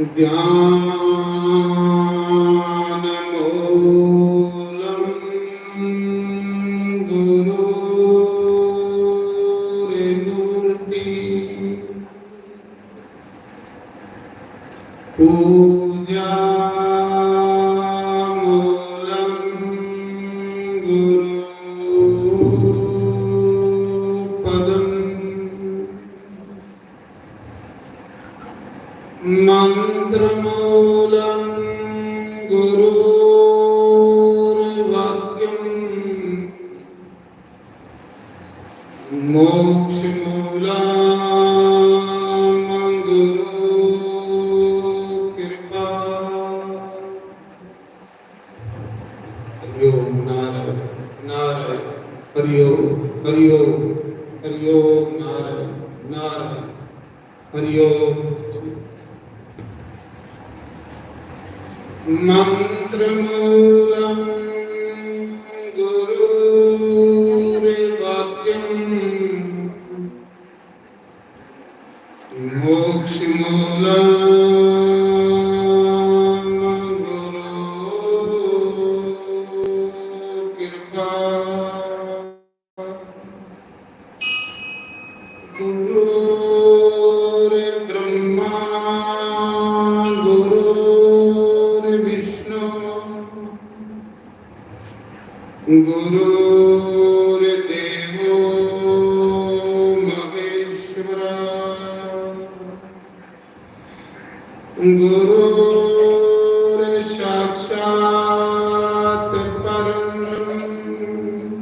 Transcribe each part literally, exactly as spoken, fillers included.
ध्यानमूलं गुरोर्मूर्ति। पूजामूलं गुरोपदम्। मन्त्रमूलं गुरोर्वाक्यम्। मोक्षमूलं गुरोः कृपा। हरि ओम नारायण नारायण। हरि ओम हरि ओम हरि ओम नारायण नारायण। हरि ओम। मन्त्रमूलं गुरोर्वाक्यम्। मोक्षमूलं गुरोः कृपा। गुरोर्ब्रह्मा गुरोर्विष्णु गुरोर्देवो महेश्वरा। गुरोर्साक्षात् परं ब्रह्म।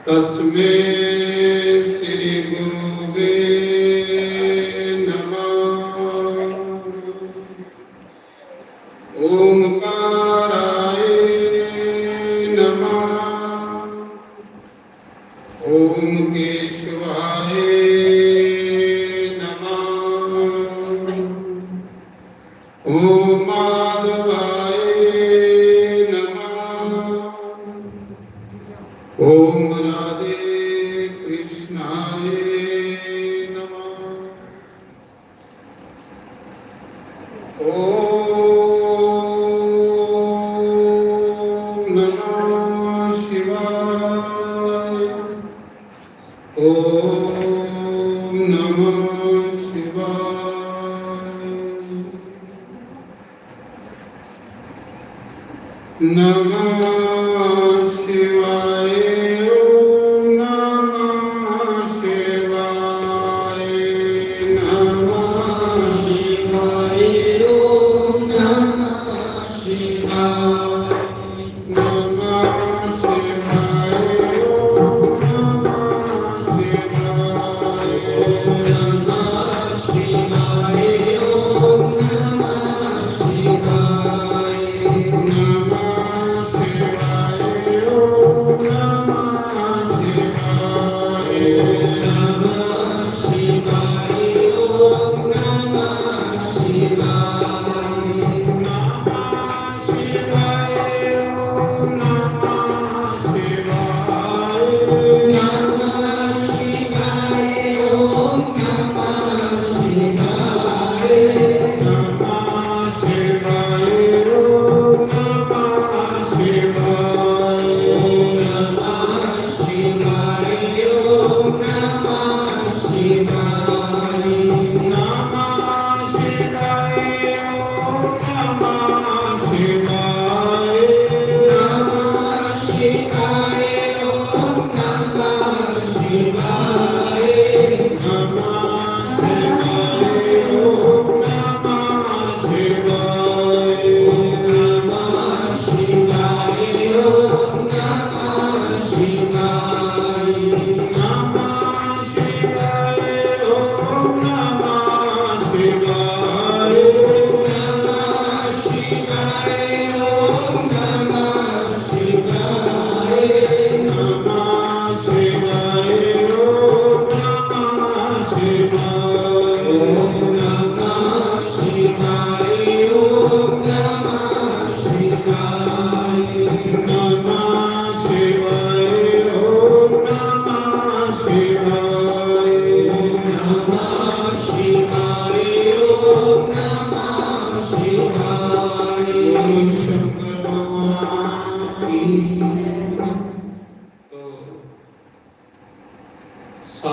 तस्मै श्री गुरुवे नमः। ओंकाराय नमः। ओम केशवाय नमः। ओम माधवाय नमः। ओम राधे कृष्णाय नमः। ओम नमः शिवाय। ओम नमः शिवाय। नमः शिवाय। ओम नमः शिवाय। नमः शिवाय। ओम नमः शिवाय। नमः शिवाय। ओम नमः शिवाय। नमः शिवाय। ओम नमः शिवाय। नमः शिवाय। ओम नमः शिवाय। नमः शिवाय। ओम नमः शिवाय। नमः शिवाय। ओम नमः शिवाय। नमः शिवाय। ओम नमः शिवाय। नमः शिवाय। ओम नमः शिवाय। नमः शिवाय। ओम नमः शिवाय। नमः शिवाय। ओम नमः शिवाय। नमः शिवाय। ओम नमः शिवाय। नमः शिवाय। ओम नमः शिवाय। नमः शिवाय। ओम नमः शिवाय। नमः शिवाय। ओम नमः शिवाय। नमः शिवाय। ओम नमः शिवाय।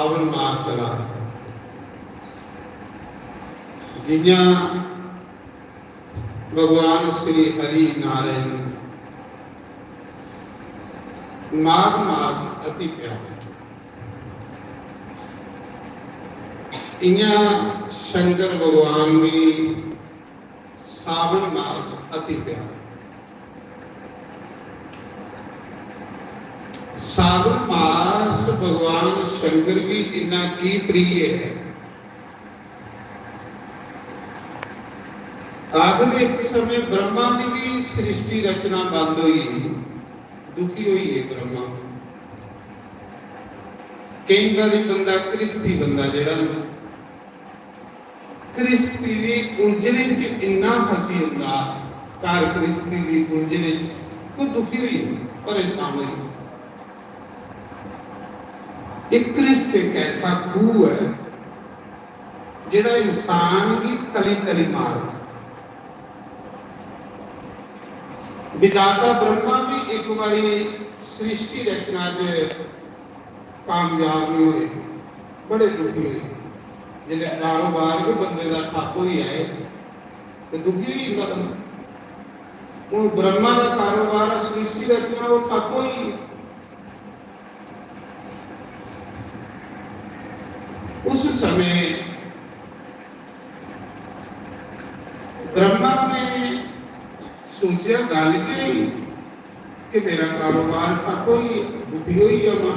सावन मास चला, जियां भगवान श्री हरि नारायण माघ मास अति प्यारा, इयां शंकर भगवान भी सावन मास अति प्यारा। सावन मास भगवान शंकर भी इन्ना की प्रिय है। आखदे एक समय ब्रह्मा दी भी सृष्टि रचना बंद हुई, दुखी होई है ब्रह्मा। कई बारी बंदा गृहस्थी बंदा जेड़ा गृहस्थी दी उलझने च इन्ना फसी जंदा, घर गृहस्थी दी उलझने च कोई दुखी होई जंदा, परेशान होई जंदा। एक गृहस्थ एक ऐसा खूह है जेड़ा इंसान गी तली तली मारदा। विधाता ब्रह्मा भी एक बारी सृष्टि रचना च कामयाब नहीं हुए, बड़े दुखी हुए। जिसले कारोबार भी बंदे का ठप्प हो जाए तो दुखी ही जंदा बंदा। हूँ ब्रह्मा का कारोबार आ, सृष्टि रचना, वो ठप्प हो गई। उस समय ब्रह्मा ने सोचा, गल के कि मेरा कारोबार ठप्प होई, दुखी होई जावां,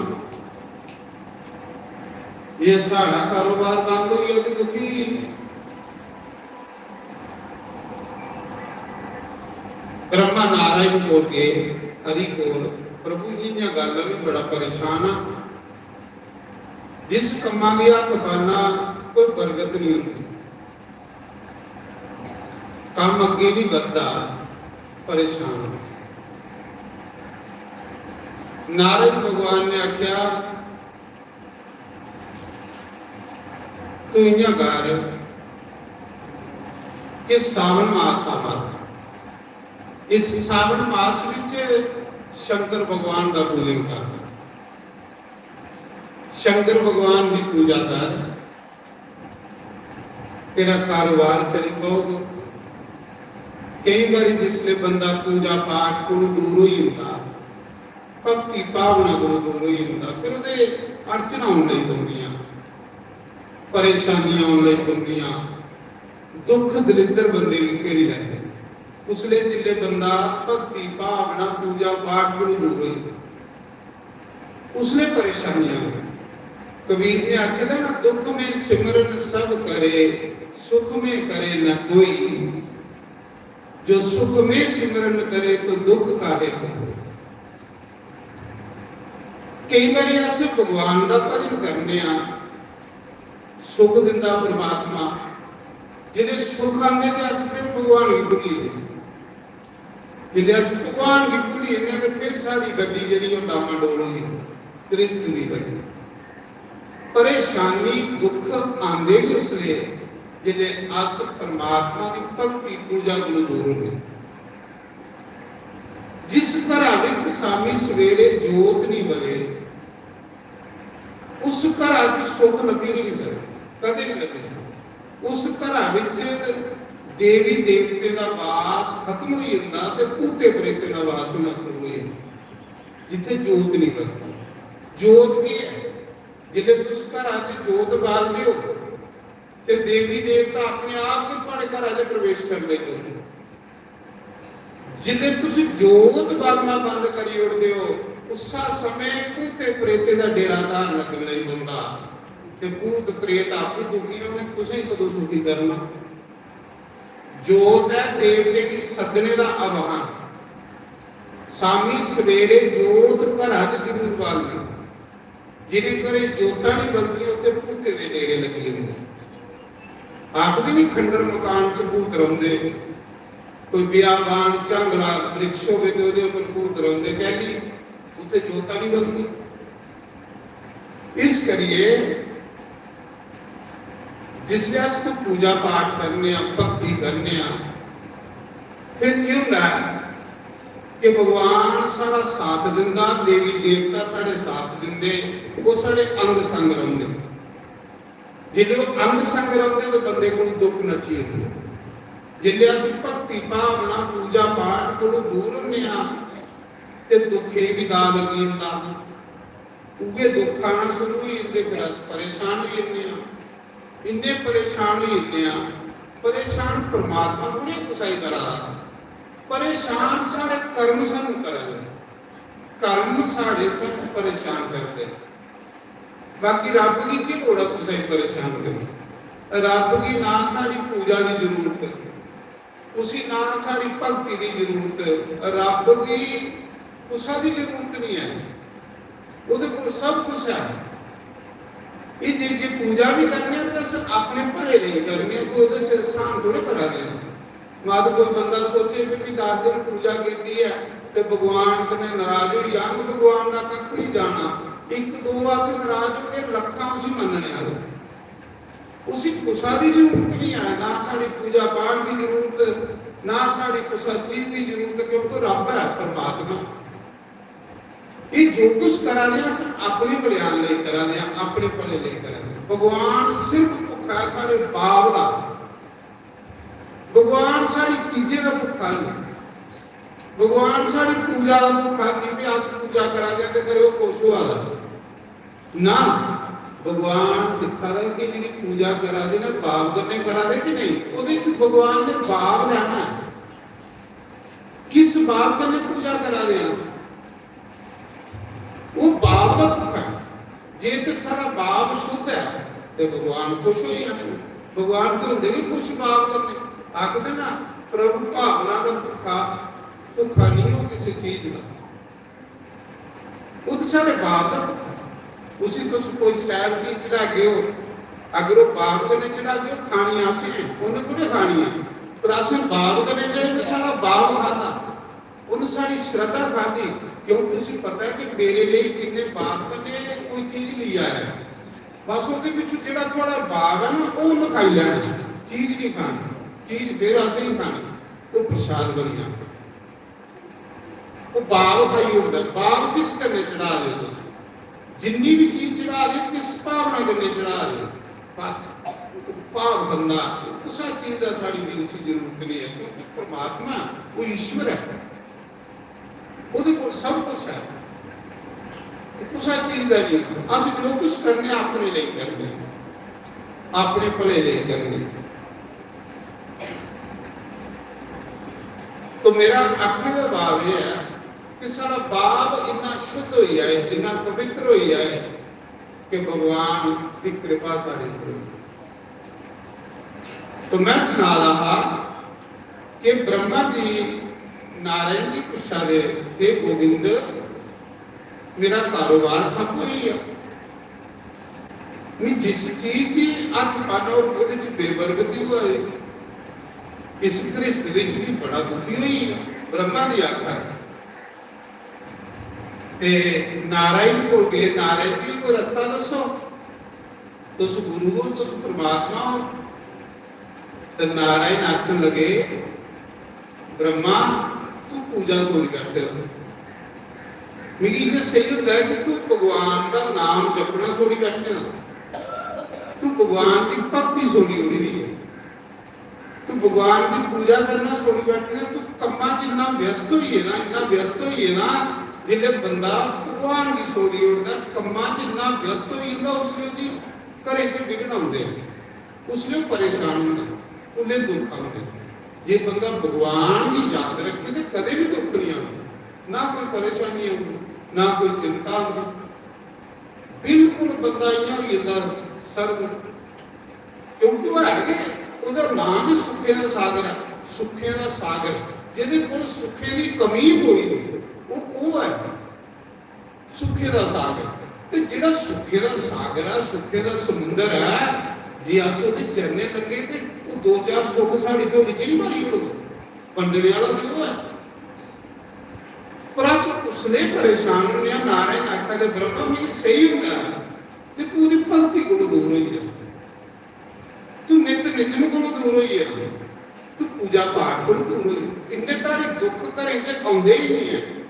ये साढ़ा कारोबार बंद होई जाए तो दुखी होई जाए। ब्रह्मा नारायण कोल गए, हरि कोल, प्रभु जी, इयां गल है, मैं बड़ा परेशान हाँ। जिस कम्मा गी हत्थ पाना, कोई बरकत नहीं होंदी, कम्म अग्गे नहीं बधदा, परेशान। नारद भगवान ने आख्या, तू इयां कर कि सावन मास आवा, इस सावन मास विच शंकर भगवान का पूजन कर, शंकर भगवान की पूजा कर, तेरा कारोबार चली पौग। कई बारी जिसले बंदा पूजा पाठ कोलों दूर हो जाता, भक्ति भावना कोलों दूर हो जाता, फिर ओहदे अड़चनां आउण लगी पौंदियां, परेशानियां आउण लगी पौंदियां, दुख दलिद्र बंदे गी घेरी लैंदे। उसले जिसले बंदा भक्ति भावना पूजा पाठ कोलों दूर हो जाता, उसने परेशानियां। कबीर ने आखे था ना, दुख में सिमरन सब करे, सुख में करे न कोई। जो सुख में सिमरन करे, तो दुख काहे को। कई बारी अस भगवान का भजन करने आ, सुख दिंदा परमात्मा, जिसले सुख आंदे ते अस फिर भगवान गी भुल्ली जन्ने। जिसलै अस भगवान गी भुल्ली जन्ने ते फिर साढ़ी गड्डी जेह्ड़ी ओह् डामाडोल होई जंदी, गृहस्थ दी गड्डी। परेशानी, दुख आंदे ही उसलै जिसलै अस परमात्मा दी भक्ति, पूजा कोलू दूर होन्ने। जिस घरा विच शामी सवेरे जोत नहीं बले, उस घरा च सुख लब्भी भी नहीं सकदा, कदें नहीं लब्भी सकदा। उस घरा विच देवी देवतें दा वास खत्म होई जंदा ते भूते प्रेतें दा वास होना शुरू होई जंदा, जित्थै जोत नहीं बलदी। जोत केह् ऐ? जिसलै तुस घरा च जोत बालदे हो, ते देवी देवता अपने आप गै थुआढ़े घरा च प्रवेश करन लगी पौंदे। जिसलै तुस जोत बालना बंद करी ओड़दे हो, उस्सा समें भूते प्रेते दा डेरा धार लगन लगी पौंदा। ते भूत प्रेत आपूं दुखी होने, तुसें कदों सुखी करना? जोत ऐ देवते गी सद्दने दा आह्वान। शामी सवेरे जोत घरा च जरूर बालनी। जिन्हें घरें जोतां नहीं बलदियां, उत्थे भूतें दे डेरे लगी जंदे। आखदे नहीं, खंडर मकान च भूत रौंदे, कोई बियाबान, झांगड़ा, वृक्ष होवे ते ओहदे उपर भूत रौंदे। कैली? उत्थे जोतां नहीं बलदियां। इस करिए जिसलै अस कोई पूजा पाठ करने आं, भक्ति करने आं, फिर केह् होंदा ऐ? कि भगवान साढ़ा साथ दिंदा, देवी देवता साढ़े साथ दिंदे, ओह् साढ़े अंग संग रौंह्दे। जिसलै ओह् अंग संग रौंह्दे ते बंदे कोल दुख नट्ठी जंदे। जिसलै अस भक्ति भावना पूजा पाठ कोलों दूर होन्ने आं ते दुक्खें गी दाऽ लग्गी जंदा। उ'ऐ दुख आना शुरू होई जंदे, फिर अस परेशान होई जन्ने आं। इन्ने परेशान होई जन्ने आं। परेशान परमात्मा थोड़े कुसै गी करा दा, परेशान साढ़े कर्म सानू करा दे। कर्म साढ़े सानू परेशान करदे। बाकी रब गी केह् लोड़ ऐ कुसै गी परेशान करने? रब गी ना साढ़ी पूजा दी जरूरत, उसी ना साढ़ी भक्ति दी जरूरत, रब गी कुसा दी जरूरत नहीं है, ओह्दे कोल सब कुछ है। ये जे जे पूजा भी करने आं ते अस अपने भले लेई करने आं, कोई ओह्दे सिर स्हान थोड़े करा दे आं अस। मत कोई बंदा सोचे भी मैं दस दिन पूजा कीती है ते भगवान कन्नै नाराज होई जाङ, भगवान दा कक्ख नहीं जाना। इक दो अस नाराज होगे, लक्खां उसी मन्नने आह्ले। उसी कुसा दी जरूरत नहीं है, ना साढ़ी पूजा पाठ दी जरूरत, ना साढ़ी कुसा चीज दी जरूरत, क्योंकि रब है परमात्मा। ये जो कुछ करा दे अस अपने कल्याण लेई करा दे, अपने भले लेई करा दे। भगवान सिर्फ भुक्खा है साढ़े बाप दा। भगवान साढ़ी चीजें दा भुक्खा नहीं। भगवान साढ़ी पूजा दा भुक्खा नहीं भी अस पूजा करा दे ते करो खुश होआ दा। ना, भगवान दिक्खा दा कि जेह्ड़ी पूजा करा दे ना, बाप कन्नै करा दे कि नहीं? ओह्दे च भगवान ने बाप लैना है। किस बाप कन्नै पूजा करा दे अस? ओह् बाप दा भुक्खा है। जे ते साढ़ा बाप शुद्ध है, ते भगवान खुश होई जाने। भगवान ते होंदे गै खुश बाप कन्नै। आखदे ना, प्रभु भावना दा भुक्खा, भुक्खा नहीं हो किसी चीज दा। खुद साढ़े बाप दा भुक्खा। उसी तुस कोई सैल चीज चढ़ागे हो, अगर ओह् बाप कन्नै चढ़ागे हो, खानी असें, उन्नै थोड़े खानी है, पर असें बाप कन्नै चढ़ाई, साढ़ा बाप खाता, उन्नै साढ़ी श्रद्धा खादी, क्योंकि उसी पता है कि मेरे लेई किन्ने बाप कन्नै कोई चीज लेई आया है। बस ओह्दे पिच्छों जेह्ड़ा थुआढ़ा बाप है ना, ओह् उन्नै खाई लैना, चीज नहीं खानी, चीज फिर असें ही खानी, ओह् प्रसाद बनी जाना। ओह् भाव खाई ओड़दा। भाव किस कन्नै चढ़ा दे ओ तुस? जिन्नी भी चीज चढ़ा दे ओ, किस भावना कन्नै चढ़ा दे ओ? बस भाव बंदा कुसा चीज दा साढ़ी दी उसी जरूरत नहीं है, क्योंकि परमात्मा ओह् ईश्वर है, ओह्दे कोल सब कुछ है, ओह् कुसा चीज दा नहीं। अस जो कुछ करने अपने लेई करने, अपने भले लेई करने। तो मेरा आखने का भाव यह है कि साढ़ा भाव इन्ना शुद्ध हो जाए, इन्ना पवित्र हो जाए कि भगवान की कृपा साढ़े ऊपर हो। तो मैं सुना रहा कि ब्रह्मा जी नारायण जी पूछा दे, "हे गोविंद, मेरा कारोबार ठप्प होई गेआ, मैं जिस चीज च हत्थ पाना ओह्दे च बेबरकती होआ दी, इस गृहस्थ विच भी बड़ा दुखी होई गेआ।" ब्रह्मा जी आखा दे। ते नारायण कोल गए, "नारायण जी, कोई रस्ता दस्सो, तुस गुरु हो, तुस परमात्मा हो।" ते नारायण आखन लगे, "ब्रह्मा, तू पूजा छोड़ी बैठे हो। मिगी इ'यां सेही होंदा है कि तू भगवान दा नाम जपना छोड़ी बैठे हो, तू भगवान दी भक्ति छोड़ी ओड़ी दी है।" तू भगवान दी पूजा करना छोड़ी बैठे ना, तू कम्मां च इन्ना व्यस्त होई गेदा, इन्ना व्यस्त होई गेदा, जिसलै बंदा भगवान गी छोड़ी ओड़दा, कम्मां च इन्ना व्यस्त होई जंदा, उसलै ओह्दी घरै च विघ्न औंदे, उसलै ओह् परेशान होंदा, उसलै दुख औंदे। जे बंदा भगवान गी याद रखे ते कदें बी दुख नहीं औंदा, ना कोई परेशानी औंदी, ना कोई चिंता औंदी। बिल्कुल बंदा इ'यां होई जंदा सर्व, क्योंकि ओह् है गै, ओह्दा नाम गै सुक्खें दा सागर ऐ, सुक्खें दा सागर, जेह्दे कोल सुक्खें दी कमी कोई नहीं, ओह्, ओह् ऐ सुक्खें दा सागर। ते जेह्ड़ा सुक्खें दा सागर ऐ, सुक्खें दा समुंदर ऐ, जे अस ओह्दे चरणें लग्गे ते ओह् दो चार सुख साढ़ी झोली च नहीं भरी ओड़ग, बंडने आह्ला ते ओह् ऐ। पर अस उसलै परेशान होन्ने आं, नारायण आखा दे, "ब्रह्मा, मिगी सेही होंदा ऐ कि तू ओह्दी भक्ति कोला दूर होई जा, तू नित निजम कोला दूर होई जा, तू पूजा पाठ कोला दूर होई। इन्ने धड़ी दुख घरें च औंदे ही नहीं है,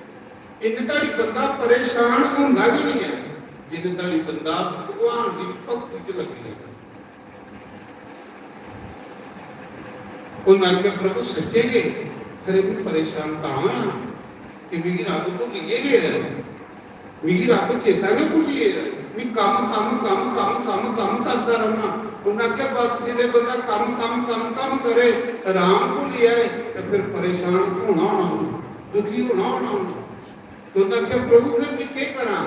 इन्ने धड़ी बंदा परेशान होंदा ही नहीं है, जिन्ने धड़ी बंदा भगवान की भक्ति च लगी रहे। उन्हें आखेआ, "प्रभु, सच्चे गै, फिर भी परेशान तां होया कि मिगी रब भुल्लियै गेदा ऐ, मिगी रब चेता गै भुल्ली गेदा ऐ, में कम्म, कम्म, कम्म, कम्म, कम्म, कम्म करदा रौह्ना।" उन्हें आखेआ, "बस, जिसलै बंदा कम्म, कम्म, कम्म, कम्म करे, आराम भुल्ली जाए, ते फिर परेशान होना, होना उन्हें, दुखी होना, होना उन्हें।" उन्हें आखेआ, "प्रभु, फिर में केह् करां?"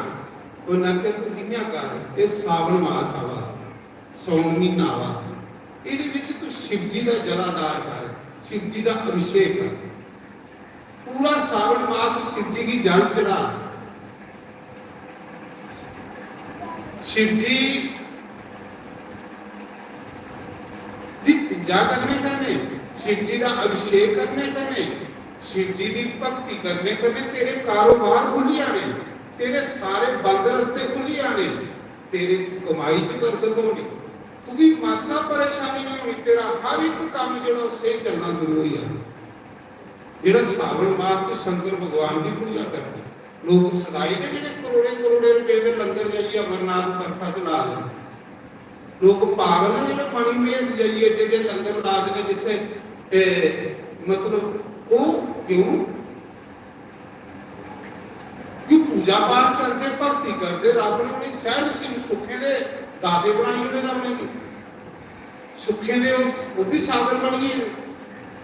उन्हें आखेआ, "तू इ'यां कर, एह् सावन मास आवा दा, सौन म्हीना आवा दा, एह्दे बिच तू शिव जी दा जलाधार कर, शिव जी दा अभिषेक कर, पूरा सावन मास शिव जी गी जल चढ़ा, शिव जी दी पूजा करने कन्नै, शिव जी दा अभिषेक करने कन्नै, शिव जी दी भक्ति करने कन्नै तेरे कारोबार खु'ल्ली जाने, तेरे सारे बंद रस्ते खु'ल्ली जाने, तेरे कमाई च बरकत होनी, तुगी मासा परेशानी नहीं होनी, तेरा हर एक काम जेह्ड़ा ओह् स्हेई चलना शुरू होई जाना।" जेह्ड़ा सावन मास च शंकर भगवान दी पूजा करदे, लोक सदाई ने जेह्ड़े करोड़ें करोड़ें रपेऽ दे लंगर जाइयै अमरनाथ बर्फा च ला दे न। लोक पागल न जेह्ड़े मणिमहेश जाइयै एड्डे एड्डे लंगर ला दे न जित्थै, ए, मतलब, ओह् क्यों? क्यों पूजा पाठ करदे, भक्ति करदे, रब ने उ'नेंगी सैह्‌न नसीब सुखें दे दाते बनाई ओड़े दा उ'नेंगी। सुखें दे ओह्, ओह् बी सागर बनी गे,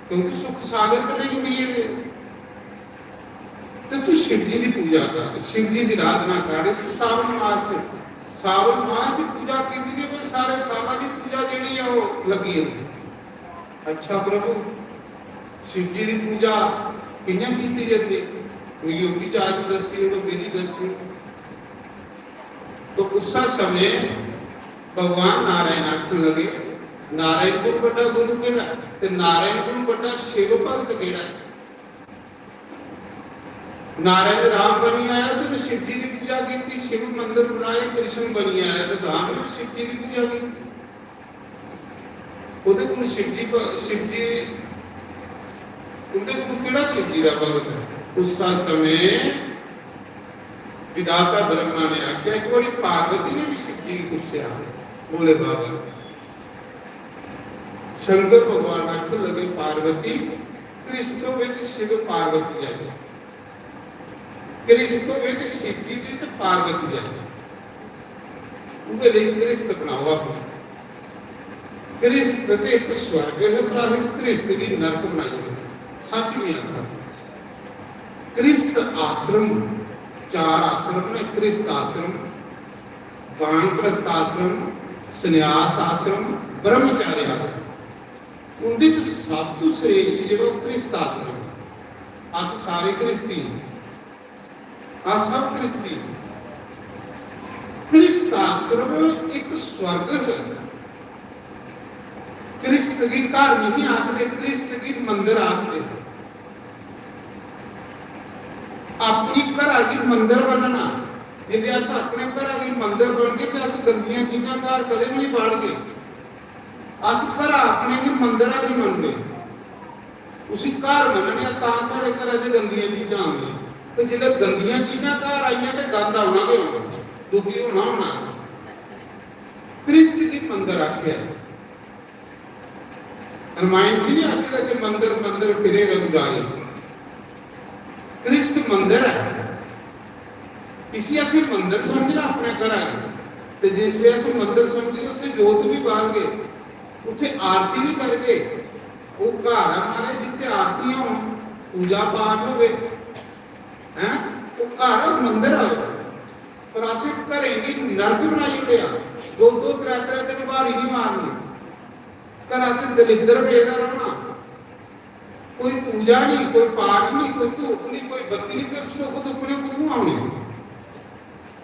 क्योंकि सुख सागर कन्नै जुड़ी गेदे। ते तू शिव जी दी पूजा कर, शिव जी दी आराधना कर। इस सावन मास च, सावन मास च पूजा कीती दी होवे, सारे साला दी पूजा जेह्ड़ी ऐ ओह् लग्गी जंदी। अच्छा प्रभु, शिव जी दी पूजा कि'यां कीती जंदी? मिगी ओह् बी जाच दस्सी ओड़ो, विधि दस्सी ओड़ो। तो उस्सै समें भगवान नारायण आखन लगे, "नारायण कोला बड्डा गुरु केह्ड़ा? ते नारायण कोला बड्डा शिव भगत केह्ड़ा?" नारायण राम बनी आया ते उन्हें शिव जी दी पूजा की, शिव मंदिर बनाए, कृष्ण बनी आया ते राम ने शिव जी दी पूजा की। ओह्दे कोल शिव जी भ-, शिव जी, उं'दे कोल केह्ड़ा शिव जी दा भगत ऐ? उस्सै समें विधाता ब्रह्मा ने आखेआ, इक बारी पार्वती ने बी शिव जी गी पुच्छेआ, भोले बाबा, शंकर भगवान आखन लगे, "पार्वती, कृष्ण होवे ते शिव पार्वती जैसा।" कृष्ण होवे ते शिव जी दी ते पार्वती जैसी। उ'ऐ लेई कृष्ण बनाओ अपना। कृष्ण ते इक स्वर्ग है, पर असें कृष्ण गी नरक बनाई ओड़ेआ। सच नहीं आता। कृष्ण आश्रम, चार आश्रम ने, कृष्ण आश्रम, वानप्रस्थ आश्रम, संन्यास आश्रम, ब्रह्मचार्य आश्रम। उं'दे च सब तू श्रेष्ठ जेह्ड़ा ओह् गृहस्थ आश्रम ऐ। अस सारे गृहस्थी न। अस सब गृहस्थी न। गृहस्थ आश्रम इक स्वर्ग है। गृहस्थ गी घर नहीं आखदे, गृहस्थ गी मंदर आखदे। अपनी घरा गी मंदर बनना। जिसलै अस अपने घरा गी मंदर बनगे ते अस गंदियां चीजां घर कदें बी नहीं बाड़गे। अस घरा अपने गी मंदर नहीं मनदे, उसी घर मनने आं, तां साढ़े घरा च गंदियां चीजां आंदियां। ते जिसलै गंदियां चीजां घर आइयां ते गंद औना गै औना, दुखी होना होना अस। गृहस्थ गी मंदर आखेआ। रामायण च नहीं आखे दा कि मंदर मंदर फिरे रघुराई। गृहस्थ मंदर है, इसी असें मंदर समझना अपने घरा गी। ते जिसलै अस मंदर समझगे, उत्थै जोत भी बालगे, उत्थै आरती भी करगे। ओह् घर ऐ महाराज, जित्थै आरतियां होन, पूजा पाठ होवे, हैं, ओह् घर ऐ, मंदर ऐ। पर असें घरें गी नरक बनाई ओड़ेआ। दो दो त्रै त्रै दिन ब्हारी नहीं मारनी, घरा च दलिद्दर पेदा रौह्ना। कोई पूजा नहीं, कोई पाठ नहीं, कोई धूप नहीं, कोई बत्ती नहीं, फिर सुख दुखने कुत्थों आने?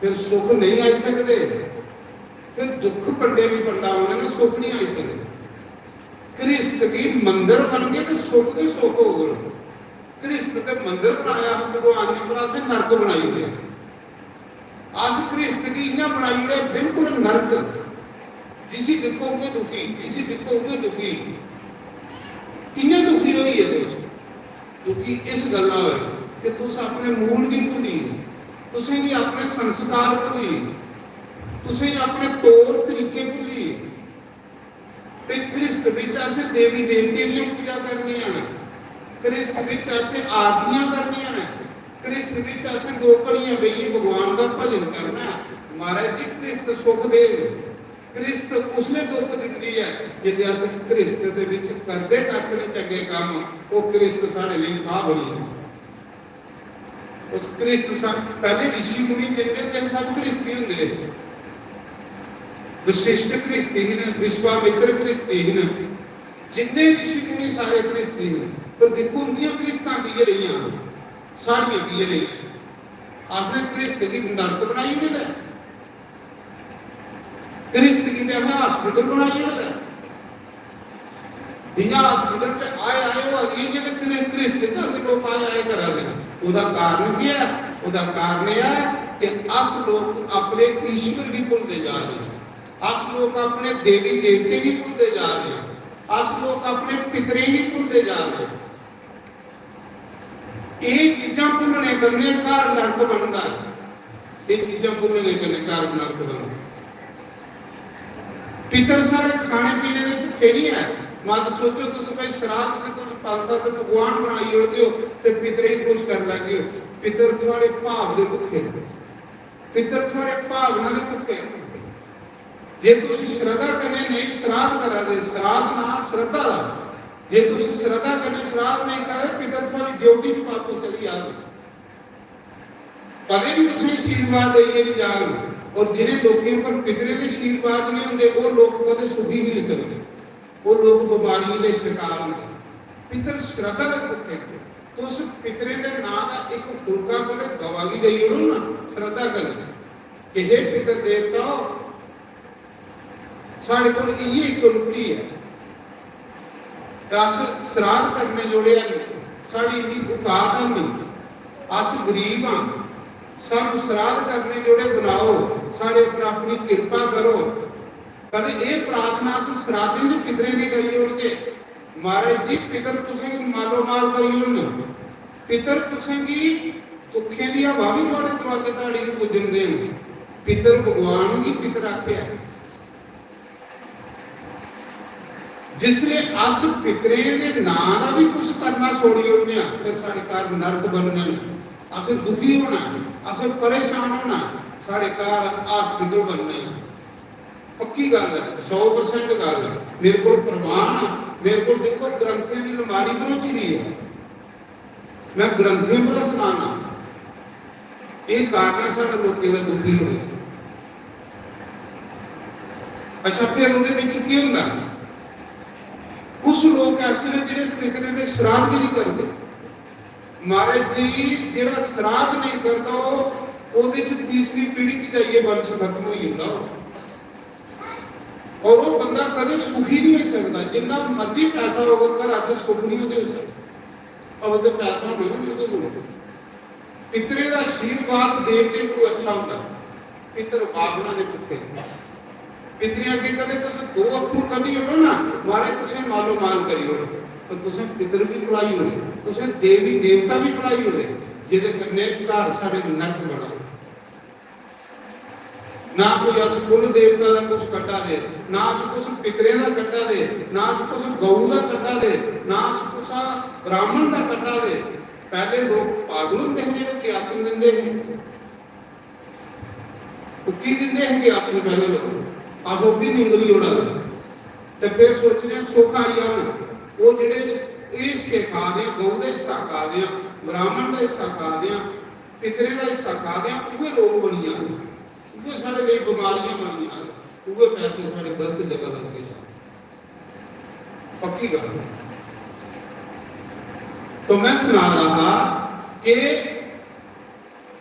फिर सुख नहीं आई सकदे, फिर दुख बड्डे भी बड्डा होने ने, सुख नहीं आई सकदे। गृहस्थ गी मंदर बनगे ते सुख गै सुख होग। गृहस्थ ते मंदर बनाया हा भगवान ने, पर असें नरक बनाई ओड़ेआ। अस गृहस्थ गी इ'यां बनाई ओड़ेआ बिल्कुल नरक। जिसी दिक्खो उ'ऐ दुखी, जिसी दिक्खो उ'ऐ दुखी। कि'यां दुखी होई गे तुस, दुखी इस गल्ला होए कि तुस अपने मूल गी भुल्ली गे, तुसेंगी अपने संस्कार भुल्ली गे, तुसेंगी अपने तौर तरीके भुल्ली गे। ते क्रिस्त बिच असें देवी देवतें दी पूजा करनी है, क्रिस्त बिच असें आरतियां करनियां न, क्रिस्त बिच असें दो घड़ियां बेहियै भगवान दा भजन करना ऐ। महाराज जी, क्रिस्त सुख देग। क्रिस्त उसले दुख दिंदी ऐ जिसले अस क्रिस्त दे बिच करदे कक्ख निं चंगे कम्म, ओह् क्रिस्त साढ़े लेई खा बनी जंदा। उस क्रिस्त सा-, पैह्ले ऋषि मुनि जिन्ने ते सब क्रिस्ती होंदे हे। वशिष्ठ क्रिस्ती ही न, विश्वामित्र क्रिस्ती ही न, जिन्ने ऋषि मुनि सारे क्रिस्ती ही न। पर दिक्खो, उंदियां क्रिस्तां कि'यै रेहियां, साढ़ियां कि'यै रेहियां? असें क्रिस्त गी नरक बनाई ओड़े दा ऐ। क्रिस्त गी ते असें हॉस्पिटल बनाई ओड़े दा ऐ। जि'यां हॉस्पिटल च आए आए होआ दी, इ'यां ते क्रि-, क्रिस्त च अग्गें लोक आए आए करा दे न। ओह्दा कारण केह् ऐ? ओह्दा कारण एह् ऐ कि अस लोक अपने ईश्वर गी भुलदे जा दे आं। अस लोक अपने देवी देवतें गी भुलदे जा दे आं। अस लोक अपने पितरें गी भुलदे जा दे आं। एह् चीजां भुल्लने कन्नै घर नरक बनदा ऐ। एह् चीजां भुल्लने कन्नै घर नरक बनदा। पितर साढ़े खाने पीने दे भुक्खे निं ऐ। मत सोचो तुस भाई, सराध ते तुस पंज सत्त पकवान बनाई ओड़दे ओ ते पितरें गी खुश करी लैंदे ओ। पितर थुआढ़े भाव दे भुक्खे न। पितर थुआढ़े भावना दे भुक्खे न। जे तुस श्रद्धा कन्नै नेईं सराध करा दे, सराध ना श्रद्धा दा, जे तुस श्रद्धा कन्नै सराध नेईं करा दे, पितर थुआढ़ी ड्यूटी च बापस चली जाग। कदें भी तुसें आशीर्वाद देइयै निं जाग। और जिनें लोकें पर पितरें दे आशीर्वाद नहीं होंदे, वो लोक कदें सुखी नहीं हो सकदे। वो लोक बमारियें दे शिकार होंदे। पितर श्रद्धा दे भुक्खे न। तुस पितरें दे नां दा इक फुलका कदें गवा गी देई ओड़ो ना, श्रद्धा कन्नै, कि हे पितर देवता, साढ़े कोल इ'यै इक रुट्टी ऐ ते अस श्राद्ध करने जोड़े हन, साढ़ी इन्नी औकात है नहीं, अस गरीब हां, सानू श्राद्ध करने जोड़े बुलाओ, साढ़े उप्पर अपनी किरपा करो। कदें एह् प्रार्थना अस श्राद्धें च पितरें दी करी ओड़चै, महाराज जी, पितर तुसेंगी मालो माल करी ओड़न। पितर तुसेंगी दुखें दी हवा बी थुआढ़े दरोआजे धोड़ी निं पुज्जन देन। पितर भगवान गी पितर आखेआ। जिसलै अस पितरें दे नां दा बी कुछ करना छोड़ी ओड़ने आं, फिर साढ़े घर नरक बनने न। असें दुखी होना ऐ, असें परेशान होना ऐ, साढ़े घर हॉस्पिटल बनने न। पक्की गल्ल ऐ, सौ परसेंट गल्ल ऐ। मेरे कोल प्रमाण ऐ, मेरे कोल दिक्खो ग्रंथें दी लमारी भरोची दी ऐ। मैं ग्रंथें पर सनाना, एह् कारण ऐ साढ़े लोकें दा दुखी होने दा। अच्छा, फिर ओह्दे बिच केह् होंदा? कुछ लोक ऐसे न जेह्ड़े पितरें दे श्राद्ध बी नहीं करदे। महाराज जी, जेह्ड़ा श्राद्ध नहीं करदा, ओह्, ओह्दे च तीसरी पीढ़ी च जाइयै वंश खत्म होई जंदा। और वो बंदा कदें सुखी नहीं हो सकता, जिन्ना मर्जी पैसा होगा, घर च सुख नहीं होते हो सकता। अब तो पैसा होना नहीं होते बोलो। पितरे दा आशीर्वाद देवते को अच्छा होंदा। पितर भावना दे भुक्खे। पितरे अग्गे कदे तुस दो अत्थरू कड्ढी ओड़ो ना, महाराज तुसें मालो माल करी ओड़ो। पर तुसें पितर भी भुलाई ओड़े, तुसें देवी देवता भी भुलाई ओड़े, जेह्दे कन्नै घर साढ़े नरक बना। ना कोई अस कुल देवता दा कुछ कड्ढा दे, ना अस कुछ पितरें दा कड्ढा दे, ना अस कुछ गऊ दा कड्ढा दे, ना अस कुछ ब्राह्मण दा कड्ढा दे। पैह्ले लोक पागल होंदे हे जेह्ड़े ग्यासन दिंदे हे। ओह् की दिंदे हे ग्यासन पैह्ले लोक? अस ओह् बी निंगली ओड़ा दे। ते फिर सोचने आं सुख आई जान। ओह् जेह्ड़े एह् हिस्से खा दे आं, गऊ दा हिस्सा खा दे आं, ब्राह्मण दा हिस्सा खा दे आं, पितरें दा हिस्सा खा दे आं, उ'ऐ रोग बनी जान, उ'ऐ साढ़े लेई बमारियां बनी जान, उ'ऐ पैसे साढ़े गलत जगह लगदे जान। पक्की गल्ल। तो मैं सना रहा था कि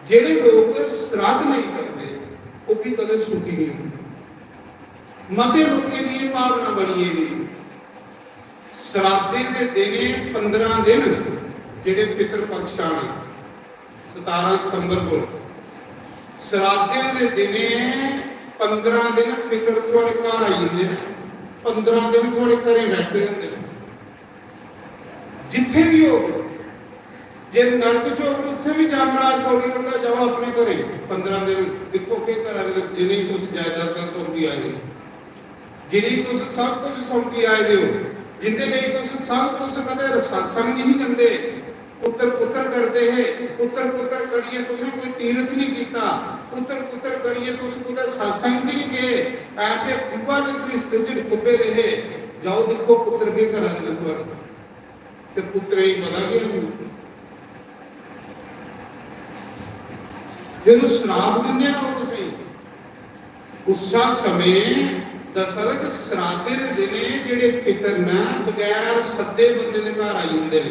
जेह्ड़े लोक श्राद्ध नेईं करदे, ओह् बी कदें सुखी नेईं होंदे। मते लोकें दी एह् भावना बनी गेदी, श्राद्धें दे दिनें पंदरां दिन जेह्ड़े पितृपक्ष आने, सतारां सितंबर को, श्राद्धें दे दिनें पंदरां दिन पितर थुआढ़े घर आई जंदे न, पंदरां दिन थुआढ़े घरें बैठे दे होंदे न। जित्थै बी होग, जे नरक च होग, उत्थै बी जमराज सौरी ओड़दा, "जाओ अपने घरें पंदरां दिन, दिक्खो केह् करा दे न, जि'नेंगी तुस जायदादां सौंपी आए दे, जि'नेंगी तुस सब कुछ सौंपी आए दे ओ, जिंदे लेई तुस सब कुछ कदें सत्संग नहीं जंदे, पुत्तर पुत्तर करदे हे, पुत्तर पुत्तर करियै तुसें कोई तीर्थ नहीं कीता, पुत्तर पुत्तर करियै तुस कुतै सत्संग च नहीं गए, ऐसे खूहा च घृष्ट च डुब्बे दे हे, जाओ दिक्खो पुत्तर केह् करा दे न थुआढ़े।" ते पुत्तरें गी पता गै नहीं। फिर ओह् श्राप दिंदे ना ओह् तुसेंगी। उस्सा समें दसरथ श्राद्धे दे दिनें जेह्ड़े पितर न, बगैर सद्दे बंदे दे घर आई जंदे न,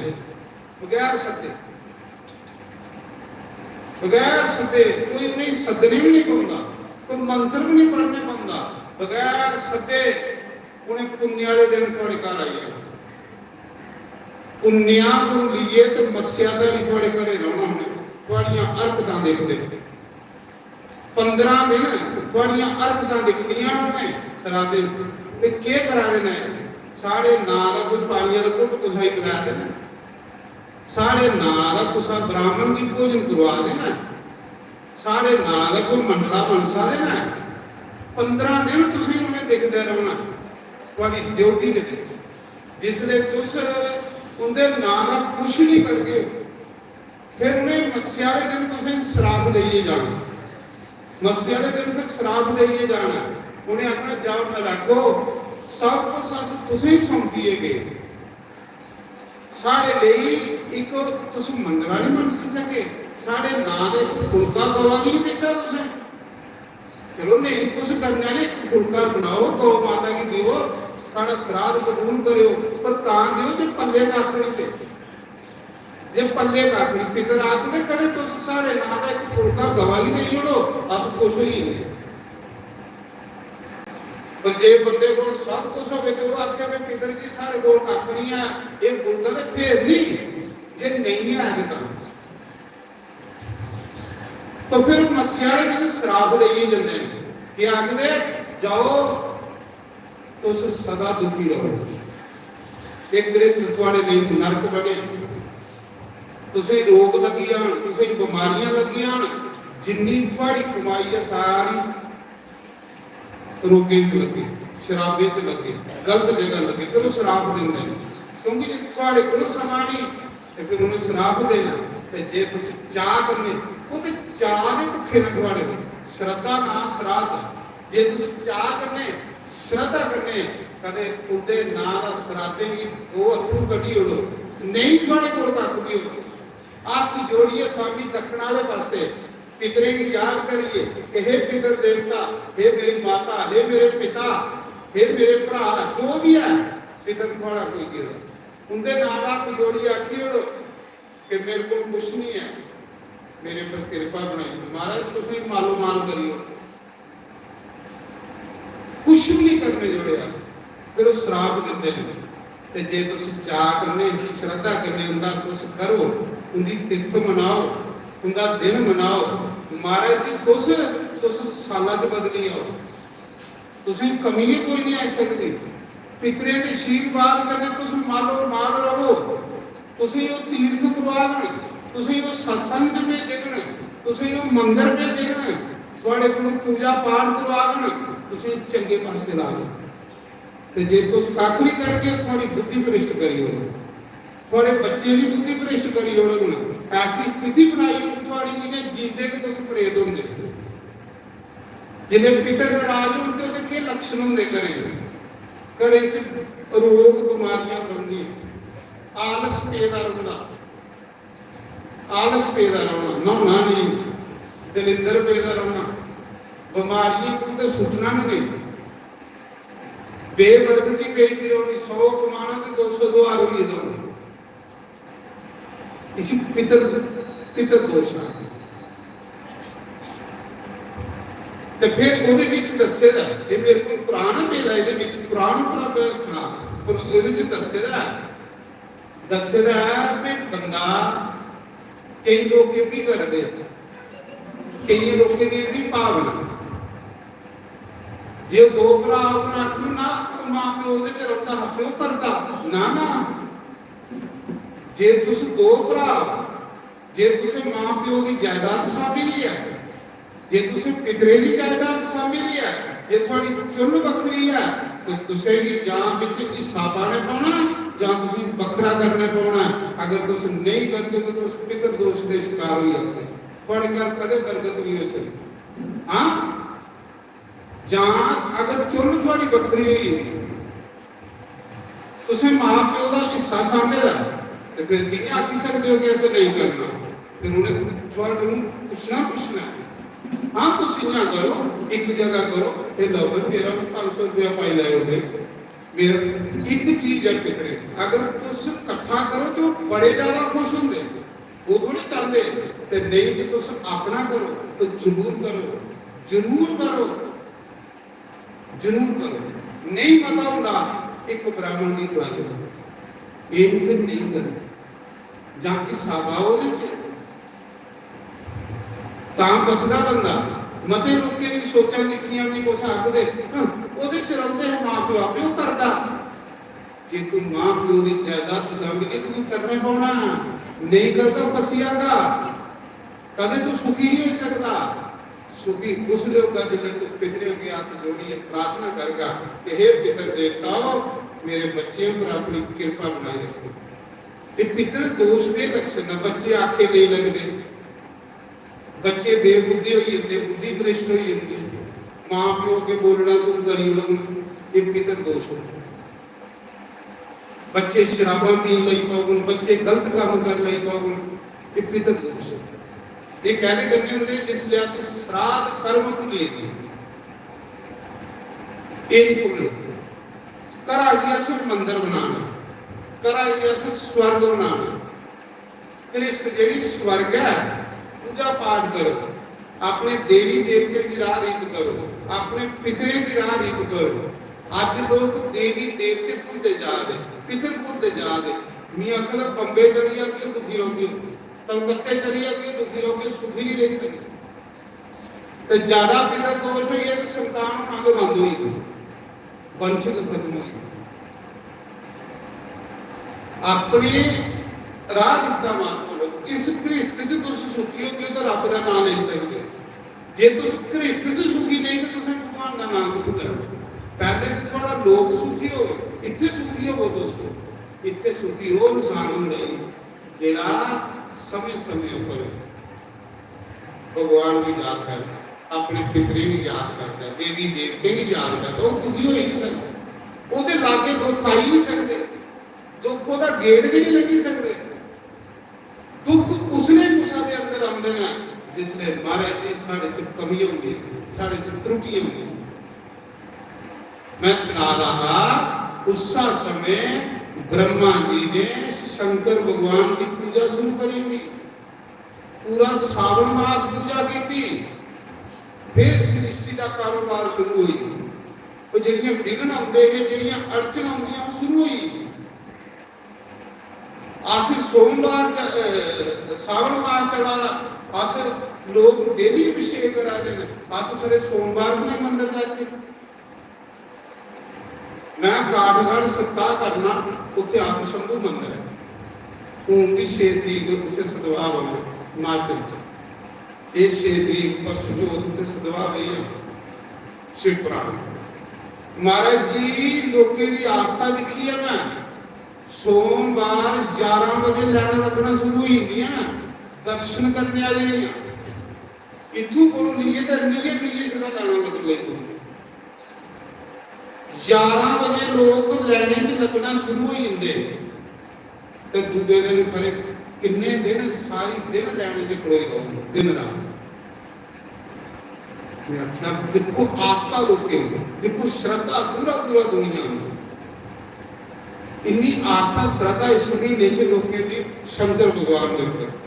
बगैर सद्दे, बगैर सद्दे, कोई उ'नेंगी सद्दने बी नहीं पौंदा, कोई मंत्र बी नहीं पढ़ने पौंदा, बगैर सद्दे उ'नें पुण्य आह्ले दिन थुआढ़े घर आई जाना। पुण्या कोलू लेइयै ते मस्सेआ धोड़ी थुआढ़े घरें रौह्ना उ'नें, थुआढ़ियां हरकतां दिखदे। पंदरां दिन थुआढ़ियां हरकतां दिक्खनियां न उ'नें श्राद्धें च। ते केह् करा दे न? साढ़े नांऽ दा कोई पानियै दा घुट्ट कुसै गी पलै दे न, साढ़े नांऽ दा कुसै ब्राह्मण गी भोजन करोआ दे न, साढ़े नांऽ दा कोई मंडला मनसा दे न। पंदरां दिन तुसें उ'नें दिखदे रौह्ना थुआढ़ी ड्यूटी दे बिच। जिसलै तुस उं'दे नांऽ दा कुछ नहीं करगे, फिर उ'नें मस्सेआ आह्ले दिन तुसें श्राप देइयै जाना। मस्सेआ आह्ले दिन फिर श्राप देइयै जाना। उ'नें आखना, "जाओ नलायको, सब कुछ अस तुसें ही सौंपियै गे। साढ़े लेई इक तुस मंडला नहीं मनसी सके, साढ़े नांऽ दा इक फुलका गवा गी नहीं दित्ता तुसें।" चलो, नहीं कुछ करने आह्ले, इक फुलका बनाओ, गौ माता गी देओ, साढ़ा श्राद्ध कबूल करेओ, पर तां देओ जे पल्ले कक्ख नहीं ते, जे पल्ले कक्ख नहीं। पितर आखदे, "कदें तुस साढ़े नांऽ दा इक फुलका गवा गी देई ओड़ो, अस खुश होई जन्ने।" पर जे बंदे कोल सब कुछ होवे ते ओह् आखे, "भाई पितर जी, साढ़े कोल कक्ख नहीं है, एह् फुलका ते फेर नहीं, जे नहीं है ते तां।" तो फिर मस्सेआ आह्ले दिन श्राप देइयै जंदे न। केह् आखदे, "जाओ, तुस सदा दुखी रहो। एह् गृहस्थ थुआढ़े लेई नरक बने। तुसें रोग लग्गी जान, तुसें बमारियां लग्गी जान, जिन्नी थुआढ़ी कमाई ऐ सारी रोगें च लग्गे, शराबें च लग्गे, गलत जगह लग्गे।" फिर ओह् श्राप दिंदे न, क्योंकि जे थुआढ़े कोल समां नहीं ते फिर उ'नें श्राप देना। ते जे तुस चाऽ कन्नै, ओह् ते चाऽ दे भुक्खे न थुआढ़े कोल, श्रद्धा ना श्राद्ध। जे तुस चाऽ कन्नै, श्रद्धा कन्नै कदें उं'दे नांऽ दा श्राद्धें गी दो अत्थरू कड्ढी ओड़ो, नहीं थुआढ़े कोल कक्ख बी होग। हत्थ जोड़ियै स्वामी दक्खन आह्ले पासै पितरें गी याद करियै कि हे पितर देवता, हे मेरी माता, हे मेरे पिता, हे मेरे भ्राऽ, जो बी ऐ पितर थुआढ़ा कोई गेदा, उं'दे नांऽ दा हत्थ जोड़ियै आखी ओड़ो कि मेरे कोल कुछ नहीं ऐ, मेरे पर किरपा बनाई, महाराज तुसें मालो माल करी ओड़ो। कुछ भी नहीं करने जोड़े अस, फिर ओह् श्राप दिंदे न। ते जे तुस चाऽ कन्नै, श्रद्धा कन्नै उं'दा तुस करो, उं'दी तित्थ मनाओ, उं'दा दिन मनाओ, महाराज जी तुस, तुस साला च बदली आओ, तुसें कमी गै कोई नहीं आई सकदी। पितरें दे आशीर्वाद कन्नै तुस मालो माल रहो। तुसें ओह् तीर्थ करवागन, तुसें ओह् सत्संग च भेजगन, तुसें ओह् मंदर भेजगन, थुआढ़े कोल पूजा पाठ करवागन, तुसें चंगे पासे लागन। ते जे तुस कक्ख नहीं करगे, थुआढ़ी बुद्धि भ्रष्ट करी ओड़ग, थुआढ़े बच्चें दी बुद्धि भ्रष्ट करी ओड़ग। ऐसी स्थिति बनाई ओड़ग थुआढ़ी, जि'यां जींदे गै तुस प्रेत होंदे। जिसलै पितर नाराज होन ते ओह्दे केह् लक्षण होंदे घरें च? घरें च रोग बमारियां बनदियां, आलस पेदा रौंह्दा, आलस पेदा रौह्ना, न्हौना नेईं, दलिद्दर पेदा रौह्ना, बमारियें कोल ते सुट्टना गै नेईं, बेबरकती पेदी रौह्नी, सौ कमाना ते दो सौ दुहार होई गेदा होना। इसी पितर, पितर दोष आखदे। ते फिर ओह्दे बिच दस्से दा, एह् मेरे कोल पुराण पेदा, एह्दे बिच पुराण उप्पर सना, पर ओह्दे च दस्से दा, दस्से दा ऐ कि बंदा, केईं लोक एह् बी करदे, केइयें लोकें दी एह् बी भावना, जे दो भ्राऽ होन, आखन ना, ओह् मां प्यो ओह्दे च रौंह्दा हा, प्यो करदा, ना, ना, जे तुस दो भ्रा ओ, जे तुसें मां प्यो दी जायदाद सांभी दी ऐ, जे तुसें पितरें दी जायदाद सांभी दी ऐ, जे थुआड़ी चुल्ल बक्खरी ऐ, ते तुसें गी जां बिच हिस्सा पाने पौना ऐ, जां तुसें बक्खरा करने पौना ऐ। अगर तुस नेईं करदे, ते तुस पितर दोष दे शिकार होई जाओगे। थुआड़े घर कदें बरकत नहीं होई सकदी। हां, जां अगर चुल्ल थुआड़ी बक्खरी होई गेदी, तुसें मां प्यो दा हिस्सा सांभे दा, ते फिर कि'यां आखी सकदे हो कि असें नेईं करना? फिर उ'नें थुआनू पुच्छना, पुच्छना। हां, तुस इ'यां करो, इक जगह करो, "ए लो भाई, मेरा भी पंज सौ रुपया पाई लैओ भाई।" मेरा इक चीज ऐ पितरें, अगर तुस कट्ठा करो ते ओह् बड़े ज्यादा खुश होंदे, ओह् थोड़ी चांह्दे। ते नेईं ते तुस अपना करो, ते जरूर करो, जरूर करो, जरूर करो। नेईं पता होंदा, इक ब्राह्मण गी खलाई ओड़ो। एह् निं फिर नेईं करो। जां हिस्सा पाओ ओह्दे च, तां बचदा बंदा। मते लोकें दी सोचां दिक्खियां, मी कुछ आखदे, "हं, ओह्दे च रौंह्दे हे मां प्यो, आपे ओह् करदा।" जे तू मां प्यो दी जायदाद सांभगे, तुगी करना पौना, नेईं करगा, फसी जागा। कदें तू सुखी नहीं हो सकता। सुखी उसले होगा, जब तू पितरें के हाथ जोड़िए प्रार्थना करगा कि "हे पितर देवताओ, मेरे बच्चें पर अपनी कृपा बनाए रखो।" ये पितर दोष दे लक्षण न, बच्चे आखे नहीं लगदे, बच्चे बेबुद्धे होई जंदे, बुद्धि भ्रष्ट होई जंदी, मां प्यो के बोलना शुरू करी ओड़न, ये पितर दोष होंदा। बच्चे शराबां पीन लगी पौगन, बच्चे गलत काम कर लगी पौगन, ये पितर दोष है। ये कहने कन्नै होंदे, जिसले अस श्राद्ध कर्म भुल्ली गे, एह् निं भुल्लना। घरा गी अस मंदर बनाना, घरा गी अस स्वर्ग बनाना। गृहस्थ जेह्ड़ी स्वर्ग ऐ, पूजा पाठ करो, अपने देवी देवते दी राह रीत करो, अपने पितरें दी राह रीत करो। अज्ज लोक देवी देवते भुलदे जा दे, पितर भुलदे जा दे। मी आखदा बम्बे चली जागे, दुखी रौह्गे, कलकत्ते चली जागे, दुखी रौह्गे, सुखी नहीं रेही सकदे। ते ज्यादा पितर दोष होई जाए ते संतान होना गै बंद होई जंदी, वंश गै खत्म होई जंदा। अपने राह दित्ता मार्ग खोलो। इस गृहस्थ च तुस सुखी होगे ते रब दा नाम लेई सकदे हो। जे तुस गृहस्थ च सुखी नहीं ते तुसें भगवान दा नाम कुत्थों लैना? पैह्ले ते थुआड़ा लोक सुखी होवे, इत्थै सुखी होवो दोस्तो। इत्थै सुखी ओह् इंसान होंदा ऐ जेह्ड़ा समें-समें उप्पर भगवान गी याद करदा, अपने पितरें गी याद करदा, देवी देवतें गी याद करदा, ओह् दुखी होई नहीं सकदा, ओह्दे लागे दुख आई नहीं सकदे, दुख ओह्दा गेट गै नहीं लंघी सकदे। दुख उसले कुसै दे अंदर आंदे न जिसले महाराज जी साढ़े च कमी होंदी, साढ़े च त्रुटियां होंदियां। मैं सना रहा हा, उस्सा समय ब्रह्मा जी ने शंकर भगवान की पूजा शुरू करी दी। पूरा सावन मास पूजा की थी, फिर सृष्टि का कारोबार शुरू हुई। ਉਹ ਜਿਹੜੀਆਂ ਵਿਘਨ ਆਉਂਦੇ ਨੇ, ਜਿਹੜੀਆਂ ਅੜਚਨ ਆਉਂਦੀਆਂ, ਉਹ ਸ਼ੁਰੂ ਹੋਈ। अस सोमवार च, अ, सावन मास चला दा, अस लोग डेली अभिषेक करा दे न, अस खरे सोमवार भी नहीं मंदर जाचे। मैं काठगढ़ सप्ताह करना, उत्थे आप शंभू मंदर है। हून भी छे तरीक उत्थे सदभाव है हिमाचल च। ये छे तरीक परसों चौथ उत्थे सदभाव है शिवपुरा। महाराज जी, लोकें दी आस्था दिक्खी है मैं। सोमवार ग्यारह बजे लाइनां लगना शुरू होई जंदियां ना दर्शन करने आह्ले दियां। इत्थूं कोलों लेइयै ते रीए रीए सिद्धा लाइनां लग्गी पौंदियां। ग्यारह बजे लोक लाइनें च लगना शुरू होई जंदे ते दूए दिन खरे किन्ने दिन, सारी दिन लाइनें च खड़ोई रौह्दे, दिन रात। मैं आखेआ, दिक्खो आस्था लोकें दी, दिक्खो श्रद्धा, दूरा दूरा दुनिया आंदी। इन्नी आस्था, श्रद्धा इस म्हीने च लोकें दी शंकर भगवान दे उप्पर।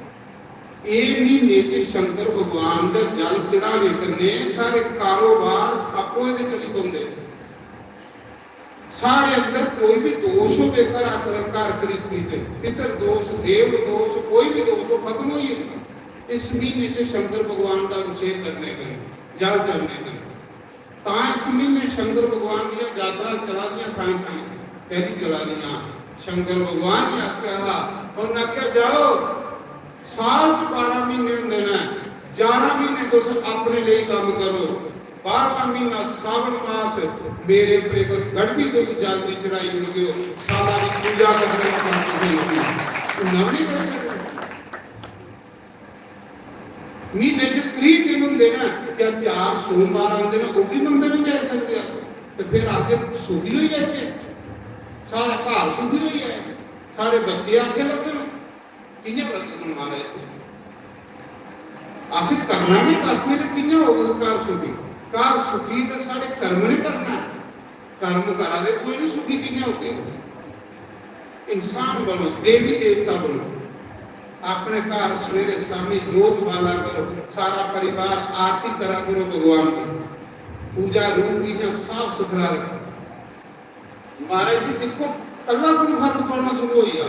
एह् म्हीने च शंकर भगवान दा जल चढ़ाने कन्नै सारे कारोबार ठप्प होए दे चली पौंदे। साढ़े अंदर कोई भी दोष होवे, घर, घर गृहस्थी च, पितर दोष, देव दोष, कोई भी दोष हो, खत्म होई जंदा। इस म्हीने च शंकर भगवान दा अभिषेक करने कन्नै, जल चढ़ने कन्नै। तां इस म्हीने शंकर भगवान दियां यात्रां चला दियां थाएं थाएं। कैह्दी चला दियां? शंकर भगवान ने आखेआ हा, उन्नै आखेआ, "जाओ, साल च बारां म्हीने होंदे न, ग्यारह म्हीने तुस अपने लेई कम्म करो, बारहवां म्हीना सावन मास मेरे उप्पर इक गड़बी तुस जल दी चढ़ाई ओड़गे ओ, साला दी पूजा करने दा कम्म तुसें नहीं।" इन्ना बी नहीं करी सकदे। म्हीने च त्रीह दिन होंदे न, क्या चार सोमवार आंदे न, ओह् बी मंदर नहीं जाई सकदे अस? ते फिर आखदे सुखी होई जाचै, सारा घर सुखी होई जाए, साढ़े बच्चे आखै लगन, कि'यां लगन महाराज जी? असें करना गै कक्ख निं ते कि'यां होग घर सुखी? घर सुखी ते साढ़े कर्म ने करना ऐ। कर्म करा दे कोई निं, सुखी कि'यां होगे अस? इंसान बनो, देवी देवता बनो, अपने घर सवेरे शामी जोत बाला करो, सारा परिवार आरती करा करो भगवान की, पूजा रूम गी इ'यां साफ सुथरा रखो। महाराज जी दिक्खो, कल्ला कोई फर्क पौना शुरू होई जा।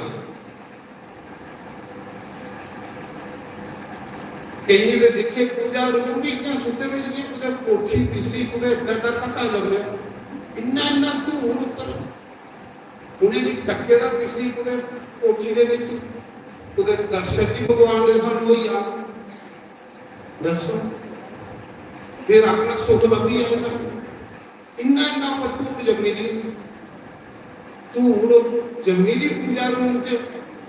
केइयें दे दिक्खे पूजा रूम भी इ'यां सुत्ते दे जि'यां कुतै कोठी पिछली कुतै एड्डा एड्डा घट्टा जम्मेआ, इन्ना इन्ना धूड़ उप्पर। उ'नेंगी टक्के दा पिछली कुतै कोठी दे बिच कुतै दर्शन बी भगवान दे सानूं होई जा। दस्सो, फिर अपना सुख लब्भी जाए सानूं। इन्ना इन्ना उप्पर धूड़ जम्मी दी, धूड़ जम्मी दी पूजा रूम च,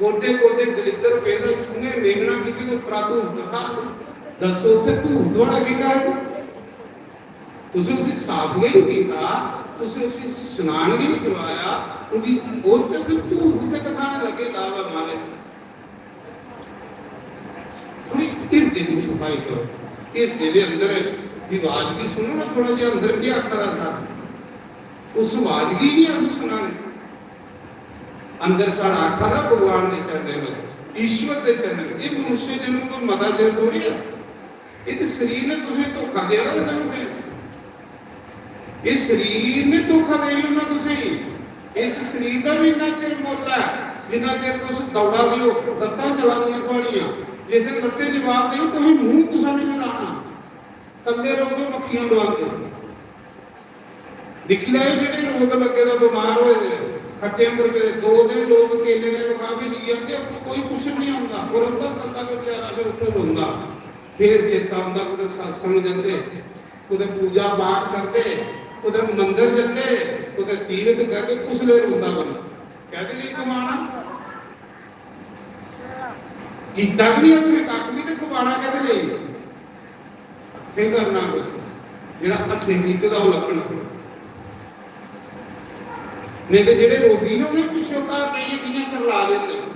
गोडे गोडे दलिद्दर पेदा, चूहे मेंगना कीते ते उप्परा धूड़ दिखा। दस्सो, उत्थै धूड़ थुआढ़ा केह् कारण? तुसें उसी साफ गै नहीं कीता, तुसें उसी स्नान गै नहीं करवाया, उदी ओह् ते फिर धूड़ उत्थै दिखाने दा केह् लाभ ऐ मालक? थोड़ी हिरदे दी सफाई करो। हिरदे दे अंदर दी आवाज गी सुनो ना, थोड़ा जिहा अंदर केह् आखा दा साढ़ा, उस आवाज गी नहीं अस सुना दे। अंदर साढ़ा आखा दा भगवान दे चरणें में, ईश्वर दे चरणें में। ये मनुष्य जन्म कोई मता चिर थोड़ी है। इस शरीर ने तुसें धोखा दिया, इन्ना तुसें इस शरीर ने धोखा देई ओड़ना तुसेंगी। इस शरीर दा भी इन्ना चिर मुल्ल ऐ जिन्ना चिर तुस दौड़ा दे ओ, लत्तां चला दियां थुआड़ियां। जिस दिन लत्तें जवाब देओ, तुसें मूंह कुसै ने निं लाना, कल्ले रहोगे मक्खियां डुआंदे। दिक्खी लैओ, जेह्ड़े रोग लग्गे दा, बमार होए दे, खट्टें पर पेदे, दो दिन लोक केले दे लफाफे लेई आंदे, कोई कुछ निं औंदा, और अद्धा कल्ला गै बेचारा फिर उत्थै रोंदा। फिर चेता औंदा, कुतै सत्संग जंदे, कुतै पूजा पाठ करदे, कुतै मंदर जंदे, कुतै तीरथ करदे, उसलै रोंदा बंदा। कैह्दे लेई कमाना? कीता बी निं हत्थें कक्ख बी, ते कमाना कैह्दे लेई? हत्थें करना कुछ, जेह्ड़ा हत्थें कीते दा ओह् लब्भना। नेईं ते जेह्ड़े रोगी न, उ'नें पिच्छें घर जाइयै कि'यां करला दे होंदे?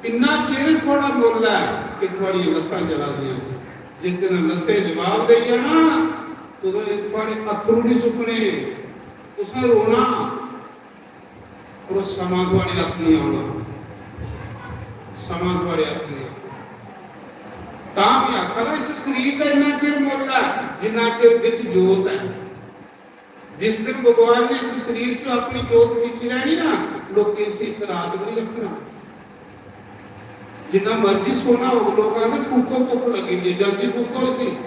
इन्ना चिर थुआढ़ा मुल्ल ऐ कि थुआढ़ियां लत्तां चला दियां। जिस दिन लत्तें जवाब देई जाना, उदों थुआढ़े अत्थरू निं सुक्कने, तुसें रोना, पर ओह् समां थुआढ़े हत्थ निं औना, समां थुआढ़े हत्थ निं औना। तां भी आखा दा, इस शरीर दा इन्ना चिर मुल्ल ऐ जिन्ना चिर बिच जोत ऐ। जिस दिन भगवान ने इस शरीर चों अपनी जोत खिच्ची लैनी ना, लोकें इसी इक रात भी नहीं रखना। जिन्ना मर्जी सोना होग, लोक आखदे, "फूको, भुक्ख लगी दी है, जल्दी फूको इसी।"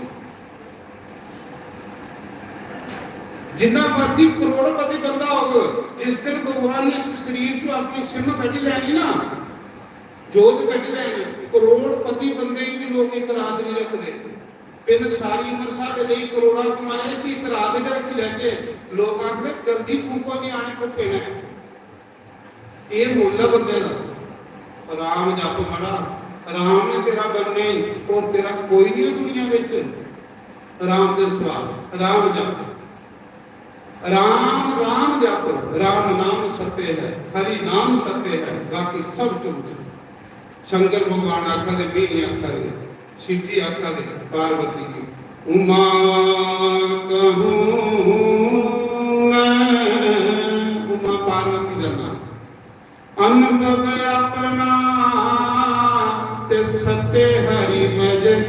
जिन्ना मर्जी करोड़पति बंदा होग, जिस दिन भगवान ने इस शरीर चों अपनी सिम कड्ढी लैनी ना, जोत कड्ढी लैनी, करोड़पति बंदे गी भी लोक इक रात नहीं रखदे। बिन सारी उम्र साढ़े लेई करोड़ां कमाए, इसी इक रात गै रक्खी लैचे। लोक आखदे, "जल्दी फूको, ञ्याणे भुक्खे न।" एह् मुल्ल ऐ बंदे दा। राम जप मड़ा, राम ने तेरा बनना ही, और तेरा कोई नहीं है दुनिया बिच। राम दे सिवा, राम जप। राम, राम जप, राम नाम सत्य है, हरि नाम सत्य है, बाकी सब झूठ। शंकर भगवान आखा दे, में नहीं आखा दे, शिव जी आखा दे पार्वती की, "उमा कहूँ मैं।" उमा पार्वती का नाम। अनुभव अपना ते सत्य हरि भजन,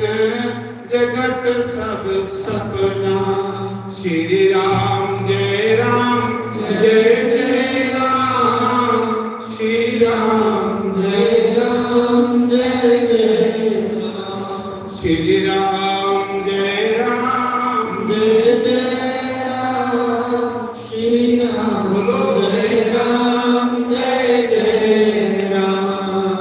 जगत सब सपना। श्री राम जय राम, जय जय राम। श्री राम जय राम, जय जय राम। श्री राम जय राम, जय जय राम। श्री राम बोलो। जय राम, जय जय राम।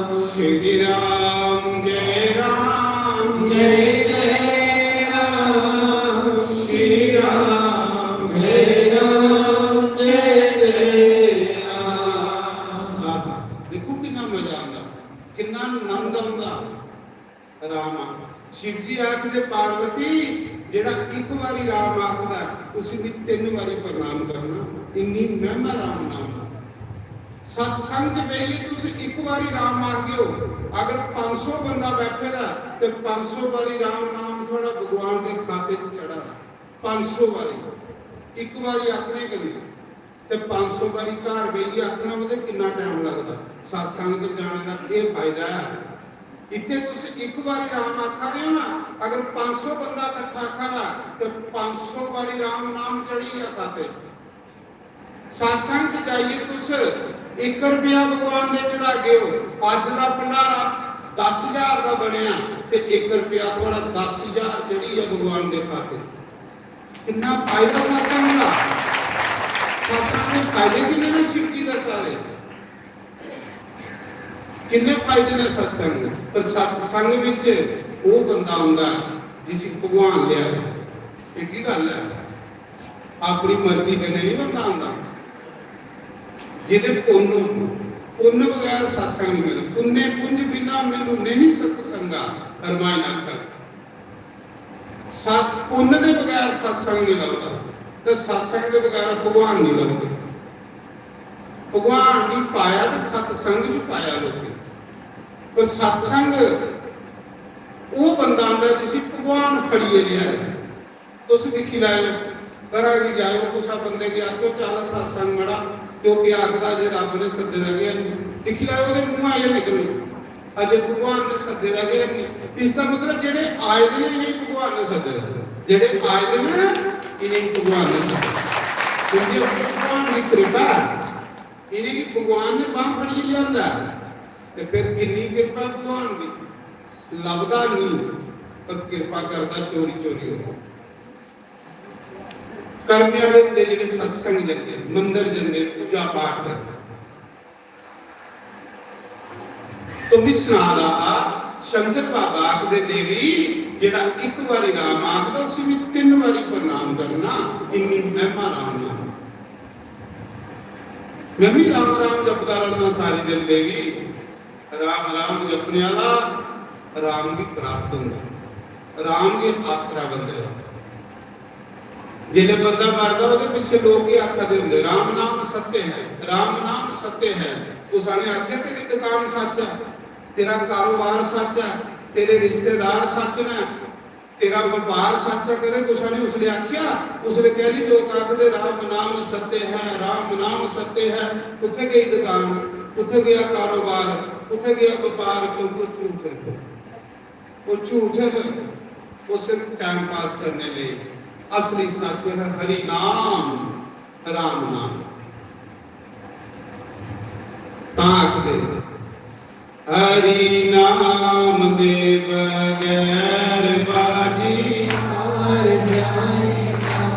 राम आखदा, उसी मी तिन्न बारी प्रणाम करना, इन्नी महिमा राम नाम दी। सत्संग च बेहियै तुस इक बारी राम आखदे ओ, अगर पंज सौ बंदा बैठे दा ते पंज सौ बारी राम नाम थुआढ़ा भगवान दे खाते च चढ़ा दा, पंज सौ बारी इक बारी आखने कन्नै, ते पंज सौ बारी घर बेहियै आखना, मतलब किन्ना टाइम लगदा। सत्संग च जाने दा एह् फायदा ऐ। इत्थै तुस इक बारी राम आखा दे ओ ना, अगर पंज सौ बंदा किट्ठा आखा दा, ते पंज सौ बारी राम नाम चढ़ी गेआ खाते। सत्संग च जाइयै तुस इक रपेआ भगवान दे चढ़ागे ओ, अज्ज दा भंडारा दस ज्हार दा बनेआ, ते इक रपेआ थुआढ़ा दस ज्हार चढ़ी गेआ भगवान दे खाते च। किन्ना फायदा सत्संग दा। सत्संग दे फायदे किन्ने ने शिव जी दे सारे, किन्ने फायदे ने सत्संग दे। पर सत्संग विच ओह बंदा आंदा जिसी भगवान लिया। इक ही गल्ल है, अपनी मर्जी कन्नै नहीं बंदा आंदा। जिदे पुन्न, पुन्न बगैर सत्संग नहीं मिलदा। पुन्ने पुंज बिना मैनू नहीं सत्संगा, रामायण आखर। सत पुन्न दे बगैर सत्संग नहीं लभदा, ते सत्संग दे बगैर भगवान नहीं लभदे। भगवान नहीं पाया ते सत्संग च पाया लोकें। पर सत्संग ओह बंदा आंदा जिसी भगवान फड़ियै लिया। तुस दिक्खी लैओ, घरा गी जाओ, कुसै बंदे गी आखो, "चल सत्संग मड़ा," ते ओह केह् आखदा, "जे रब ने सद्दे दा गै निं।" दिक्खी लैओ, ओहदे मूंहा एह् निकलना, "अजे भगवान ने सद्दे दा गै निं।" इसदा मतलब जेह्ड़े आए दे न, इ'नेंगी भगवान ने सद्दे दा, जेह्ड़े आए दे न, इ'नेंगी भगवान ने सद्दे दा। क्योंकि भगवान दी कृपा ऐ, इ'नेंगी भगवान ने बांह फड़ियै लेआंदा ऐ। ते फिर किन्नी कृपा भगवान दी, लभदा निं, पर कृपा करदा चोरी चोरी होई। कर्मे आह्ले होंदे जेह्ड़े सत्संग जंदे, मंदर जंदे, पूजा पाठ करदे। तो भी सना दा हा, शंकर बाबा आखदे, "देवी, जेह्ड़ा इक बारी राम आखदा, उसी मैं तिन्न बारी प्रणाम करना, इन्नी महिमा राम नाम।" मैं भी राम राम जपदा रौह्ना सारी दिन देवी। राम राम जपने आह्ला राम गी प्राप्त होंदा, राम गी आसरा बनदे दा। जिसलै बंदा मरदा, ओह्दे पिच्छे लोक केह् आखा दे होंदे, "राम नाम सत्य है, राम नाम सत्य है।" कुसै ने आखेआ, "तेरी दुकान सच्च ऐ, तेरा कारोबार सच्च ऐ, तेरे रिश्तेदार सच्च न, तेरा बपार सच्च ऐ।" कदें कुसै ने उसलै आखेआ? उसलै कैह्ली लोक आखदे, "राम नाम सत्य है, राम नाम सत्य है।" कुत्थै गई दुकान, कुत्थै गया कारोबार, कुत्थै गया बपार? क्योंकि ओह् झूठ है, ओह् झूठ है, ओह् सिर्फ टाइम पास करने लेई। असली सच्च है हरि नाम, राम नाम। तां आखदे, हरि नाम दे बगैर बाजी हार जाएगा।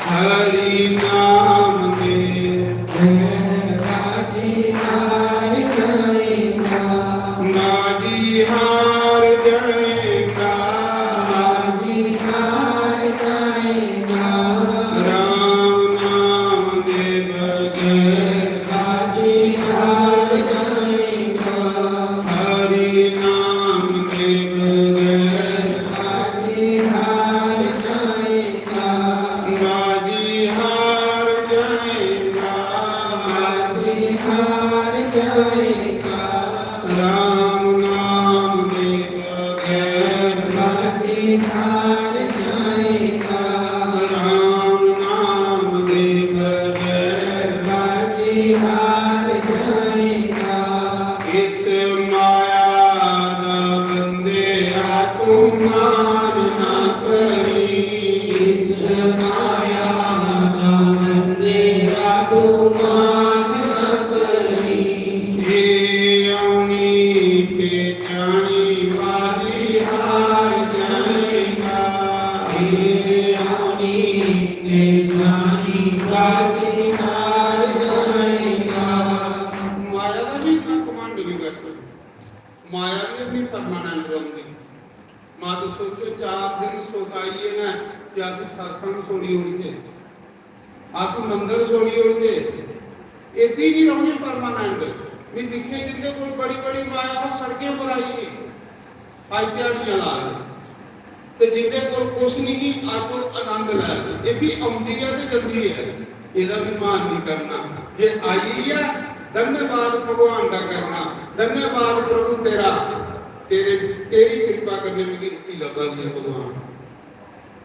हरि नाम दे बगैर बाजी हार जाएगा। बाजी हार जाएगा। बाजी हार जाएगा। राम नाम दे बगैर बाजी हार जाएगा। हरि नाम के बगैर बाजी हार जाएगा। बाजी हार जाएगा। बाजी हार जाएगा। राम नाम के बगैर बाजी हार जाएगा। राम नाम के बगैर बाजी हार जाएगा। इस माया दा बंदेआ तू मान ना करी। इस माया दा बंदेआ तू मान ना करी। जे औनी ते जानी बाजी हार जाएगा। जे औनी ते जानी बाजी हार जाएगा। माया दा भी इतना घमंड नहीं करना। माया भी अपनी परमानेंट रौंह्दी। मत सोचो चार दिन सुख आइये ना कि अस सत्संग छोड़ी ओड़चे, अस मंदर छोड़ी ओड़चे। एह् भी नहीं रौह्नी परमानेंट। मैं दिक्खे जिंदे कोल बड़ी बड़ी माया, ओह् सड़कें पर आई गे, अज्ज ध्याड़ियां ला दे। ते जिंदे कोल कुछ नहीं, अज्ज ओह् आनंद लै दे। एह् बी औंदी ऐ ते जंदी ऐ, एह्दा बी मान नहीं करना। जे आई ऐ, धन्यवाद भगवान दा करना, धन्यवाद प्रभु तेरा, तेरे, तेरी कृपा कन्नै मिगी रुट्टी लब्भा दी ऐ भगवान,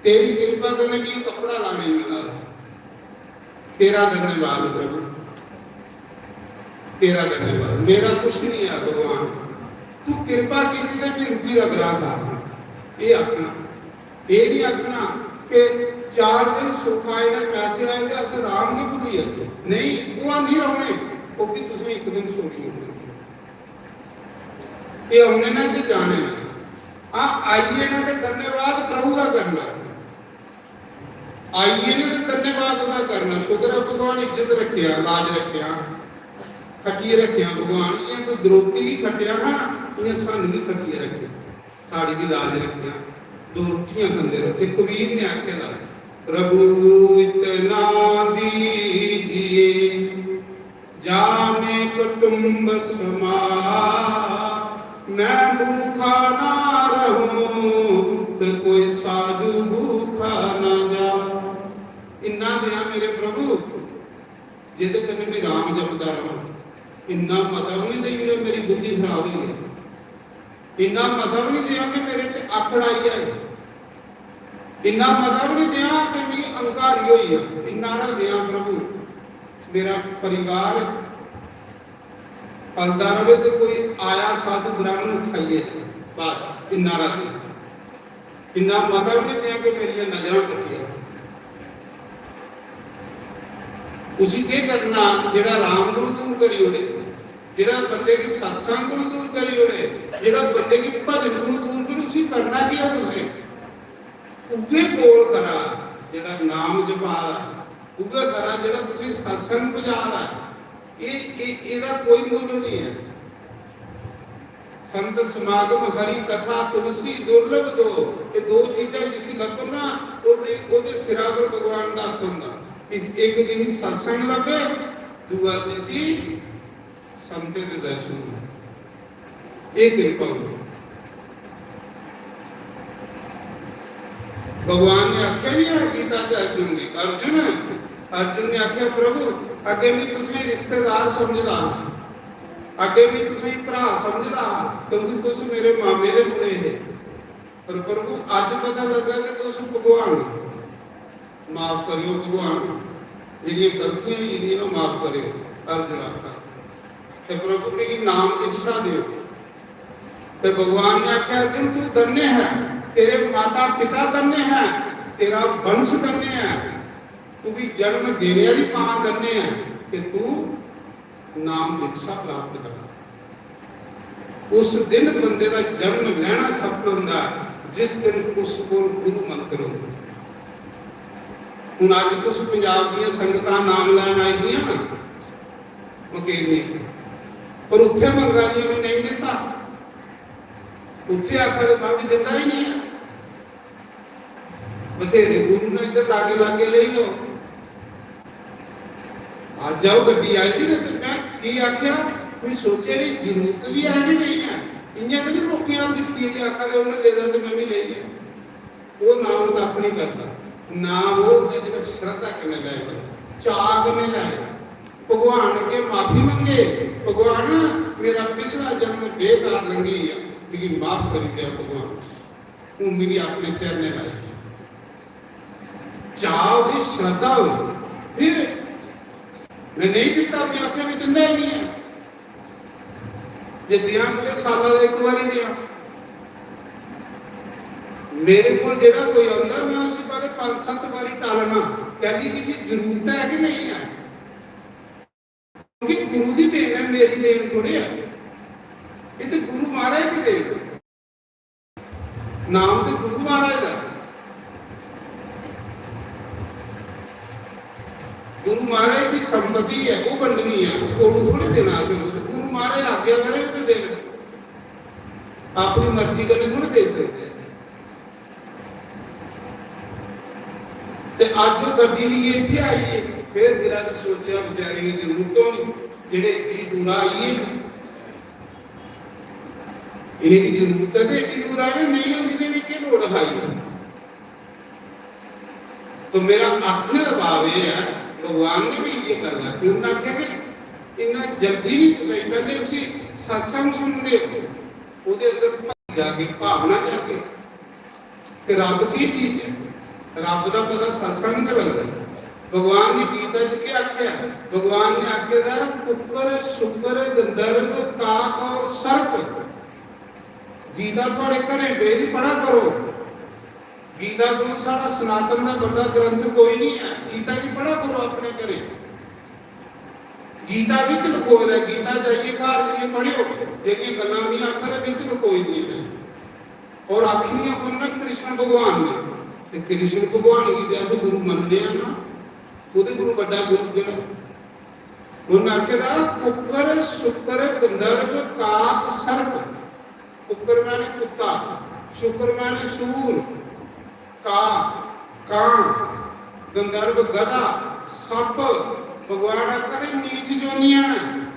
तेरी कृपा कन्नै मिगी कपड़ा लाने गी मिला दा। तेरा धन्यवाद प्रभु, तेरा धन्यवाद। मेरा कुछ नहीं है भगवान, तू कृपा कीती ते मैं रुट्टी दा ग्राह था। एह् आखना, एह् नहीं आखना कि चार दिन सुख आए ने, पैसे आए ते अस राम गै भुल्ली जाचै। नहीं, ओह् नहीं रौह्ने, ओह् भी तुसें इक दिन छोड़ी ओड़ने। एह् औने न ते जाने न। आ, आइए न ते धन्यवाद प्रभु दा करना। आइए न ते धन्यवाद ओह्दा करना। शुक्र ऐ भगवान इज्जत रखेआ, लाज रखेआ, खट्टियै रखेआ भगवान। इ'यां तूं द्रौपदी गी खट्टेआ हा, इ'यां सानूं बी खट्टियै रखेआ, साढ़ी बी लाज रखेआ। दो रुट्टियां खंदे रहो। ते कबीर ने आखे दा, "प्रभु इतना दीजिए, जाने कुटुंब समाज, मैं भूखा ना रहूं तो कोई साधु भूखा ना जा।" इन्ना देआ मेरे प्रभु, जेह्दे कन्नै मैं राम जपदा रहां। इन्ना मता भी नहीं देई ओड़ेआ, मेरी बुद्धि खराब होई जाए। इन्ना मता भी नहीं देआ कि मेरे च आकड़ आई जाए। इन्ना मता भी नहीं देआ कि मिगी अहंकारी होई जा। इन्ना हारा देआ प्रभु, मेरा परिवार पलदा रवे ते कोई आया साधु ब्राह्मण खाइए जाए। बस इन्ना हारा देआ। इन्ना मता भी नहीं देआ कि मेरियां नजरां कट्टियां। उसी केह् करना जेह्ड़ा राम कोलू दूर करी ओड़े, जेह्ड़ा बंदे गी सत्संग कोलू दूर करी ओड़े, जेह्ड़ा बंदे गी भजन कोलू दूर करी, उसी करना केह् ऐ तुसें? उ'ऐ कोल करा जेह्ड़ा नाम जपा दा, उ'ऐ करा जेह्ड़ा तुसें सत्संग पजा दा। एह्, एह्, एह्दा कोई मुल्ल नहीं ऐ। संत समागम, हरि कथा, तुलसी दुर्लभ दो, ये दो चीजां जिसी लब्भन ना, ओह्दे, ओह्दे सिरा पर भगवान दा हत्थ होंदा। इस इक दी सत्संग लब्भे, दूआ जिसी संतें दे दर्शन होंदे। एह् कृपा होंदी। भगवान ने आखेआ नहीं है गीता च अर्जुन गी, अर्जुन, अर्जुन ने आखेआ, "प्रभु, अग्गें मैं तुसें रिश्तेदार समझदा हा, अग्गें मैं तुसें भ्रा समझदा हा, क्योंकि तुस मेरे मामे दे मुड़े हे। पर प्रभु, अज्ज पता लगा कि तुस भगवान हो। माफ करियो भगवान, जेह्ड़ियां गलतियां होई गेदियां ना, माफ करियो।" अर्जुन आखा, "ते प्रभु, मिगी नाम दीक्षा दियो।" ते भगवान ने आखेआ, "अर्जुन, तू धन्य है, तेरे माता पिता धन्य है, तेरा वंश धन्य है, तुगी जन्म देने वाली मां धन्य है कि तू नाम दीक्षा प्राप्त कर।" उस दिन बंदे दा जन्म लैना सफल होंदा, जिस दिन उस कोल गुरु मंत्र होंदा। हुन अज्ज तुस पंजाब दियां संगतां नाम लैन आई दियां ना, मकेरियां, पर उत्थे मंगा दियां भी नहीं दिता, उत्थे आखा दे, "मैं भी दिता ही नहीं है।" बथेरे गुरु ने इधर लागे लागे लेई लो। अज्ज आओ गड्डी आई दी ना, ते मैं की आख्या, कोई सोचे नहीं, जरूरत भी है कि नहीं है। इयां ते नहीं लोकें अल दिक्खिए कि आखा दे उन्हें लेदा ते मैं भी लेई लिया। वो नाम कक्ख नहीं करता। नाम वो होंदा जेह्ड़ा श्रद्धा कन्नै लै बंदा, चाऽ कन्नै लै। भगवान अग्गें माफी मंगे, "भगवान, मेरा पिछला जन्म बेकार लंघी गेआ, मिगी माफ करी देआ भगवान।" हून मिगी अपने चरणें लाई। चाह होगी, श्रद्धा होगी, फिर मैं नहीं दिता, मैं आख्या मैं दिंदा ही नहीं है। जे दियां करे, साला दा इक बारी दियां। मेरे कोल जेड़ा कोई आंदा, मैं उसी पैह्ले पंज सत्त बारी टालना, क्योंकि किसी जरूरत है कि नहीं है। क्योंकि गुरु दी देन है, मेरी देन थोड़े है। ये तो गुरु महाराज दी देन है। नाम ते गुरु महाराज दा। गुरु महाराज दी संपत्ति है, वो बंडनी है, वो कोलू थोड़े देना असें कुछ। गुरु महाराज आज्ञा करे ते देन, अपनी मर्जी कन्नै थोड़े दे सकदे। ते अज्ज ओह् गड्डी लेइयै इत्थै आई ऐ, फिर दिला च सोचेआ, बेचारे गी जरूरत होनी, जेह्ड़े एड्डी दूरा आई गे न, इ'नेंगी जरूरत ऐ ते एड्डी दूरा आए न, नेईं होंदी ते इ'नें केह् लोड़ हा आई? तो मेरा आखने दा भाव एह् ऐ, भगवान ने भी इ'यै गल्ल आखी। उन्नै आखेआ कि इन्ना जल्दी नहीं कुसै गी, पैह्ले उसी सत्संग सुनदे ओ, ओह्दे अंदर भक्ति जागे, भावना जागे। ते रब की चीज ऐ? रब दा पता सत्संग च लगदा। भगवान ने गीता च केह् आखेआ? भगवान ने आखे दा, कुक्कर, सुक्कर, गंधर्व, काक और सर्प। गीता थुआड़े घरें पेदी, पढ़ा करो। गीता गुरु साढ़ा सनातन दा बड्डा ग्रंथ कोई नहीं है। गीता गी पढ़ा करो अपने घरें। गीता बिच लखोए दा, गीता जाइए घर जाइए पढ़ियो, जेह्ड़ियां गल्लां मी आखा दा बिच लखोई दियां न। और आखी दियां कु'न ना? कृष्ण भगवान ने। ते कृष्ण भगवान गी ते अस गुरु मनने आं ना, ओह्दे कोलू बड्डा गुरु केह्ड़ा? उन्नै आखे दा, कुक्कर, सुक्कर, गंधर्व, काक, सर्प। कुक्कर माने कुत्ता, सुक्कर माने सूर, का, कां, गंधर्व गधा, सप्प, भगवान आखा दे नीच जोनियां न।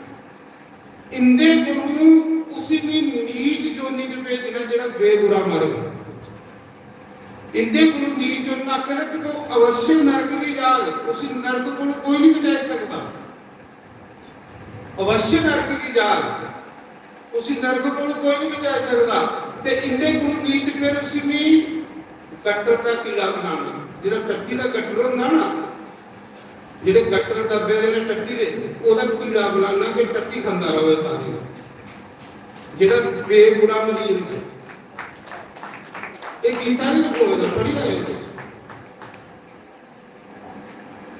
इंदे कोलू उसी भी नीच जोनी च भेजना जेह्ड़ा बेबुरा मरग। इंदे कोलू नीच जोनी आखा दे कि वो अवश्य नरक गी जाग, उसी नरक कोलू कोई नहीं बचाई सकदा। अवश्य नरक गी जाग, उसी नरक कोलू कोई नहीं बचाई सकदा। ते इंदे कोलू नीच फिर उसी मी गटर दा कीड़ा बनाना, जेह्ड़ा टट्टी दा गटर होंदा ना, जेह्ड़े गटर दबे दे ने टट्टी दे, ओह्दा कीड़ा बनाना कि टट्टी खंदा रवे सारी, जेह्ड़ा बेबुरा मरी जंदा। एह् गीता च लखोए दा, पढ़ी लैओ तुस।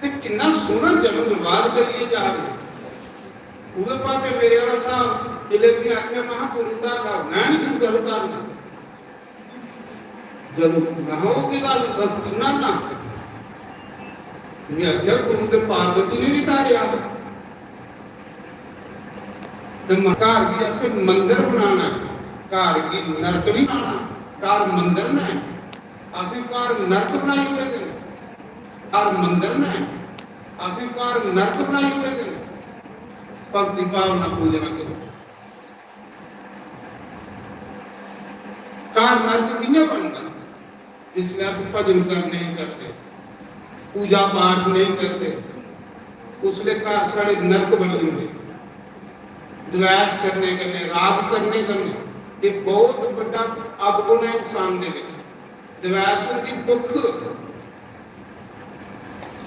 ते किन्ना सोह्ना जन्म बर्बाद करियै जा दे। उ'ऐ भापे मेरे आह्ला साहब, जिसलै में आखेआ, महां, गुरु धार ला, में निं गुरु घरों धारना। जदूं में ओह् केह् गल्ल, बस इन्ना ना। में आखेआ, गुरु ते पार्वती ने भी धारेआ। ते म-, घर गी असें मंदर बनाना ऐ, घर गी नरक नहीं बनाना। घर मंदर न, असें घर नरक बनाई ओड़े दे न। घर मंदर न, असें घर नरक बनाई ओड़े दे न। भक्ति भावना पूजना करो। घर नरक कि'यां बनदा? जिसलै अस भजन कर नेईं करदे, पूजा पाठ नेईं करदे, उसलै घर साढ़े नरक बनी जंदे। द्वेष करने कन्नै, राग करने कन्नै, एह् बहुत बड्डा अवगुण ऐ इंसान दे विच। द्वेष होंदी दुख।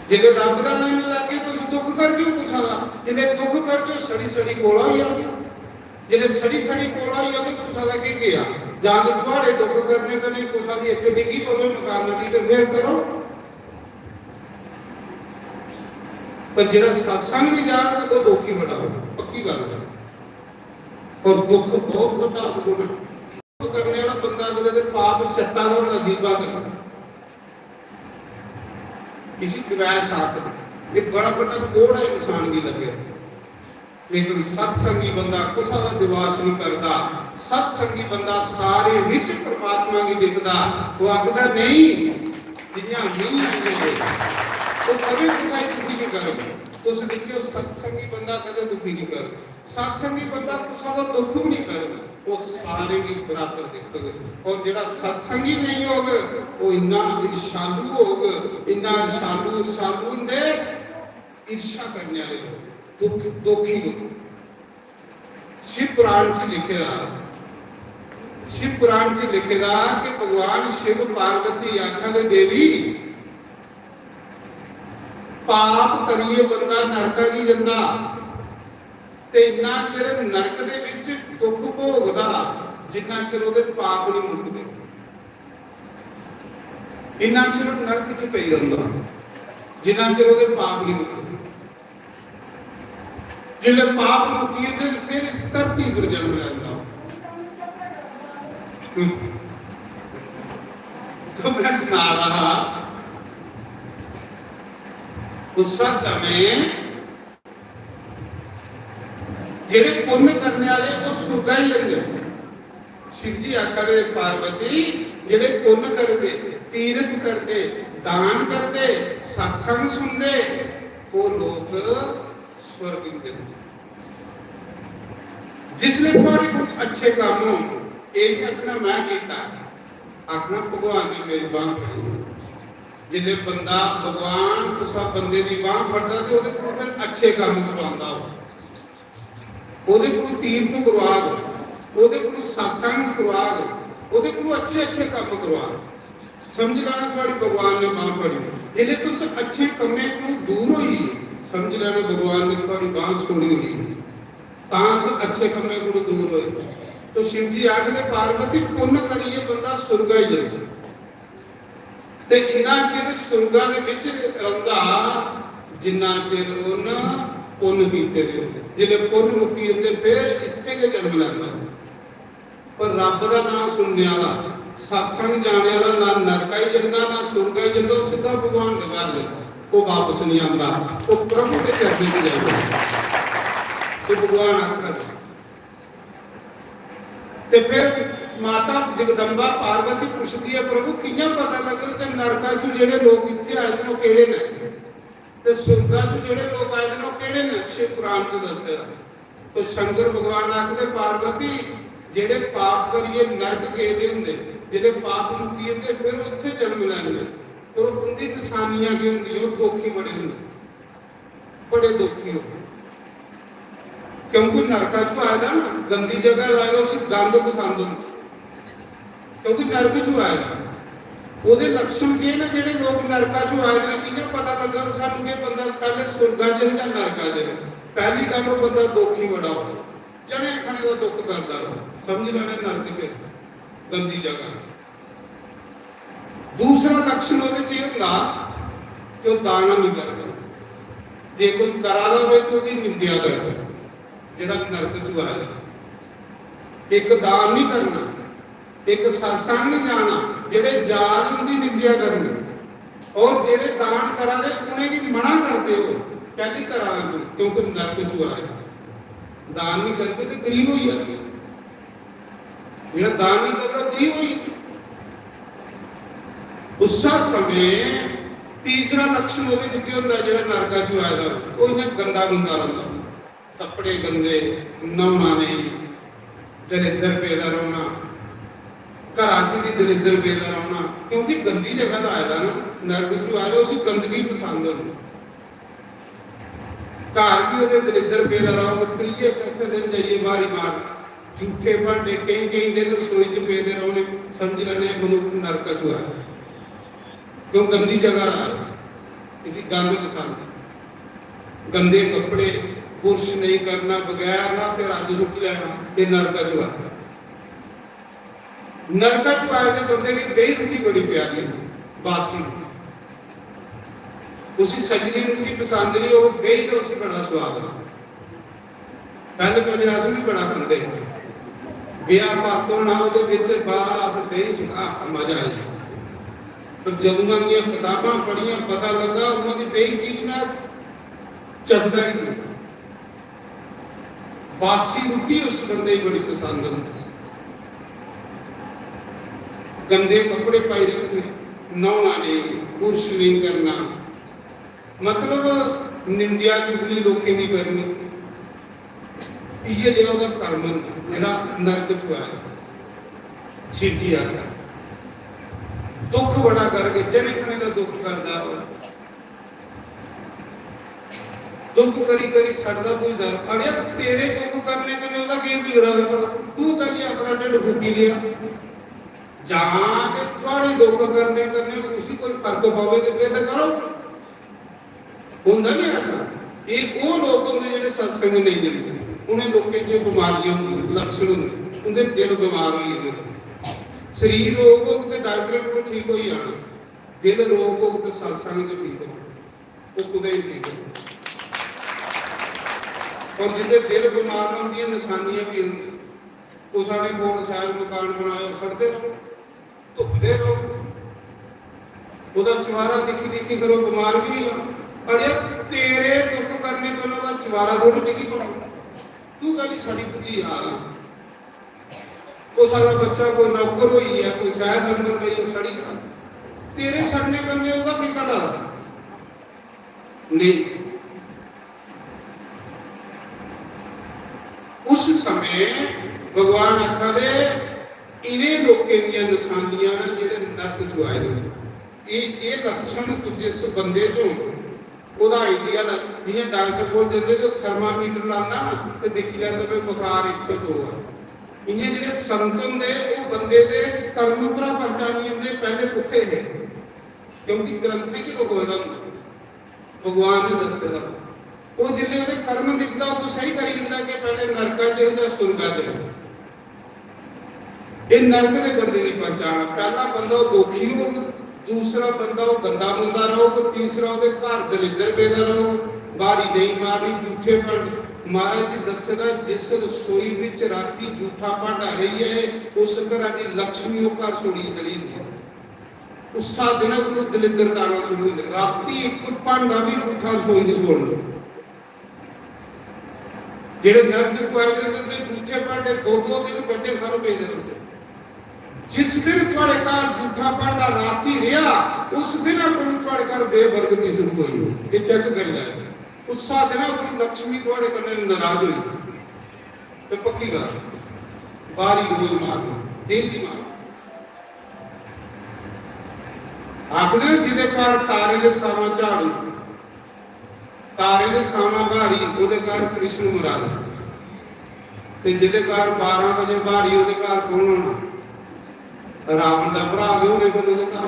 जिसलै रब दा नाम लैगे, तुस दुख करगे ओ कुसा दा, जिसलै दुख करगे ओ, सड़ी सड़ी कोला होई जागे। जिसलै सड़ी सड़ी कोला होई जागे, कुसा दा केह् गेआ? जां ते थुआड़े दुख करने कन्नै कुसा दी इक डिग्गी पवे मकाना दी, ते फिर करो। पर जेह्ड़ा सत्संग नहीं जाग, ते ओह् दुख ही बड़ा होग, पक्की गल्ल ऐ। और दुख बहुत बड्डा अवगुण ऐ। करने वाला बंदा अगले दे पाप चट्टा दा होना जीवा कन्नै। इसी द्वेष आखदे। ये बड़ा बड्डा कोड़ है इंसान गी लग्गे। लेकिन सत्संगी बंदा कुसा दा द्वेष नहीं करदा। सत्संगी बंदा सारे विच परमात्मा गी दिखदा। वो आखदा, "नहीं, जियां मिगी लग्गे, वो कदें कुसा गी दुखी नहीं करग।" तुस दिक्खियो, सत्संगी बंदा कदें दुखी नहीं करग। सत्संगी बंदा कुसा दा दुख भी नहीं करग, वो सारे भी बराबर देखग। और जेड़ा सत्संगी नहीं होग, वो इन्ना ईर्षालु होग, इन्ना ईर्षालु, ईर्षालु होंदे ईर्षा करने वाले लोग, दुख, दुखी लोग। शिव पुराण च लिखे दा, शिव पुराण च लिखे दा कि भगवान शिव पार्वती आखा दे, "देवी, पाप करिए बंदा नरका गी जंदा, ते इन्ना चिर नरक दे विच दुख भोगदा, जिन्ना चिर ओहदे पाप नहीं मुकदे। इन्ना चिर नरक च पेई रौंहदा, जिन्ना चिर ओहदे पाप नहीं मुकदे। जिसलै पाप मुक्की जंदे, ते फिर इस धरती पर जन्म लैंदा।" तो मैं सना रहा हा, उस समय जेह्ड़े पुण्य करने वाले, ओह् सुरगा ही जंदे। शिव जी आखा दे, "पार्वती, जेह्ड़े पुण्य करदे, तीर्थ करदे, दान करदे, सत्संग सुनदे, ओह् लोक स्वर्ग च जंदे।" जिसले थुआड़े कोल अच्छे कम्म होन, एह् नहीं आखना, "मैं कीता", आखना, "भगवान ने मेरी बांह फड़ी।" जिसलै बंदा, भगवान कुसै बंदे दी बांह फड़दा ते ओह्दे कोल फिर अच्छे कम्म करवांदा, ओह्दे कोल तीर्थ करवाग, ओह्दे कोल सत्संग करवाग, ओह्दे कोल अच्छे अच्छे कम्म करवाग। समझ लैना थुआड़ी भगवान ने बांह फड़ी। जिसलै तुस अच्छे कम्में कोल दूर होई गे, समझ लैना भगवान ने थुआड़ी बांह छोड़ी होनी। तां अस अच्छे कम्में कोल दूर होए। तो शिव जी आखदे, पार्वती, पुन्न करियै बंदा सुरगा ही जंदा। ते इन्ना चिर सुरगा दे बिच रौंह्दा, जिन्ना चिर उन्न पुन्न कीते दे होंदे। जिसलै पुन्न मुक्की जंदे, फिर इत्थै गै जन्म लैंदा। पर रब्ब दा नांऽ सुनने आह्ला, सत्संग जाने आह्ला ना नरका ही जंदा, ना सुरगा ही जंदा, ओह् सिद्धा भगवान दे घर जंदा, ओह् बापस नहीं आंदा, ओह् प्रभु दे चरणें च जाई जंदा। ते भगवान आखा दे। ते फिर माता जगदम्बा पार्वती पुछदी ऐ, "प्रभु, कि'यां पता लग्गग कि नरका च जेह्ड़े लोक इत्थै आए दे न, ओह् केह्ड़े न? ते सुरगा च जेह्ड़े लोक आए दे न, ओह् केह्ड़े न?" शिव पुराण च दस्से दा। तो शंकर भगवान आखदे, "पार्वती, जेह्ड़े पाप करियै नरक गेदे होंदे, जेह्ड़े पाप मुक्की जंदे, फिर उत्थै जन्म लैंदे, पर उं'दी नशानियां केह् होंदियां? ओह् दुखी बड़े होंदे, बड़े दुखी होंदे, क्योंकि नरका च आए दा ना, गंदी जगह लाए दा, उसी गंद पसंद होंदा।" क्योंकि नरक च आए दा। ओह्दे लक्षण केह् न? जेह्ड़े लोक नरका च आए दे न, कि'यां पता लग्गा कि सानूं केह्, बंदा पैह्ले सुरगा च जां नरका च? पैह्ली गल्ल, ओह् बंदा दुखी बड़ा हो, जने खने दा दुख करदा रहो, समझ लैना नरक च गंदी जगह। दूसरा लक्षण ओह्दे च एह् होंदा कि ओह् दान नहीं करदा। जे कोई करा दा होए तो ओह्दी निंदेआ करदा, जेह्ड़ा नरक च आए दा। इक दान नहीं करना, इक सत्संग नहीं जाना, जेह्ड़े जा दे उं'दी निंदेआ करनी, और जेह्ड़े दान करा दे उ'नेंगी मना करदे हो, "कैह्दी करा दे तू?" क्योंकि नरक च आए दा। दान नहीं करदे ते गरीब होई जागे। जेह्ड़ा दान नहीं करदा, गरीब होई जंदा। उस्सै समें तीसरा लक्षण ओह्दे च केह् होंदा? जेह्ड़ा नरका च आए दा, ओह् इ'यां गंदा गुंदा रौंह्दा, कपड़े गंदे, न्हौना नेईं, दलिद्दर पेदा रौह्ना, घरा च बी दलिद्दर पेदा रौह्ना, क्योंकि गंदी जगह दा आए दा ना, नरक च आए दा, उसी गंदगी पसंद होंदी। घर बी ओह्दे दलिद्दर पेदा रौह्ग, त्रिये चौथे दिन जाइयै बारी मार, जूठे भांडे केईं केईं दिन रसोई च पेदे रौह्ने, समझी लैने मनुक्ख नरक च आए। क्यों? गंदी जगह आए, इसी गंद पसंद, गंदे कपड़े, बुरश नहीं करना, बगैर न्हाते रज्ज सुट्टी लैना, ये नरक च आए। नरका च आए दे बंदे गी बेही रुट्टी बड़ी प्यारी होंदी, बासी रुट्टी। उसी सजरी रुट्टी पसंद नहीं, ओह् बेही दा उसी बड़ा स्वाद लगदा। पैह्ले पैह्ले अस बी बड़ा खंदे हे। ब्याह पत्त होना, ओह्दे बिच बास देहीं सुना, आह, मजा आई गेआ। पर जदूं दा उं'दियां कताबां पढ़ियां, पता लग्गा, उ'आं दी बेही चीज में चखदा ही नहीं। बासी रुट्टी उस बंदे गी बड़ी पसंद होंदी। गंदे कपड़े पाई रखने, न्हौना नेईं, बुरश नेईं करना, मतलब निंदेआ चुगली लोकें दी करनी। इ'यै जेहा ओह्दा कर्म होंदा, जेह्ड़ा नरक च आए दा। शिव जी आखदा, दुख बड़ा करगे, जने खने दा दुख करदा ओह्। दुख करी करी सड़दा भुजदा। अड़ेआ, तेरे दुख करने कन्नै ओह्दा केह् बिगड़ा दा भला? तू कैह्ली अपना ढिड्ड फूकी लेआ? जां ते थुआढ़े दुख करने कन्नै उसी कोई फर्क पवे ते फिर ते करो। होंदा निं ऐसा? एह् ओह् लोक होंदे जेह्ड़े सत्संग नेईं जंदे। उ'नें लोकें च बमारियां होंदियां, लक्षण होंदे, उं'दे दिल बमार होई गेदे होंदे। शरीर रोग होग ते डाक्टरें कोल ठीक होई जाना, दिल रोग होग ते सत्संग च ठीक होना। ओह् कुतै ही ठीक होना। और जिंदे दिल बमार होंदियां, नशानियां भी होंदियां। कुसै ने कोल शैल मकान बनाए, ओह् सड़दे रहो, धुखदे रहो। ओह्दा चुबारा दिक्खी दिक्खी करो, बमार भी होई जाओ। अड़ेआ, तेरे दुख करने कन्नै ओह्दा चुबारा थोड़ी डिग्गी पौना। तू कैह्ली सड़ी भुज्जी जा रहा? कुसै दा बच्चा कोई नौकर होई गेआ, कोई सैड नंबर लेई ओह् सड़ी जा। तेरे सड़ने कन्नै ओह्दा केह् घटा? नहीं। उस समय भगवान आखा दे, इन्हें लोकें दियां नशानियां न जेह्ड़े नरक च आए दे न। एह् एह् लक्षण जिस बंदे च होन, ओह्दा आइडिया लग, जि'यां डाक्टर कोल जंदे ते ओह् थर्मामीटर लांदा ना ते दिक्खी लैंदा भाई बुखार इक सौ दो ऐ। इ'यां जेह्ड़े संत होंदे, ओह् बंदे दे कर्म उप्परा पहचानी जंदे, पैह्ले कुत्थै हे, क्योंकि ग्रंथें च लखोए दा होंदा, भगवान ने दस्से दा। ओह् जिसलै ओह्दे कर्म दिखदा, ओह् स्हेई करी जंदा कि पैह्ले नरका च हे जां सुरगा च हे। एह् नरक दे बंदे दी पहचान ऐ। पैह्ला बंदा ओह् दोखी होग, दूसरा बंदा ओह् गंदा मुंदा रौह्ग, तीसरा ओह्दे घर दलिद्दर पेदा रौह्ग, ब्हारी नेईं मारनी, झूठे भांडे। महाराज जी दस्से दा, जिस रसोई बिच रातीं झूठा भांडा रेही जाए, उस घरा दी लक्ष्मी ओह् घर छोड़ियै चली जंदी ऐ। उस्सा दिनै कोलू दलिद्दर ताना शुरू होई जंदा। रातीं इक भांडा बी झूठा रसोई च छोड़ना। जेह्ड़े नरक च आए दे होंदे, ते झूठे भांडे दो दो दिन बड्डे थाह्‌र पेदे रौंह्दे। जिस दिन थुआढ़े घर झूठा भांडा रातीं रेहा, उस दिन कोलू थुआढ़े घर बेबरकती शुरू होई। एह् चेक करी लैओ। उस्सा दिन कोलू लक्ष्मी थुआढ़े कन्नै नाराज होई। ते पक्की गल्ल, ब्हारी रोज मारना, डेली मारना। आखदे न, जिदे घर तारें दे सामा झाड़ू, तारें दे सामा ब्हारी, ओह्दे घर कृष्ण मुरारी। ते जिदे घर बारां बजे ब्हारी, ओह्दे घर कौन होना? रावण दा भ्राऽ गै होने पर ओह्दे घर।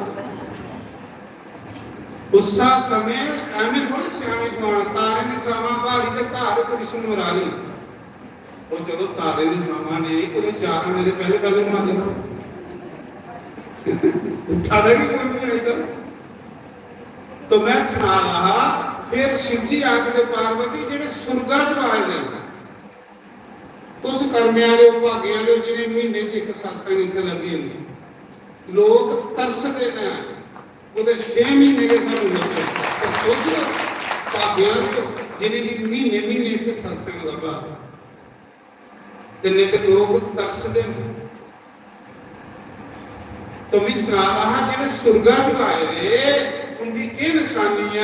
उस्सा समें ऐवें थोड़े स्याने पाना, तारें दे सामा ब्हारी ते घर कृष्ण मुरारी। ओह् चलो, तारें दे सामा नेईं, कुतै चार बजे पैह्ले पैह्ले मारी लो। उट्ठा दा बी कोई निं अजकल। तो मैं सना रहा, फिर शिव जी आखदे, पार्वती, जेह्ड़े सुरगा च आए दे न, तुस कर्मे आह्ले ओ, भागे आह्ले ओ, जि'नें म्हीने च इक सत्संग इत्थै लब्भी जंदी। लोक तरसदे न, कुतै छे म्हीने गै सानूं लब्भे। ते तुस भागे आह्ले ओ, जि'नेंगी म्हीने म्हीने इत्थै सत्संग लब्भा। ते नेईं ते लोक तरसदे न। तो मी सना दा हा, जेह्ड़े सुरगा च आए दे, उंदी केह् नशानी ऐ?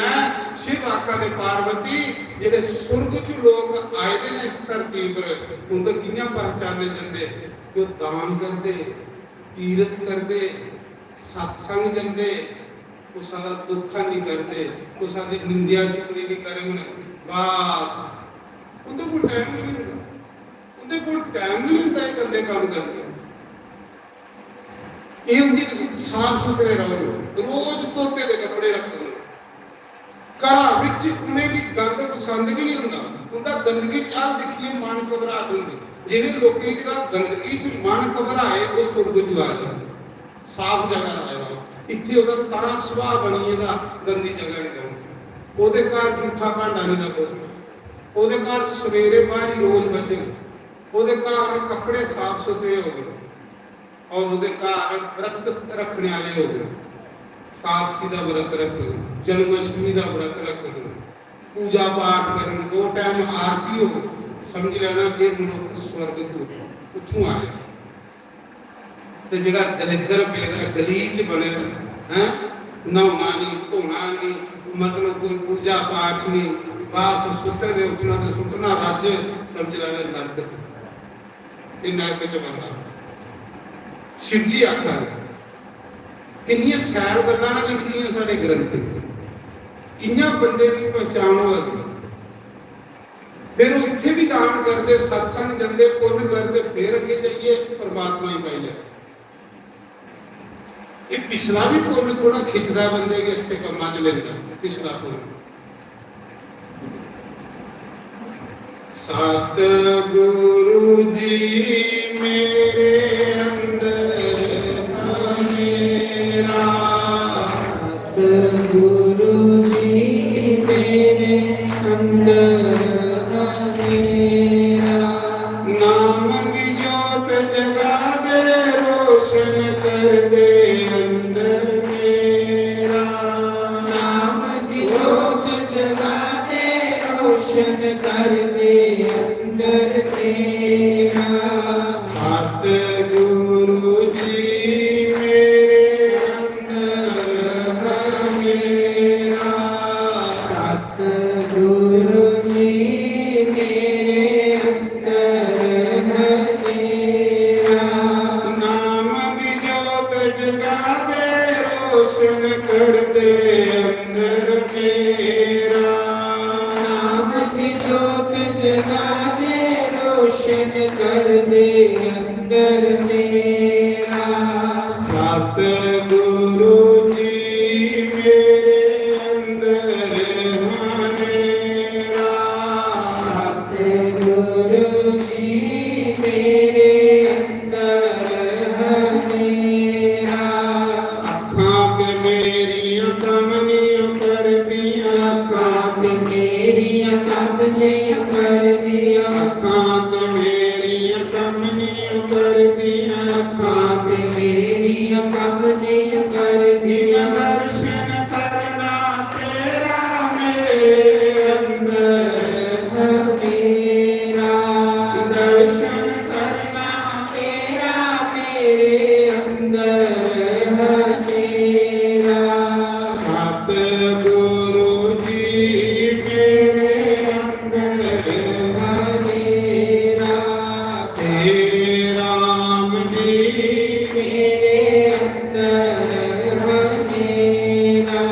शिव आखा दे, पार्वती, जेह्ड़े सुरग च लोक आए दे न इस धरती पर, उंदा कि'यां पहचाने जंदे? कि ओह् दान करदे, तीरथ करदे, सत्संग जंदे, कुसा दा दुख निं करदे, कुसा दी निंदेआ चुगली निं करङन। बस, उंदे कोल टाइम गै निं होंदा। उंदे कोल टाइम गै निं होंदा एह् गंदे कम्म करने। एह् उंदी किस्मत, साफ सुथरे रौह्न, रोज धोते दे कपड़े रक्खन। घरा बिच उ'नेंगी गंद पसंद गै निं होंदा। उंदा गंदगी च हर दिक्खियै मन घबराहट होंदी। जि'नें लोकें दा गंदगी च मन घबराए, ओह् सुरग च आए दा, साफ जगह आए दा। इत्थै ओह्दा तां सुभाऽ बनी गेदा, गंदी जगह निं रौह्न। ओह्दे घर झूठा भांडा निं लग्गग। ओह्दे घर सवेरे ब्हारी रोज बज्जग। ओह्दे घर कपड़े साफ सुथरे होङन। और ओह्दे घर व्रत रक्खने आह्ले होङन, कादसी दा व्रत रक्खन, जन्माष्टमी दा व्रत रक्खन, पूजा पाठ करन, दो टाइम आरती हो, समझ लैना कि मनुक्ख स्वर्ग च उत्थों आया। ते जेह्ड़ा दलिद्दर पेदा, गलीच बने दा, हैं, न्हौना निं, धोना निं, मतलब कोई पूजा पाठ निं, बस सुत्ते दे उट्ठना ते सुट्टना रज्ज, समझ लैना नरक च। एह् नरक च बंदा। शिव जी आखा दे, किन्नियां शैल गल्लां न लिखी दियां साढ़े ग्रंथें च, कि'यां बंदे दी पहचान होआ दी। फिर ओह् इत्थै बी दान करदे, सत्संग जंदे, पुन्न करदे, फिर अग्गें जाइयै परमात्मा गी पाई लैंदे। एह् पिछला बी पुन्न थोह्ड़ा खिचदा बंदे गी, अच्छे कम्मां च लेंदा पिछला पुन्न। सतगुरु जी मेरे अंदर हनेरा। सतगुरु जी मेरे अंदर हनेरा। नाम दी जोत जगा दे, रोशन कर दे अंदर मेरा। नाम दी जोत जगा दे, रोशन कर दे अंदर मेरा। सतगुरु जी मेरे अंदर हनेरा। सतगुरु जी मेरे अंदर हनेरा। नाम दी जोत जगा दे, रोशन कर रोशन कर दे अंदर मेरा। सतगुरु जी मेरे अंदर हनेरा। सतगुरु जी मेरे अंदर हनेरा। अखां ते मेरियां कम नहीं करदियां। अखां ते मेरियां कम नहीं करदियां। अखां ते मेरियां कम नहीं करदियां। अखां ते मेरियां कम नहीं करदियां। दर्शन करना तेरा मेरे अंदर हनेरा। दर्शन करना तेरा मेरे अंदर हनेरा। सतगुरु जी मेरे अंदर हनेरा। श्री राम जी मेरे अंदर हनेरा।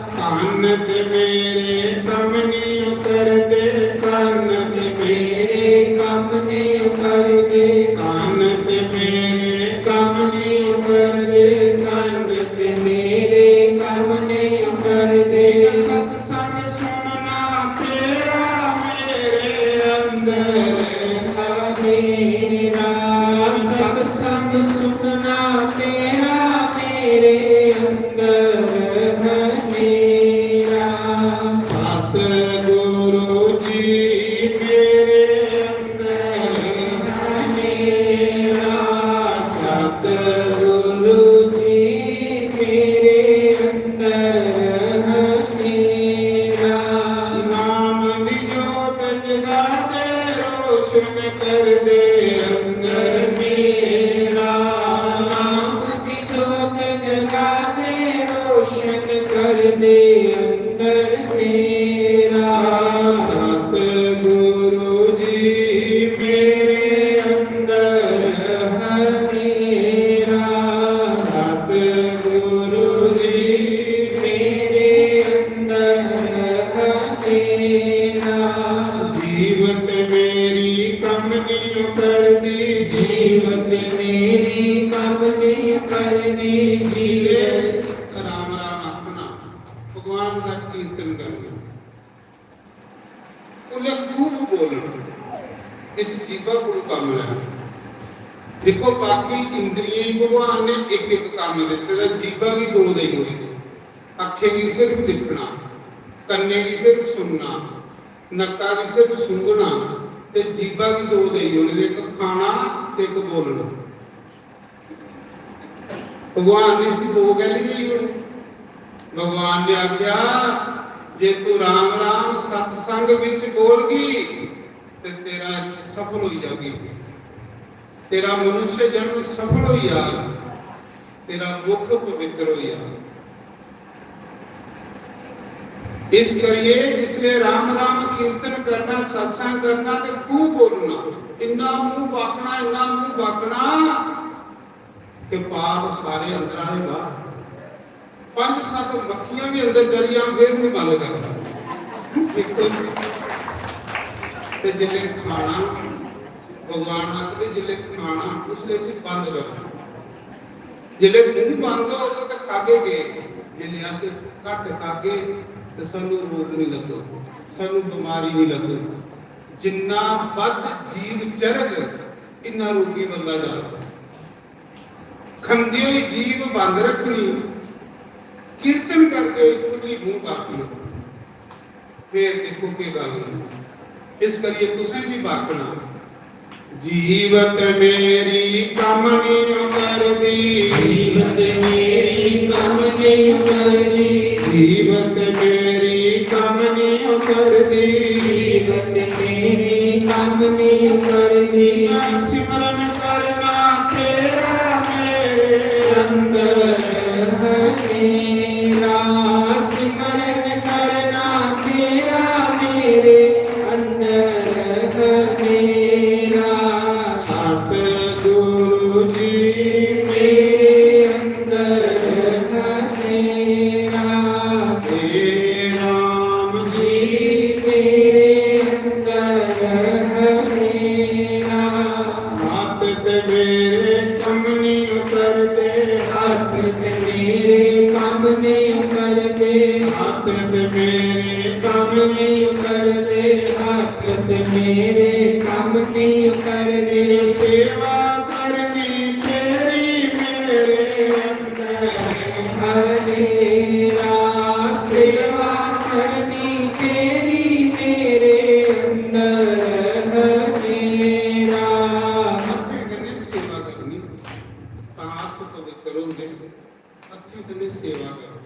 तन ते मेरे कम नहीं करदे। तन ते मेरे कम नहीं करदे। तन ते मेरे कम नहीं करदे। तन ते मेरे कम नहीं करदे। सतसंग सुनना तेरा मेरे अंदर हनेरा। सतसंग सुनना तेरा मेरे अंदर हनेरा। सतगुरु जी मेरे अंदर हनेरा। सतगुरु जी मेरे अंदर हनेरा। नाम दी जोत जगा दे, रोशन कर दे अंदर मेरा। नाम दी जोत जगा दे, रोशन कर दे अंदर मेरा। सतगुरु जी मेरे अंदर हनेरा। सतगुरु जी मेरे अंदर हनेरा। जीवत मेरी कम नहीं करदी। जीवत मेरी कम नहीं करदी। जीवत राम राम आखना, भगवान का कीर्तन करना। उन्हें खूब बोलना, इस जीवा को कम लेना। देखो, बाकी इंद्रियें गी भगवान ने इक इक कम्म दित्ते दा, जीवा गी दो देई ओड़े। अक्खें गी सिर्फ दिक्खना, कन्नें गी सिर्फ सुनना, नक्का गी सिर्फ सूंघना, ते जीवा गी दो देई ओड़े, इक खाना ते इक बोलना। भगवान ने इसी दो कैली देई ओड़े? भगवान ने आख्या, "जे तू राम राम सत्संग विच बोलगी, ते तेरा सफल होई जागी, तेरा मनुष्य जन्म सफल होई जाग, तेरा मुख पवित्र होई जाग।" इस करिए जिसले राम राम कीर्तन करना, सत्संग करना, ते खूब बोलना, इन्ना मुंह बाकना, इन्ना मुंह बाकना, कि पाप सारे अंदर आए बाहर। पंज सत्त मक्खियां भी अंदर चली जान, फिर नहीं बंद करना। ते जिसले खाना, भगवान आखदे, जिसले खाना, उसले इसी बंद करना। जिसले मुंह बंद होग, तो खागे के? जिसले अस घट खागे, तो सानू रोग नहीं लगग, सानू बीमारी नहीं लगग। जिन्ना बद जीव चरग, इन्ना रोगी बनदा जाग। खंदे होई जीभ बंद रखनी, कीर्तन करदे होई खु'ल्ली मूंह बाकी। फिर दिक्खो केह् गल्ल होनी। इस करियै तुसें बी बाकना। जीवत मेरी कम निं करदी। जीवत मेरी कम निं करदी। जीवत मेरी कम निं करदी। जीवत मेरी कम निं करदी। सिमरन करना तेरा मेरे अंदर है तेरा, सिमरन करना तेरा मेरे अंदर है तेरा। सतगुरु जी मेरे अंदर है तेरा, श्री राम जी मेरे अंदर है तेरा। नहीं करदे, हत्थ ते मेरे कम्म नहीं करदे। सेवा करनी तेरी मेरे अंदर है मेरा, सेवा करनी तेरी मेरे अंदर है मेरा। हत्थें कन्नै सेवा करनी, तां हत्थ पवित्र होंदे। हत्थें कन्नै सेवा करो।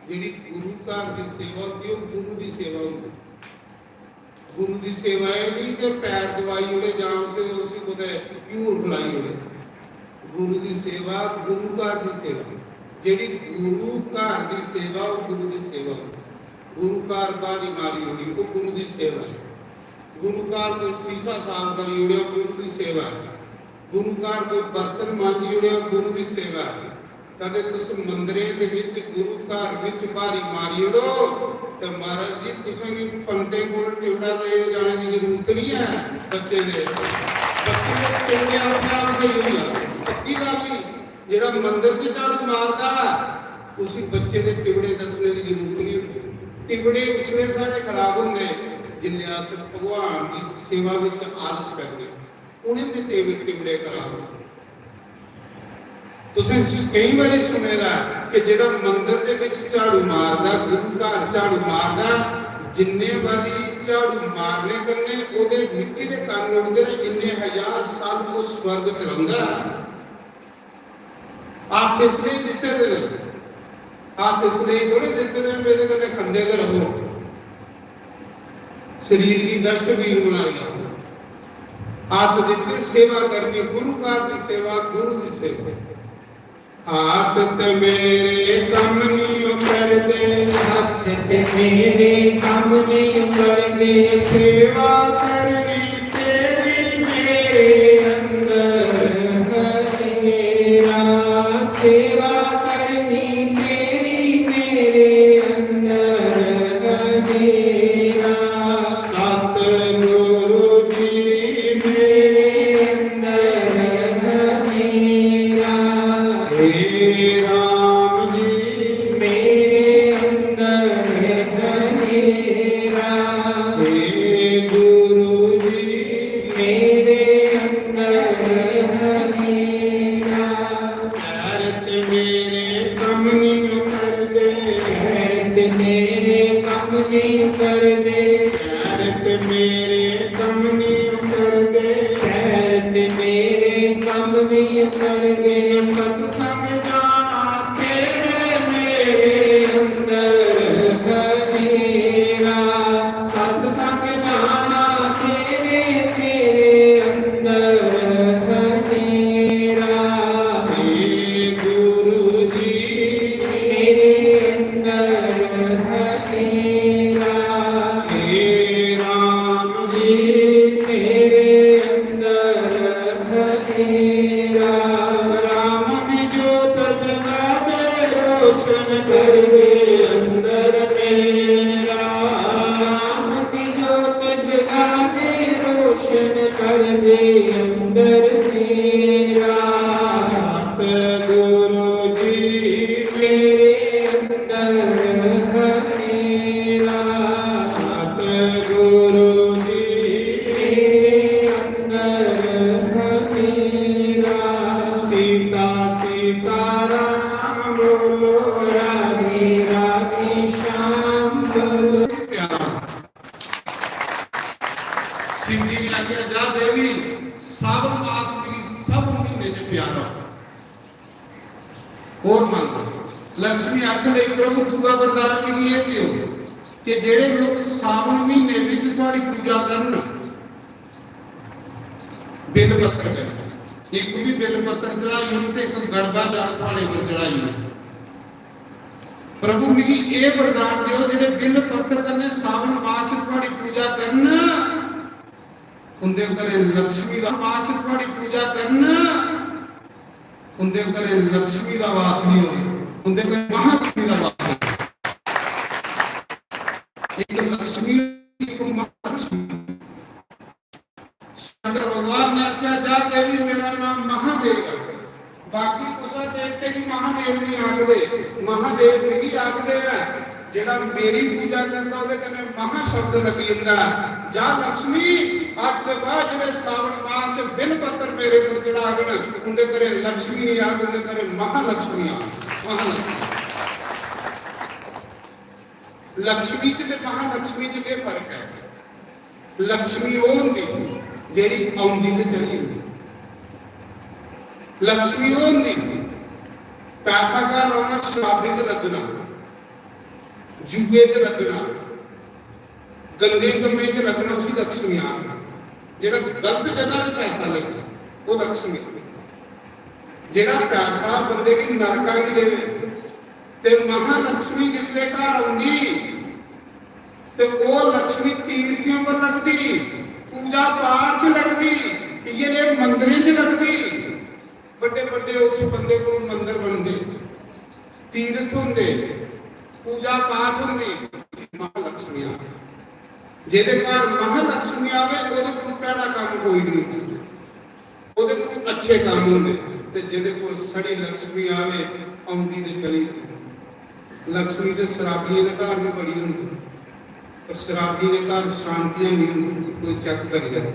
जेह्ड़ी गुरु घर दी सेवा होंदी, ओह् गुरु दी सेवा होंदी। गुरु दी सेवा एह् नहीं कि पैर दबाई ओड़े जां उसे, उसी कुतै घ्यूर खलाई ओड़े। गुरु दी सेवा, गुरु घर दी सेवा, जेह्ड़ी गुरु घर दी सेवा, ओह् गुरु दी सेवा होंदी। गुरु घर ब्हारी मारी ओड़ी, ओह् गुरु दी सेवा ऐ। गुरु घर कोई शीशा साफ करी ओड़े, ओह् गुरु दी सेवा ऐ। गुरु घर कोई बर्तन मांजी ओड़े, ओह् गुरु दी सेवा ऐ। कदे तुस मंदरें दे विच, गुरु घर विच ब्हारी मारी ओड़ो, ते महाराज जी, तुसें गी पंतें कोल टिबड़ा लेने जाने दी जरूरत नहीं है। बच्चे दे, बच्चे दे टिबड़े अपने आप स्हेई होई जाने। पक्की गल्ल ही, जेह्ड़ा मंदर च झाड़ू मारदा, उसी बच्चे दे टिबड़े दस्सने दी जरूरत नहीं होंदी। टिबड़े उसले साढ़े खराब होंदे, जिसले अस भगवान दी सेवा विच आलस करने। उ'नें दे टिब-, टिबड़े खराब होंदे। तुसें केई बारी सुने दा कि जेह्ड़ा मंदर दे विच झाड़ू मारदा, गुरु घर झाड़ू मारदा, जिन्ने बारी झाड़ू मारने कन्नै ओह्दे मिट्टी दे कण उड़दे न, इन्ने हजार साल ओह् स्वर्ग च रौंह्दा। हत्थ इसलेई दित्ते दे न, हत्थ इसलेई थोड़े दित्ते दे न, एह्दे कन्नै खंदे गै र'वो, शरीर गी डस्टबिन बनाई लैओ। हत्थ दित्ते सेवा करनी, गुरु घर दी सेवा, गुरु दी सेवा। हत्थ ते मेरे कम्म निं ओ करदे। हत्थ ते मेरे कम्म निं ओ करदे। सेवा करनी तेरी मेरे अंदर है मेरा। सेवा करनी तेरी मेरे अंदर है मेरा। सतगुरु जी मेरे अंदर है मेरा। हे राम जी मेरे अंदर है मेरा। हे गुरु जी मेरे अंदर है मेरा। पैर ते मेरे कम्म निं ओ करदे। पैर ते मेरे कम्म निं ओ करदे। पैर ते मेरे कम्म निं ओ करदे। पैर ते मेरे कम्म निं ओ करदे। सतसंग जाना तेरे मेरे अंदर है मेरा। सतसंग जाना तेरे मेरे अंदर है तेरा। हे गुरु जी मेरे अंदर है तेरा। हे राम जी मेरे अंदर है तेरा। राम ने जोत जगा दे रोशन कर दे अंदर मेरा। राम की जोत जगा दे रोशन कर दे अंदर मेरा। सतगुरु जी मेरे अंदर है तेरा। सतगुरु जी मेरे अंदर है तेरा। सीता सीता राम बोलो। राधे राधे श्याम बोलो। प्यारा। शिव जी ने आख्या, "जा देवी, सावन मास मिगी सब महीने च प्यारा।" होर मंग। लक्ष्मी आखन लगी, "प्रभु, दूआ वरदान मिगी एह् देओ कि जेह्ड़े लोक सावन महीने विच थुआड़ी पूजा करन, बिल पत्तर कन्नै, इक भी बिल पत्तर चढ़ाई होन ते इक गड़बा जल थुआड़े पर चढ़ाई होन। प्रभु, मिगी एह् वरदान देओ, जेह्ड़े बिल पत्तर कन्नै सावन मास च थुआड़ी पूजा करन, उंदे घरें लक्ष्मी दा, मास च थुआड़ी पूजा करन, उंदे घरें लक्ष्मी दा वास नहीं होए, उंदे घरें महालक्ष्मी दा वास होए।" एक लक्ष्मी, एक महालक्ष्मी। शंकर भगवान ने आख्या, "जा देवी, मेरा नाम महादेव है, बाकी कुसै देवते गी महादेव नहीं आखदे, महादेव मिगी आखदे न।" जेह्ड़ा मेरी पूजा करदा, ओह्दे कन्नै महाशब्द लग्गी जंदा ऐ। जा लक्ष्मी, अज्ज दे बाद जेह्ड़े सावन मास च बिल पत्तर मेरे पर चढ़ागन, उं'दे घरे लक्ष्मी निं आग, उं'दे घरे महालक्ष्मी आग। महालक्ष्मी। लक्ष्मी च ते महालक्ष्मी च केह् फर्क ऐ? लक्ष्मी ओह् होंदी जेह्ड़ी औंदी ते चली जंदी। लक्ष्मी ओह् होंदी, पैसा घर औना, शराबी च लग्गना, जुए च लग्गना, गंदे कम्में च लग्गना, उसी लक्ष्मी आखदे। जेह्ड़ा गलत जगह ते पैसा लग्गना, ओह् लक्ष्मी। जेह्ड़ा पैसा बंदे गी नरका गी देवे, ते महालक्ष्मी जिसले घर औंदी, ते ओह् लक्ष्मी तीर्थें पर लगदी, पूजा पाठ च लगदी, इ'यै जेह् मंदरें च लगदी। बड्डे बड्डे उस बंदे कोल मंदर बनदे, तीर्थ होंदे, पूजा पाठ होंदी, इसी महालक्ष्मी आखदे। जेह्दे घर महालक्ष्मी आवे, ओह्दे कोल भैड़ा कम्म कोई नहीं होंदा, ओह्दे कोल अच्छे कम्म होंदे। ते जेह्दे कोल सड़ी लक्ष्मी आवे, औंदी ते चली जंदी। लक्ष्मी ते शराबियें दे घर भी बड़ी होंदी, पर शराबियें दे घर शांतियां नहीं होंदी। कोई चेक करी लै।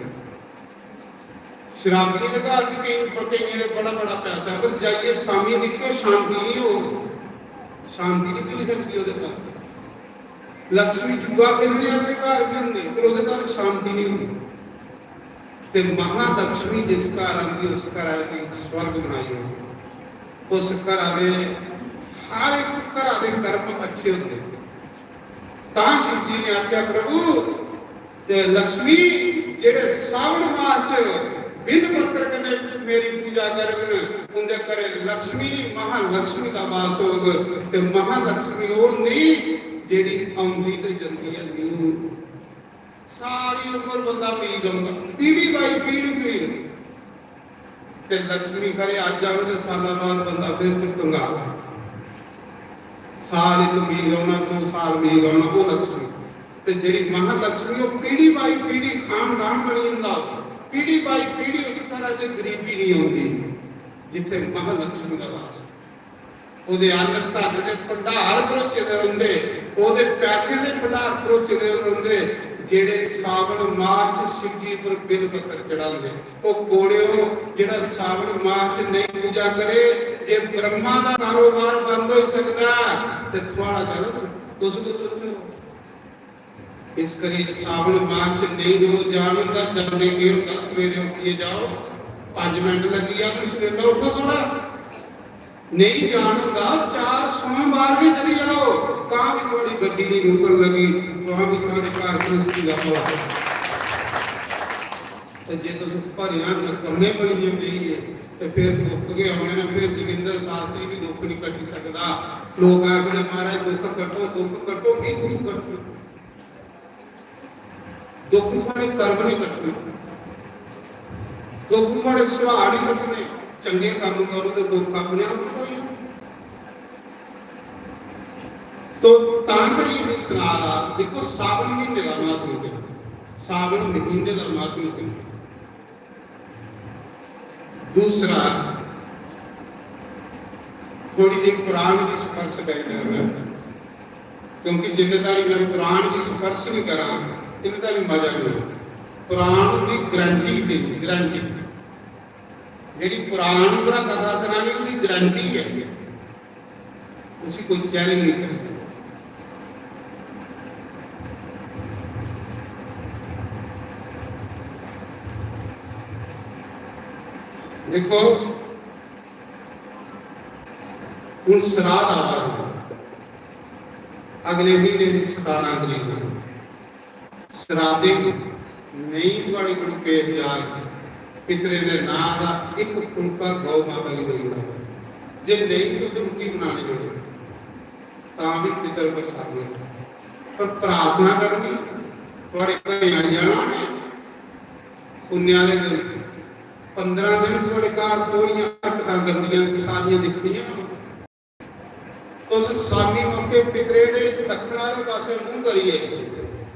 शराबियें दे घर भी केईं, केइयें दे बड़ा बड़ा पैसा ऐ, पर जाइयै शामीं दिक्खेओ, शांति नहीं होग, शांति नहीं मिली सकदी ओह्दे घर। लक्ष्मी जुआ खेलने आह्ले दे घर भी होंदे, पर ओह्दे घर शांति नहीं होंदी। ते महालक्ष्मी जिस घर आंदी, उस घरा गी स्वर्ग बनाई ओड़दी। उस घरा दे, हर इक घरा दे कर्म अच्छे होंदे। तां शिव जी ने आखेआ, "प्रभु, ते लक्ष्मी, जेह्ड़े सावन मास च बिल पत्तर कन्नै मेरी पूजा करङन, उं'दे घरे लक्ष्मी निं, महालक्ष्मी दा वास होग।" ते महालक्ष्मी ओह् निं जेह्ड़ी औंदी ते जंदी ऐ, न्यू। सारी उम्र बंदा अमीर रौंह्दा, पीढ़ी by पीढ़ी अमीर। ते लक्ष्मी खरे अज्ज आवे ते साला बाद बंदा फिर, फिर कंगाल। साल इक अमीर रौह्ना, दो साल अमीर रौह्ना, ओह् लक्ष्मी। ते जेह्ड़ी महालक्ष्मी, ओह् पीढ़ी by पीढ़ी खानदान बनी जंदा, पीढ़ी by पीढ़ी उस घरा च गरीबी नहीं औंदी, जित्थे महालक्ष्मी दा वास। ओह्दे अन्न धन दे भंडार भरोचे दे रौंह्दे, ओह्दे पैसे दे भंडार भरोचे दे रौंह्दे, जेह्ड़े सावन मास च शिवजी पर बिल पत्तर चढ़ांदे। ओह् कोड़ेओ, जेह्ड़ा सावन मास च नेईं पूजा करे, जे ब्रह्मा दा कारोबार बंद होई सकदा ऐ, ते थुआड़ा चलग? तुस गै सोचो। इस करी सावन मास च नेईं रोज जान होंदा, जांदे केह् होंदा, सवेरे उट्ठियै जाओ, पंज मिंट लग्गी जान, सवेला उट्ठो थोड़ा। नेईं जान होंदा, चार सोमवार बी चली जाओ, तां बी थुआड़ी गड्डी नेईं रुकन लगी, तां बी थुआड़े घर गृहस्थी दा भला। ते जे तुस भलेआं नकम्मे बनियै बेही गे, ते फिर दुख गै औने न। फिर जोगिंदर शास्त्री बी दुख निं कट्टी सकदा। लोक आखदे, "महाराज, दुख कट्टो, दुख कट्टो," की कुत्थूं कट्टो? दुख थुआड़े कर्म निं कट्टने, दुख थुआड़े सुभाऽ निं कट्टने। चंगे कम्म करो ते दुख अपने आप कटोई जाना। तो तां करियै में सना दा, दिक्खो, सावन म्हीने दा महात्म किन्ना, सावन महीने दा महात्म किन्ना। दूसरा, थोड़ी जी पुराण गी स्पर्श करी लैना, क्योंकि जिन्ने तारी मैं पुराण गी स्पर्श नहीं करा, इन्ने तारी मजा नहीं। पुराण दी गारंटी दे, गारंटी, जेह्ड़ी पुराण पर कथा सनानी, ओह्दी गारंटी है। उसी कोई चैलेंज नहीं कर सकता। देखो, हूँ श्राद्ध आ रहा है, अगले महीने की सतारह तरीक को। श्राद्धें गी नेईं थुआढ़े कोल पेश जाग, पितरें दे नांऽ दा इक फुलका गौ माता गी देई ओड़ो। जे नेईं तुस रुट्टी बनाने जोड़े, तां बी पितर प्रसन्न होंदे। पर प्रार्थना करनी, थुआढ़े घरें आई जाना उ'नें पुण्य आह्ले दिन। पंदरां दिन थुआढ़े घर थोह्ड़ियां हरकतां गंदियां सारियां दिक्खनियां। तुस शामी मौके पितरें दे दक्खन आह्ले पासै मूंह करियै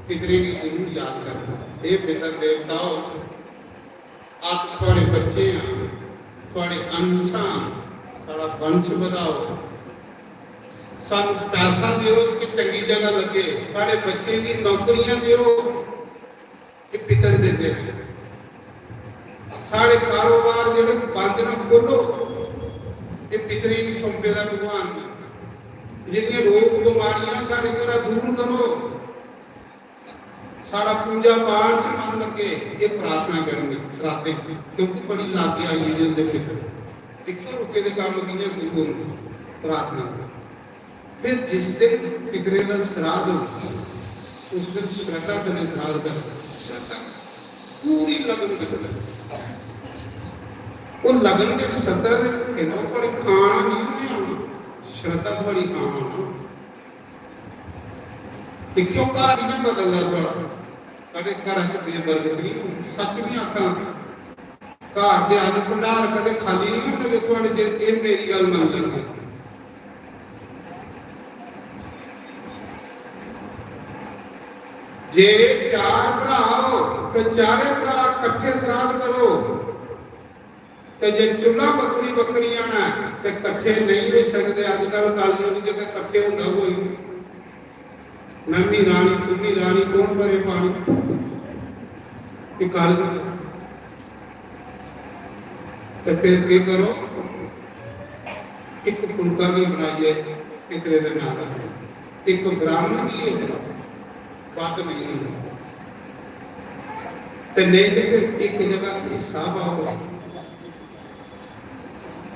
पितरें गी जरूर याद करना। हे पितर देवताओ, अस थुआढ़े बच्चे आं, थुआढ़े अंश आं, साढ़ा वंश बधाओ। सानू पैसा देओ कि चंगी जगह लगे, साढ़े बच्चें गी नौकरियां देओ, ये पितर देंदे ने। साढ़े कारोबार जेह्ड़े बंद न, खोलो, ये पितरें गी सौंपे दा भगवान ने। जेह्ड़ियां रोग बमारियां न, साढ़े घरा दूर करो। साढ़ा पूजा पाठ च मन लगे, ये प्रार्थना करनी सरातें च, क्योंकि बड़ी लागे आई गेदे होंदे पितर। दिक्खो, रुके दे कम्म कि'यां शुरू होंदे, प्रार्थना करो। फिर जिस दिन पितरें दा श्राद्ध होंदा, उस दिन श्रद्धा कन्नै श्राद्ध कर, श्रद्धा, पूरी लगन कन्नै। वो लगन ते श्रद्धा दे कन्नै थुआढ़े खान नहीं होने आना, श्रद्धा थुआढ़ी खान आना। दिक्खो, घर कि'यां बदलदा थुआढ़ा। कदें घरा च बेबरकत नहीं होनी, सच नहीं आखां। घर दे अन्न भंडार कदें खाली नहीं होन लगे थुआढ़े, जे एह् मेरी गल्ल मन्नी लैंदे। जे चार भरा हो, ते चारे भरा कट्ठे श्राद्ध करो। ते जे चुल्हां बक्खरी बक्खरियां न, ते कट्ठे नेईं होई सकदे। अजकल कलयुग च ते कट्ठे होंदा कोई। मैं मी रानी, तू मी रानी, कौन भरे पानी? ये कलयुग। ते फिर केह् करो, इक फुलका गै बनाइयै पितरे दे नां दा, इक ब्राह्मण गी गै करो, बद्ध नेईं होंदा। ते नेईं ते फिर इक जगह हिस्सा पाओ।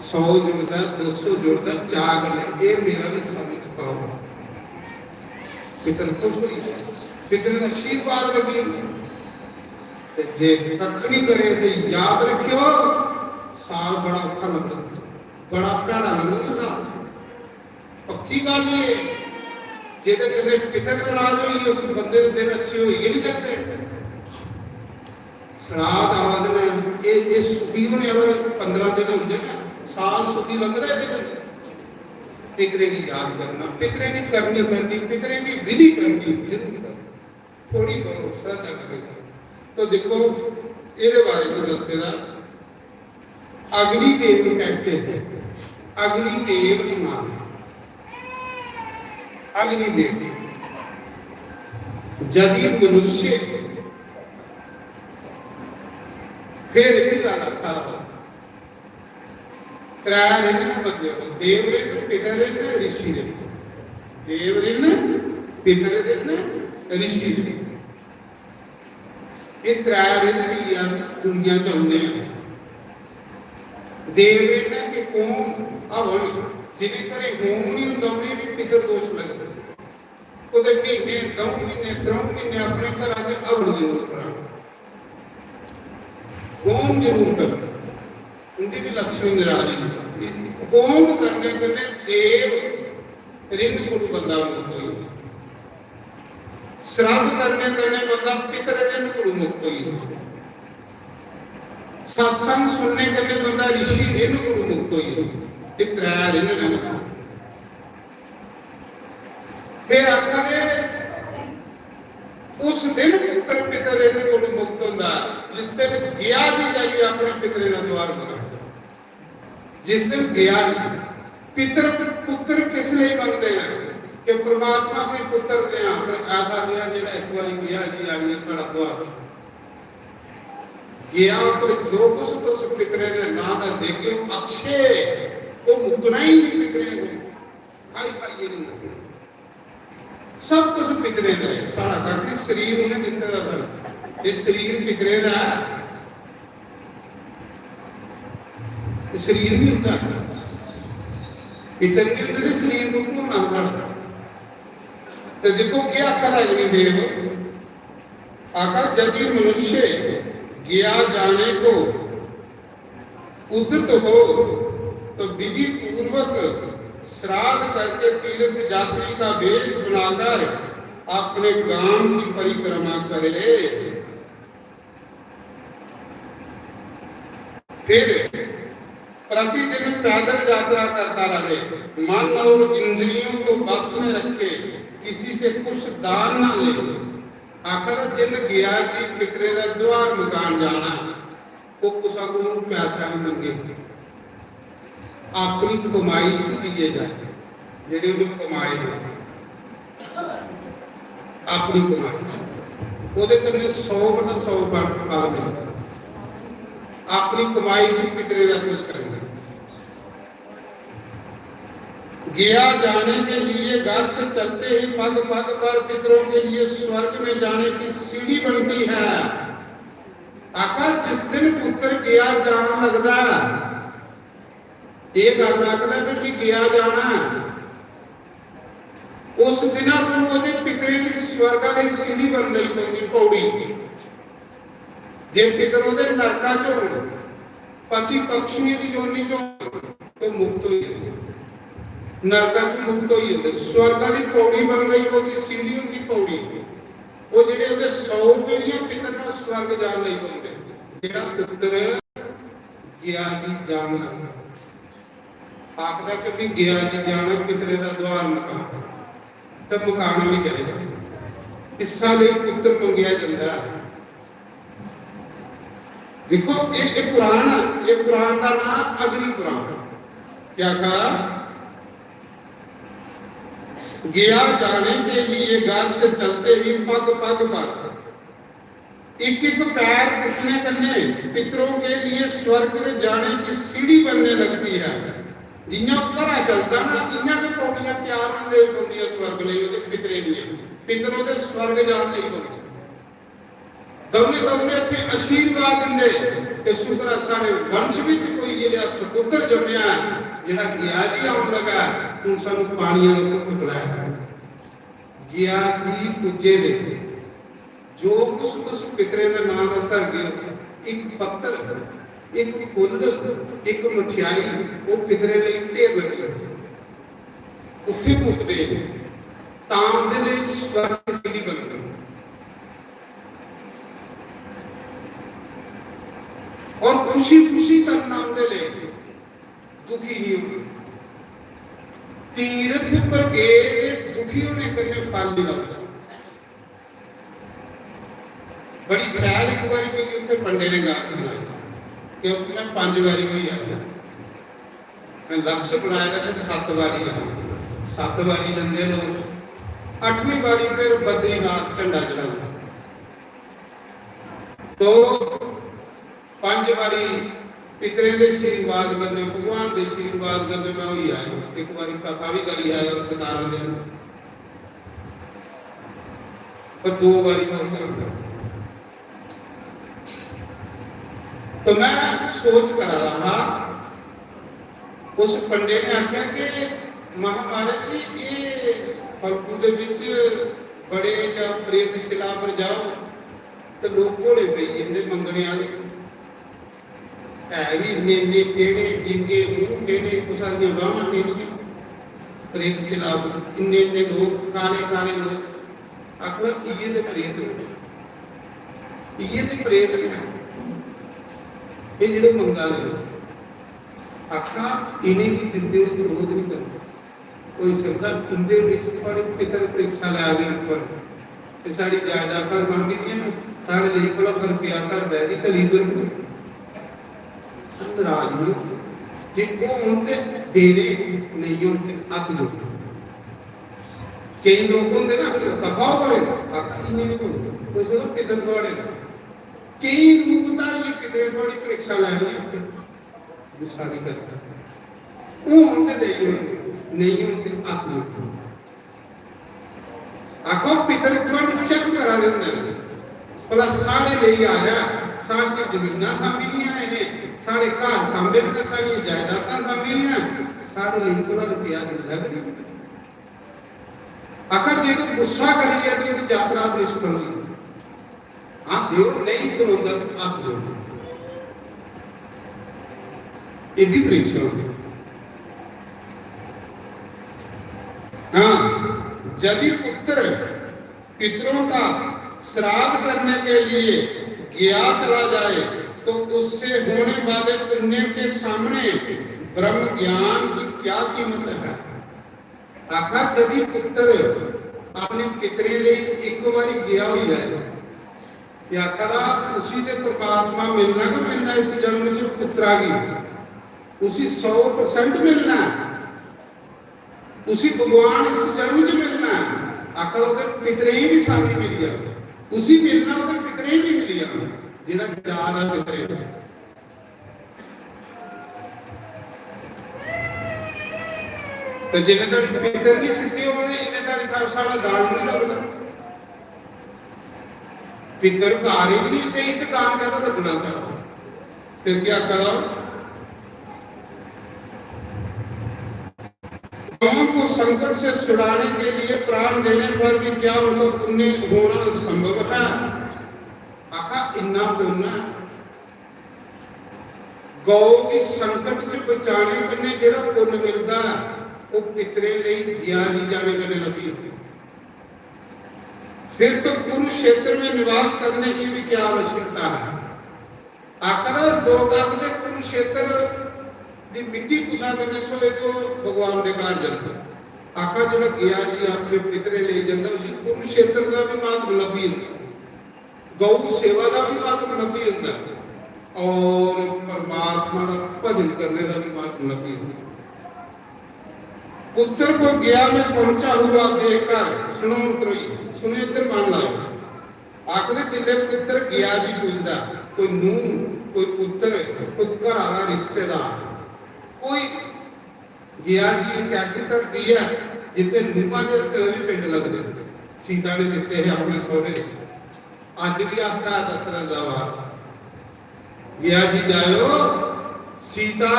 सौ जुड़दा, दो सौ जुड़दा, चाऽ कन्नै, "एह् मेरा बी हिस्सा बिच पाओ।" पितर खुश होई जाए, पितरें दा आशीर्वाद लगी जंदा। ते जे कक्ख नहीं करे ते याद रखियो, साल बड़ा औखा लंघग, बड़ा भैड़ा लंघग साल। पक्की गल्ल एह्, जेह्दे कन्नै पितर नाराज होई गे, उस बंदे दे दिन अच्छे होई गै नहीं सकदे। श्राद्ध आवा दे न, एह्, एह् सुखी होने आह्ला पंदरां दिन होंदे न, साल सुखी लंघदा एह्दे कन्नै। पितरें गी याद करना, पितरें दी करनी करनी, पितरें दी विधि करनी, जरूर करनी। थोड़ी करो, श्रद्धा कन्नै करो। तो दिक्खो, एह्दे बारे च दस्से दा, अग्निदेव कहते हैं, अग्निदेव समान है। अग्निदेव, यदि मनुष्य, फिर भी लगा था, त्रै रिण न बंदे को, देव रिण, पितर रिण, ऋषि रिण। देव रिण, पितर रिण, ऋषि रिण। एह् त्रै रिण लेइयै अस दुनिया च औन्ने आं। देव रिण ऐ कि होम हवन, जिनें घरें होम नहीं होंदा, उ'नें बी पितर दोष लगदे। कुतै म्हीने, द'ऊं म्हीने, त्र'ऊं म्हीने अपने घरा च हवन जरूर कराना, होम जरूर करना। उंदी भी लक्ष्मी नाराज होंदी। होम करने कन्नै देव रिण कोलू बंदा मुक्त होई जंदा। श्राद्ध करने कन्नै बंदा पितर रिण कोलू मुक्त होई जंदा। सत्संग सुनने कन्नै बंदा ऋषि रिण कोलू मुक्त होई जंदा। एह् त्रै रिण न। फिर आखा दे, उस दिन पुत्र पितर इन्हें कोलू मुक्त होंदा, जिस दिन गया जी जाइए अपने पितरें दा द्वार बना। जिस दिन गया जी, पितर, पुत्र किस लिए मंगते हैं कि परमात्मा से पुत्र दें, पर ऐसा दें जेड़ा एक बार गया जी आइए साड़ा द्वार। गया पर जो कुछ तुस पितरें दे नां दा देगे, अक्षय, वो मुकना ही नहीं पितरें को। खाई पाइए नहीं। सब कुछ पितरे दा है, साढ़ा कक्ख नहीं, शरीर उन्हें दिते दा सानू। ये शरीर पितरे दा है, ये शरीर नहीं होंदा, पितर नहीं होंदे ते शरीर कुत्थों होना साढ़ा? तो देखो क्या आखा दा अग्निदेव, आखा, यदि मनुष्य गया जाने को उद्यत हो तो विधि पूर्वक श्राद्ध करके तीर्थ यात्री का वेश बनाकर अपने गांव की परिक्रमा करे। फिर प्रतिदिन पैदल यात्रा करता रहे, मन और इंद्रियों को बस में रखे, किसी से कुछ दान न ले। आखर जिन गया जी पितरे दा द्वार मकान जाना, वो कुसा को पैसा नहीं मंगे, अपनी कमाई च दिए जाए। जेह्ड़े उ'नें कमाए दे, अपनी कमाई च, ओह्दे कन्नै सौ बटा सौ फल, फल मिलदा। अपनी कमाई च पितरें दा किश करना। गया जाने के लिए घर से चलते ही पग पग पर पितरों के लिए स्वर्ग में जाने की सीढ़ी बनती है। आखा, जिस दिन पुत्र गया जान लगदा ऐ, एह् गल्ल आखदा कि भी गया जाना ऐ, उस दिना कोलू ओह्दे पितरें दी स्वर्ग आह्ली सीढ़ी बन लगी पौंदी, पौड़ी। जे पितर ओह्दे नरका च होन, पशु पक्षियों दी योनि च होन, ते मुक्त होई जंदे। नरका च मुक्त होई जंदे। स्वर्ग आह्ली पौड़ी बन लगी पौंदी, सीढ़ी होंदी पौड़ी। ओह् जेह्ड़े ओह्दे सौ पीढ़ियां पितर दा स्वर्ग जान लगी पौंदे। जेह्ड़ा पुत्र गया जी जान लगा, आखदा कि भी गया जी जाना, पितरे दा द्वार मकाना, ते मकाना भी चाहिदा। इस्सा लेई पुत्र मंगेआ जंदा ऐ। दिक्खो, एह्, एह् पुराण, एह् पुराण दा नां अग्नि पुराण। क्या कहा? गया जाने के लिए घर से चलते ही पग पग पर, एक एक पैर उठने कन्ने पितरों के लिए स्वर्ग में जाने की सीढ़ी बनने लगती है। जियां घरा चलदा ना, इयां गै पौड़ियां त्यार होंदे पौंदियां स्वर्ग लेई ओह्दे पितरे दियां। पितर ओह्दे स्वर्ग जान लेई पौंदे। दौड़े दौड़े इत्थै आशीर्वाद दिंदे कि शुक्र ऐ, साढ़े वंश विच कोई इ'यै जेहा सपुत्र जम्मेआ ऐ, जेह्ड़ा गया जी औन लगा ऐ, हून सानूं पानियां दा घुट्ट पलाया। गया जी पुज्जे दे, जो कुछ तुस पितरें दे नां दा धरगे ओ, इक पत्तर, इक फुल्ल, इक मठेआई, ओह् पितरें लेई ढेर लग्गी होंदी। उत्थै मुकदे न, तां उं'दे लेई स्वर्ग दी सीढ़ी बनदी। और खुशी खुशी करना उं'दे लेई, दुखी नहीं होना। तीर्थ पर गए दे दुखी होने कन्नै फल नहीं लभदा। बड़ी सैल इक बारी मिगी उत्थै पंडे ने गल्ल सनाई, क्योंकि मैं पंज बारी होई आया। मैं लक्ष्य बनाए दा कि सत्त बारी जाना। सत्त बारी जंदे लोक। अठवीं बारी फिर बद्रीनाथ झंडा चढ़ांदे। तो पंज बारी पितरें दे आशीर्वाद कन्नै, भगवान दे आशीर्वाद कन्नै मैं होई आया। इक बारी कथा भी करी आया सतारां दिन, पर दो बारी होर करना। तो मैं सोच करा रहा हा, उस पंडे ने आख्या कि महा महाराज जी, ये फलकू दे विच बड़े जां प्रेत शिला पर जाओ, ते लोक घोड़े पेई जंदे मंगने आह्ले। है भी इन्ने इन्ने टेढ़े, डिंगे, मूंह टेढ़े, कुसै दियां बांह्मां टेढ़ियां। प्रेत शिला पर इन्ने इन्ने लोक, काले काले लोक। आखना, इ'यै ते प्रेत न, इ'यै ते प्रेत न, एह् जेह्ड़े मंगा दे लोक। आखा, इ'नेंगी दिंदे हो, क्रोध नहीं करना। होई सकदा तुं'दे बिच थुआढ़े पितर परीक्षा लै दे होन, ते साढ़ी जायदादां सांभी दियां न, साढ़े लेई भला पर पेआ धरदा ऐ जी, तली पर नाराज नहीं होंदे। जे होन ते देने, नेईं होन ते हत्थ जोड़ने। केईं लोक होंदे ना, आखदे, "दफा हो परे, आखा इ'यां नहीं होंदा।" होई सकदा पितर थुआढ़े न। केईं रूप धारियै पितरें थुआढ़ी परीक्षा लैनी ऐ उत्थै। गुस्सा नहीं करना। होन ते देई ओड़ो, नेईं होन ते हत्थ जोड़ो। आखो, पितर थुआढ़ी चेक करा दे होंदे न, भला साढ़े लेई आया, साढ़ियां जमीनां सांभी दियां न इ'नें, साढ़े घर सांभे दे न, साढ़ियां जायदादां सांभी दियां न, साढ़े लेई भला रपेआ दिंदा कि नहीं? आखा, जे तू गुस्सा करियै ते ओह्दी यात्रा निष्फल होई। हां, देओ, नहीं करोंदा ते हत्थ जोड़ो। एह् भी परीक्षा होंदी। हाँ, यदि पुत्र पितरों का श्राद्ध करने के लिए गया चला जाए, तो उससे होने वाले पुण्य के सामने ब्रह्म ज्ञान की क्या कीमत है? आखा, यदि पुत्र अपने पितरें लेई इक बारी गया होई जाए, ते आखा दा, उसी ते परमात्मा मिलना गै मिलना इस जन्म च पुत्रा गी, उसी सौ परसेंट मिलना ऐ। उसी भगवान इस जन्म च मिलना ऐ। आखा दा ओह्दे पितरें गी बी सारी मिली जाना, उसी मिलना, ओह्दे पितरें गी बी मिली जाना, जेह्ड़ा जा दा पितरें गी। ते जिन्ने धोड़ी पितर नहीं सिद्धे होने, इन्ने धोड़ी साढ़ा दान नहीं लगदा। पितर कार्य भी नहीं सही, तो दान कहता लगना साढ़ा? फिर क्या करो? गौं को संकट से छुड़ाने के लिए प्राण देने पर भी क्या उनका पुण्य होना संभव है? आखा, इन्ना पुण्य है। गौ गी संकट च बचाने कन्नै जेह्ड़ा पुन्न मिलदा ऐ, ओह् पितरें लेई गया जी जाने कन्नै लब्भी जंदा। फिर तो कुरुक्षेत्र में निवास करने की भी क्या आवश्यकता है? आखदा लोक आखदे कुरुक्षेत्र दी मिट्टी कुसा कन्नै सोए तो भगवान दे घर जंदा। आखा जेह्ड़ा गया जी अपने पितरें लेई जंदा, उसी कुरुक्षेत्र दा भी महत्व लब्भी जंदा। गौ सेवा दा भी महत्व लब्भी जंदा और परमात्मा दा भजन करने दा भी महत्व लब्भी जंदा। पुत्र को गया में पहुंचा हुआ देखकर, सुनो मित्रों जी, सुनो, इधर मन लाओ। आखदे जिसले पुत्र गया जी पुजदा, कोई नूंह, कोई पुत्र, कोई घरा दा रिश्तेदार, कोई गया जी एक ऐसी धरती ऐ जित्थे नूहां दे हत्थे दे भी पिंड लगदे। सीता ने दित्ते हे अपने सौहरे। अज भी आखा दशरथ दा वार, गया जी जायो, सीता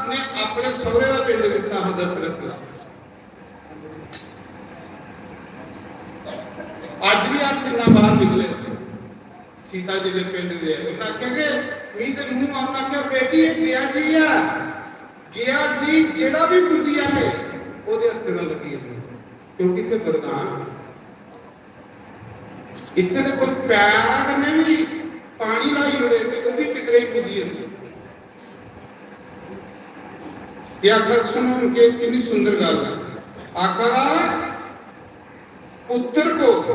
ने अपने सौहरे दा पिंड दित्ता हा दशरथ दा। अज भी हत्थ इन्ना बाहर निकले। सीता जी दे पिंड दे उन्हें आख्या कि मी ते नूंह आ, उन्हें आख्या, "बेटी, ये गया जी है, गया जी जेड़ा भी पुज्जी आए, ओदे हत्थे दा लगी जंदा, क्योंकि इत्थे वरदान है।" इत्थे ते कोई पैरा कन्नै भी पानी लाई ओड़े ते ओह भी पितरे गी पुज्जी जंदा। ये आखा, सुनो उनके, कितनी सुंदर गल है। आखा, पुत्र को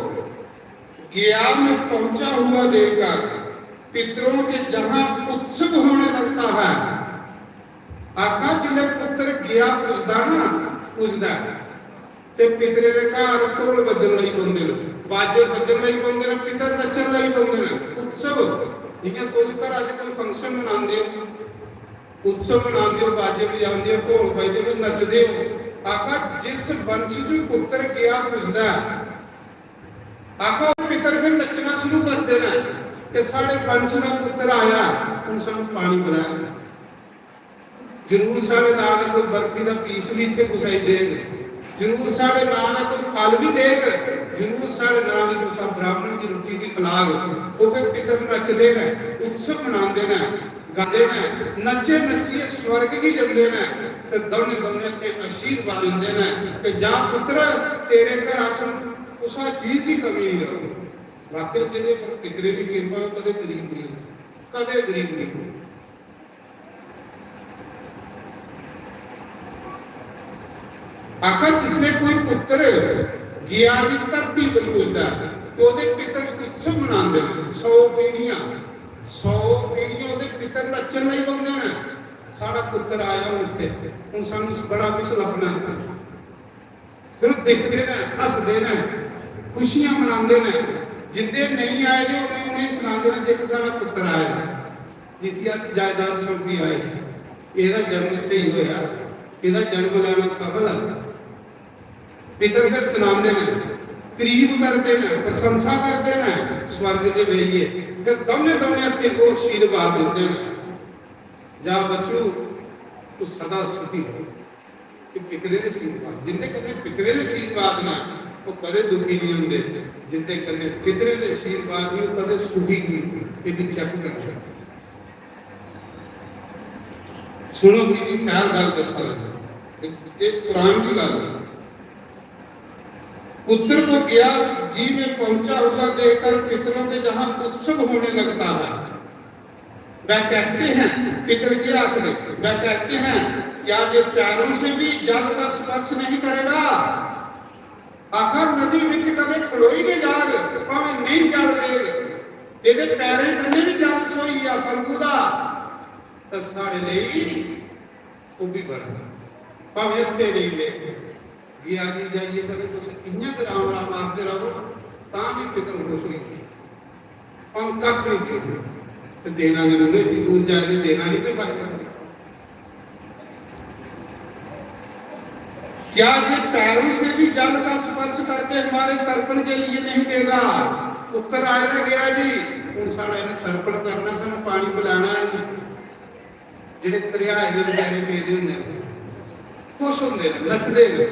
गया में पहुंचा हुआ देखकर पितरों के जहां उत्सव होने लगता है। आखा, जिसले पुत्र गया पुजदा ना, पुजदा ऐ, ते पितरे दे घर ढोल बज्जन लगी पौंदे न, बाजे बज्जन लगी पौंदे न, पितर नच्चन लगी पौंदे न। उत्सव, जियां तुस घरा च कोई function मनांदे हो, उत्सव मनांदे हो, बाजे बजांदे हो, ढोल बजदे हो, नचदे हो। आखा, जिस वंश च पुत्र गया पुजदा ऐ, आखा, ओह् पितर फिर नच्चना शुरू करदे न कि साढ़े वंश दा पुत्र आया, हून सानू पानी पिलाया। जरूर साढ़े नां दा कोई बर्फी दा piece भी इत्थे कुसै गी देग, जरूर साढ़े नां दा कोई फल भी देग, जरूर साढ़े नां दी कुसै ब्राह्मण गी रुट्टी भी खलाग। ओह् फिर पितर नचदे न, उत्सव मनांदे न, गांदे न, नच्चे नच्चियै स्वर्ग गी जंदे न ते दौने दौने ते आशीर्वाद दिंदे न कि जा पुत्र, तेरे घरा च कुसै चीज दी कमी नहीं रौह्ग। वाकई जेह्दे पर पितरे दी किरपा होऐ, कदें गरीब नहीं होंदा, कदें गरीब नहीं होंदा। आखा, जिसले कोई पुत्र गया दी धरती पर पुजदा ऐ ते ओह्दे पितर उत्सव मनांदे न। सौ पीढ़ियां, सौ पीढ़ियां ओह्दे पितर नच्चन लगी पौंदे न, "साढ़ा पुत्र आया हून इत्थे, हून सानू बड़ा कुछ लब्भना इत्थे।" फिर दिखदे न, हसदे न, खुशियां मनांदे न। जिंदे नेईं आए दे उ'नें, उ'नेंगी सनांदे न, "दिक्ख, साढ़ा पुत्र आए दा, जिसी अस जायदाद सौंपी आए, एह्दा जन्म स्हेई होया, एह्दा जन्म लैना सफल ऐ।" पितर फिर सनांदे न, तारीफ करदे न, प्रशंसा करदे न, स्वर्ग च बेहियै फिर दौनें, दौनें हत्थें को आशीर्वाद दिंदे न, "जा बच्चू, तू सदा सुखी रहो।" कि पितरे दे आशीर्वाद, जिंदे कन्नै पितरे दे आशीर्वाद न, ओह् कदें दुखी नहीं होंदे। जिंदे कन्नै पितरे दे आशीर्वाद नहीं, ओह् कदें सुखी नहीं होंदे। ये भी check कर सकते। सुनो, कितनी सैल गल दस्सा लगा। एक, एक कुरान की गल है। पुत्र को गया जी में पहुंचा हुआ देखकर पितरों के जहां उत्सव होने लगता है। वह कहते हैं, पितर के आखदे, वह कहते हैं, "क्या ये पैरों से भी जल का स्पर्श नहीं करेगा?" आखा, नदी बिच कदे खड़ोई गै जाग, भावें नेईं जल देग, एह्दे पैरें कन्नै बी जल स्होई गेआ फल्गु दा, तां साढ़े लेई ओह् बी बड़ा, भावें हत्थें नेईं देग। गया जी जाइयै कदें तुस इ'यां गै राम राम आखदे रहो, तां बी पितर खुश होई गे। हम कक्ख नहीं दे, ते देना जरूर है, एड्डी दूर जाए ते देना नहीं ते फायदा। क्या ये पैरों से भी जल का स्पर्श करके हमारे तर्पण के लिए नहीं देगा? पुत्र आए ना गया जी, हूँ साढ़ा इन्हें तर्पण करना, सानू पानी पिलाना है। जेह्ड़े दरियाए दे बेचारे पेदे होंदे न, खुश होंदे न, नचदे न।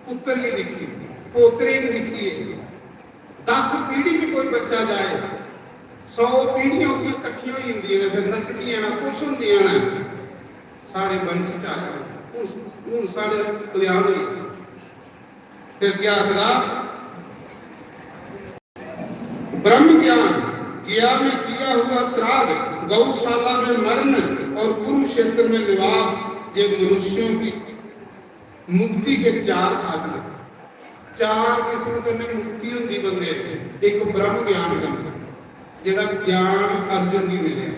पुत्तर गी दिक्खियै, पोतरे गी दिक्खियै, दस पीढ़ी च कोई बच्चा जाए, सौ पीढ़ियां ओह्दियां कट्ठियां होई जंदियां न, फिर नचदियां न, खुश होंदियां न। साढ़े वंश च आया, हून, हून साढ़े कल्याण होई। फिर क्या आखदा? ब्रह्म ज्ञान, गया में किया हुआ श्राद्ध, गौशाला में मरण और कुरुक्षेत्र में निवास, ये मनुष्यों की मुक्ति के चार साधन। चार किस्म कन्नै मुक्ति होंदी बंदे दी। एक ब्रह्म ज्ञान कन्नै, जेह्ड़ा ज्ञान अर्जुन गी मिलेआ।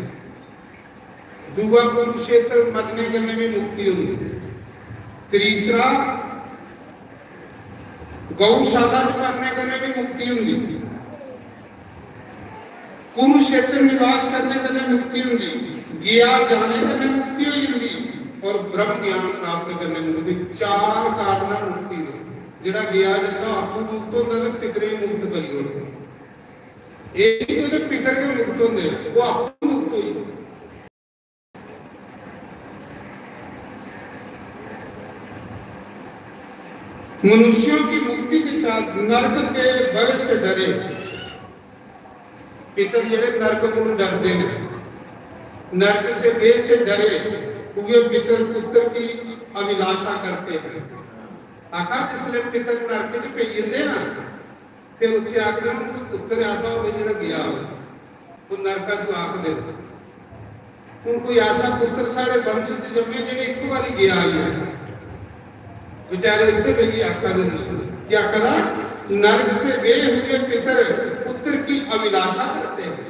दूआ, कुरुक्षेत्र मरने कन्नै भी मुक्ति होंदी। तीसरा, गौशाला च मरने कन्नै भी मुक्ति होंदी। कुरुक्षेत्र निवास करने कन्नै मुक्ति होंदी, गया जाने कन्नै मुक्ति होई जंदी, और ब्रह्म ज्ञान प्राप्त करने मुक्ति। चार कारण न मुक्ति दे। जेह्ड़ा गया जंदा, आपूं मुक्त होंदा ते पितरें गी मुक्त करी ओड़दा। एह् निं कि ओह्दे पितर गै मुक्त होंदे, ओह् आपूं मुक्त होई जंदे। मनुष्यों की मुक्ति के चार, नरक के भय से डरे। पितर जेह्ड़े नरक कोल डरदे न, नरक से भय से डरे हुए पितर पुत्र की अभिलाषा करते हैं। आखा, जिसले पितर नरक च पेई जंदे ना, फिर उत्थे आखदे न, कोई पुत्तर ऐसा होवे जेह्ड़ा गया होवे। ओह् नरका च आखदे न। हुन कोई ऐसा पुत्तर साढ़े वंश च जम्मे जेह्ड़े इक बारी गया ही होवे। बेचारे उत्थे बेहियै आखा दे न। क्या आखा दा? नरक से भय हुए पितर पुत्र की अभिलाषा करते हैं।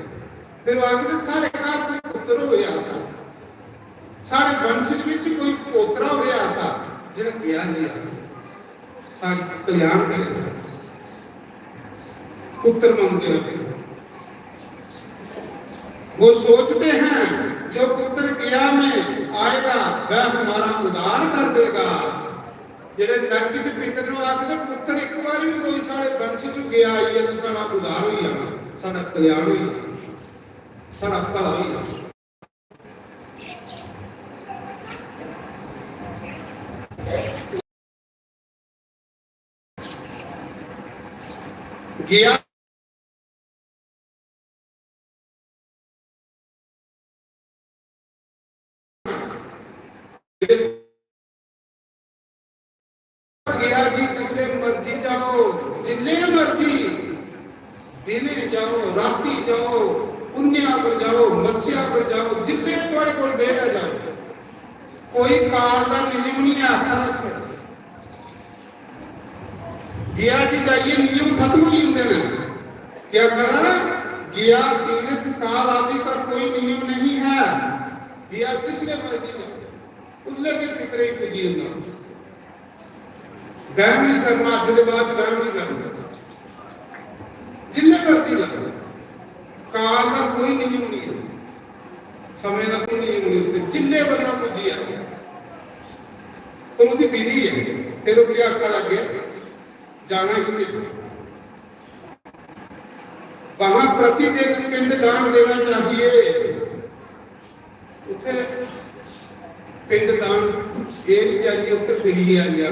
फिर ओह् आखदे, साढ़े घर कोई पुत्तर होवे ऐसा, साढ़े वंश विच कोई पोतरा होवे ऐसा जेह्ड़ा गया जी आवे। साढ़ी कल्याण करे, साढ़ा पुत्र मंगते रहते हैं। वो सोचते हैं, जो पुत्र गया में आएगा, वह हमारा उद्धार कर देगा। जेह्ड़े नरक च पितर नू आखदे, पुत्र इक बारी भी कोई साढ़े वंश च गया आई है तो साढ़ा उद्धार हो जाना, साढ़ा कल्याण हो जाना, साढ़ा भला हो जाना। गया गया जी, जिसले मर्जी जाओ, जिले मर्जी, दिने जाओ, राती जाओ, पुण्या पर जाओ, मस्या पर जाओ, जिले थुआड़े कोल बेह्ला जाओ। कोई काल दा नियम नहीं है आखा दा। गया जी जाइए नियम खत्म हो जाते हैं। क्या करा? गया तीर्थ काल आदि का कोई नियम नहीं है। गया जिसले मर्जी जाओ, उल्ले के पितरे ही पुजी जंदा। वहम नहीं करना, अज के बाद वहम नहीं करना। जिले मर्जी जाओ, काल का कोई नियम नहीं है, समय का कोई नियम नहीं है। जिले बंदा पुजी जाए, पर उसकी विधि है। फिर वो क्या आखा लगे, जाना ही नहीं। वहां प्रतिदिन पिंड दान देना चाहिए। उत्थे पिंड दान, एह् निं चाहिए उत्थे फिरियै आई जा,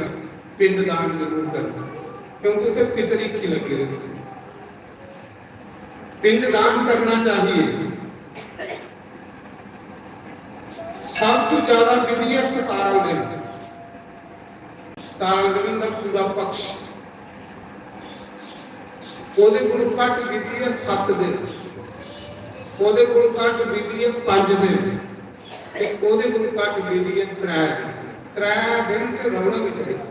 पिंड दान जरूर करना, क्योंकि उत्थे पितर हिक्खी लग्गे दे। पिंड दान करना चाहिए। सब तो ज्यादा विधि है सतारां दिन। सतारां दिन दा पूरा पक्ष। ओह्दे कोलू घट्ट विधि ऐ सत्त दिन, ओह्दे कोलू घट्ट विधि ऐ पंज दिन, ते ओह्दे कोलू घट्ट विधि ऐ त्रै दिन। त्रै दिन ते रौह्ना गै चाहिदा,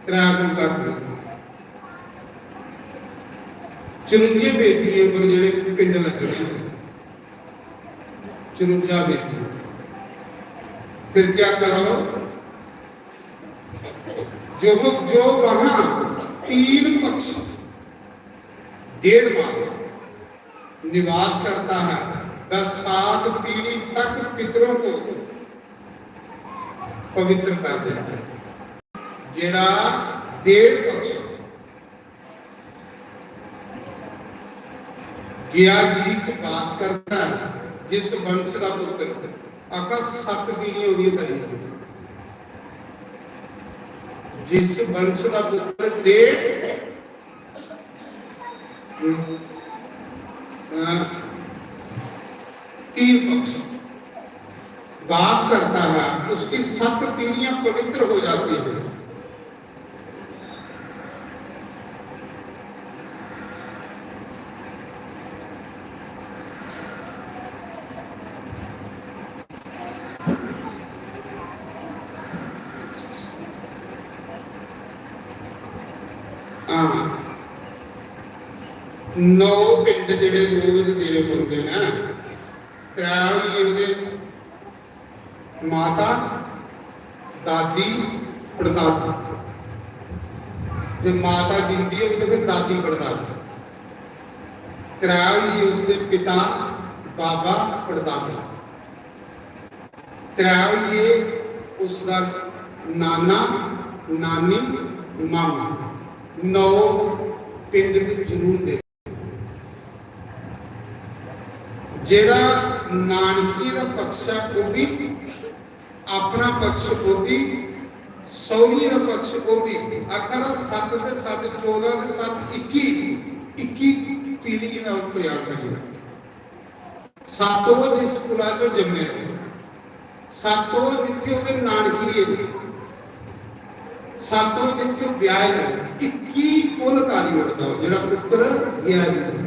त्रै कोलू घट्ट विधि। चरुंजे बेदियें पर जेह्ड़े पिंड लग्गने, चरुंजा बेदी, फिर क्या करो? जो जो वहां तीन पक्ष डेढ़ मास निवास करता है, वह सात पीढ़ी तक पितरों को पवित्र कर देता है। जेड़ा डेढ़ पक्ष गया जी च वास करता है, जिस वंश का पुत्र, आखा सत पीढ़ियां ओह्दियां तरी, जिस वंश का पुत्र डेढ़, अ, तीन पक्ष वास करता है, उसकी सत पीढ़ियां पवित्र हो जाती हैं। हां, नौ पिंड जेह्ड़े रोज देने पौंदे न, त्रै होई गे ओह्दे, माता, दादी, पड़दादी। जे माता जिंदी होग ते फिर दादी पड़दादी। त्रै होई गे उसदे पिता, बाबा, पड़दादा। त्रै होई गे उसदा नाना, नानी, मामा। नौ पिंड ते जरूर दे। जेड़ा नानकिये दा पक्ष ऐ, ओह् बी अपना पक्ष, ओह् बी सौह्रिये दा पक्ष, ओह् बी आखा दा, सत्त ते सत्त चौदां ते सत्त इक्की, इक्की पीढ़ियें दा ओह् प्रयाग करी ओड़ेआ। सत्त ओह् जिस कुला चों जम्मे, सत्त ओह् जित्थे ओह्दे नानकिये, सत्त ओह् जित्थे ओह् ब्याहे दा, इक्की कुल करी ओड़दा ओह्, जेह्ड़ा पुत्र ब्याह दी जगह।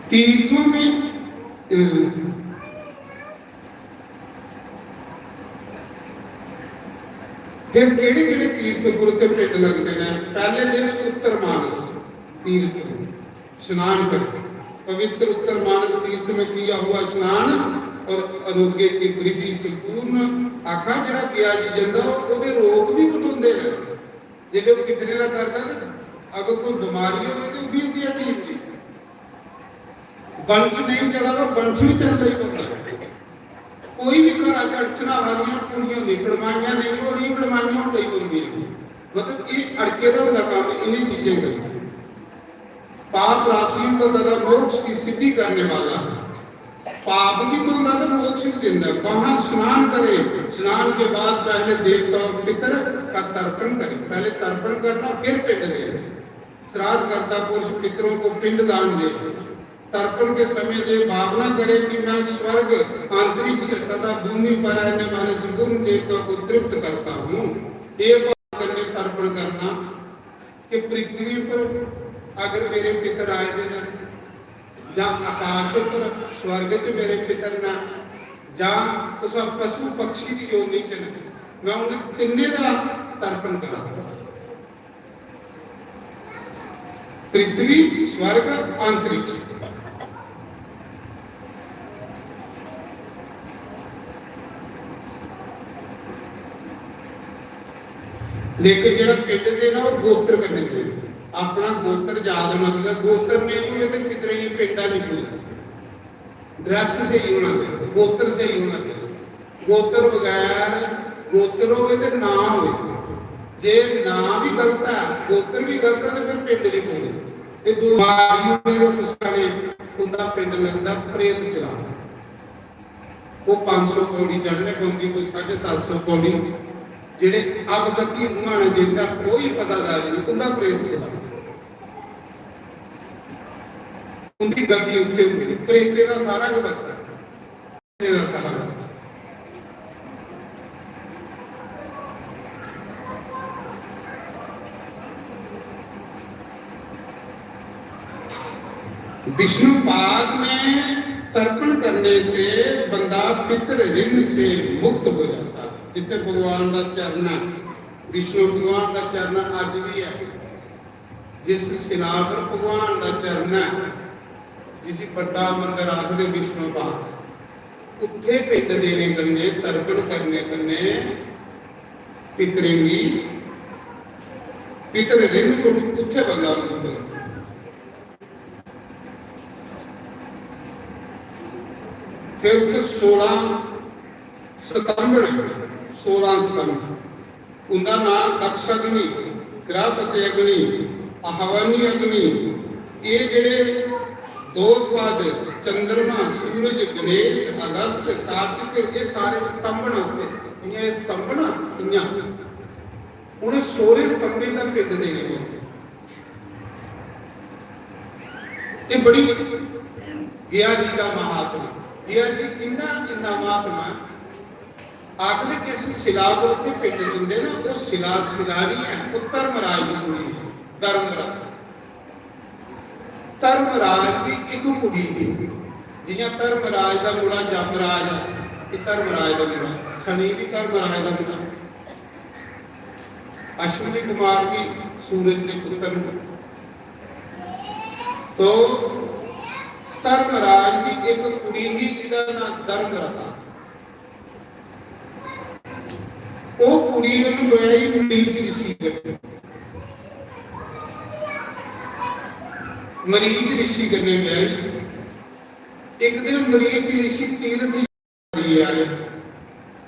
तीर्थों में, अ, फिर केह्ड़े-केह्ड़े तीर्थ गुरु ते पिंड लगदे न? पैह्ले दिन उत्तर मानस तीर्थ स्नान करो। पवित्र उत्तर मानस तीर्थ में किया हुआ स्नान और आरोग्य की वृद्धि से पूर्ण। आखा जेह्ड़ा गेआ जी जंदा, ओह्दे रोग बी घटोंदे न। जेल्लै ओह् पितरें दा करदा ते अगर कोई बमारी होवे ते ओह् बी ओह्दी हटी जंदी। वंश नेईं चला दा, वंश बी चलन लगी पौंदा। कोई बी घरा च अड़चनां आ रहियां, पूरियां होंदियां, कड़माइयां नेईं हो रहियां, कड़माइयां होन लगी पौंदियां। मतलब, एह् अड़के दा होंदा कम्म इ'नें चीजें कन्नै। पाप राशियों को तथा मोक्ष की सिद्धि करने वाला है। पाप भी धोंदा ते मोक्ष भी दिंदा। वहां स्नान करें, स्नान के बाद पहले देवता और पितर का तर्पण करें। पहले तर्पण करना, फिर पिंड देना। श्राद्ध करता पुरुष पितरों को पिंड दान दे। तर्पण के समय ये भावना करें कि मैं स्वर्ग, अंतरिक्ष तथा भूमि पर रहने वाले संपूर्ण देवता को तृप्त करता हूँ। ये भाव करने तर्पण करना कि पृथ्वी पर अगर मेरे पितर आए दे न, जां आकाश पर स्वर्ग च मेरे पितर न, जां कुसै पशु पक्षी दी योनि च न, मैं उ'नें तिन्नें दा तर्पण करां। पृथ्वी, स्वर्ग, अंतरिक्ष। लेकिन जेह्ड़ा पिंड देना, ओह् गोत्र कन्नै देना। अपना गोत्र याद होना चाहिदा। गोत्र नेईं होवे ते पितरें गी पिंड निं पुजदा। Dress स्हेई होना चाहिदा, गोत्र स्हेई होना चाहिदा। गोत्र बगैर, गोत्र होवे ते नांऽ होवे। जे नांऽ बी गलत ऐ, गोत्र बी गलत ऐ, ते फिर पिंड निं पौंदा। ते दो बारी उ'नें कुसै ने उं'दा पिंड लगदा प्रेत सिला। ओह् पंज सौ पौड़ी चढ़ने पौंदी, कोई साढ़े सत्त सौ पौड़ी। जेह्ड़े अवगति उ'आं न, जिं'दा कोई पतादारी निं, उं'दा प्रेत सिला। उं'दी गति उत्थै होंदी। प्रेतें दा सारा गै पता। विष्णुपाद में तर्पण करने से बंदा पितृ ऋण से मुक्त हो जाता। जिथे भगवान का चरण है, विष्णु भगवान का चरण अज भी है। जिस शिला पर भगवान का चरण है, जिसी बड़ा मंदिर आखदे विष्णुपाद, उत्थे पिंड देने कन्नै, तर्पण करने कन्नै पितरें गी, पितर ऋण कुण कुत्थे बंदा मुक्त होंदा? फिर उत्थे सोलां स्तंभ न, सोलां स्तंभ। उंदा नाम दक्ष अग्नि, गृहपति अग्नि, आह्वानी अग्नि, एह् जेह्ड़े दोत्पाद, चंद्रमा, सूरज, गणेश, अगस्त, कार्तिक, एह् सारे स्तंभ न उत्थे। इ'यां एह् स्तंभ न, इ'यां। उ'नें सोलह स्तंभें दा पिंड देने पौंदे। एह् बड़ी गया जी दा महात्मा। गया जी इन्ना, इन्ना महात्मा, आखदे जिस शिला पर उत्थे पिंड दिंदे ना, ओह् शिला शिला नहीं है, ओह् धर्मराज दी कुड़ी है, धर्मराज। धर्मराज दी इक कुड़ी ही, जियां धर्मराज दा मुड़ा जमराज, ते धर्मराज दा मुड़ा शनि भी धर्मराज दा मुड़ा, अश्विनी कुमार भी सूरज दे पुत्र न। तो धर्मराज दी इक कुड़ी ही जिदा नाम धर्मरता। ओह् कुड़ी उन्हें ब्याही मरीच ऋषि कन्नै। मरीच ऋषि कन्नै ब्याही। इक दिन मरीच ऋषि तीर्थ जाइयै आए,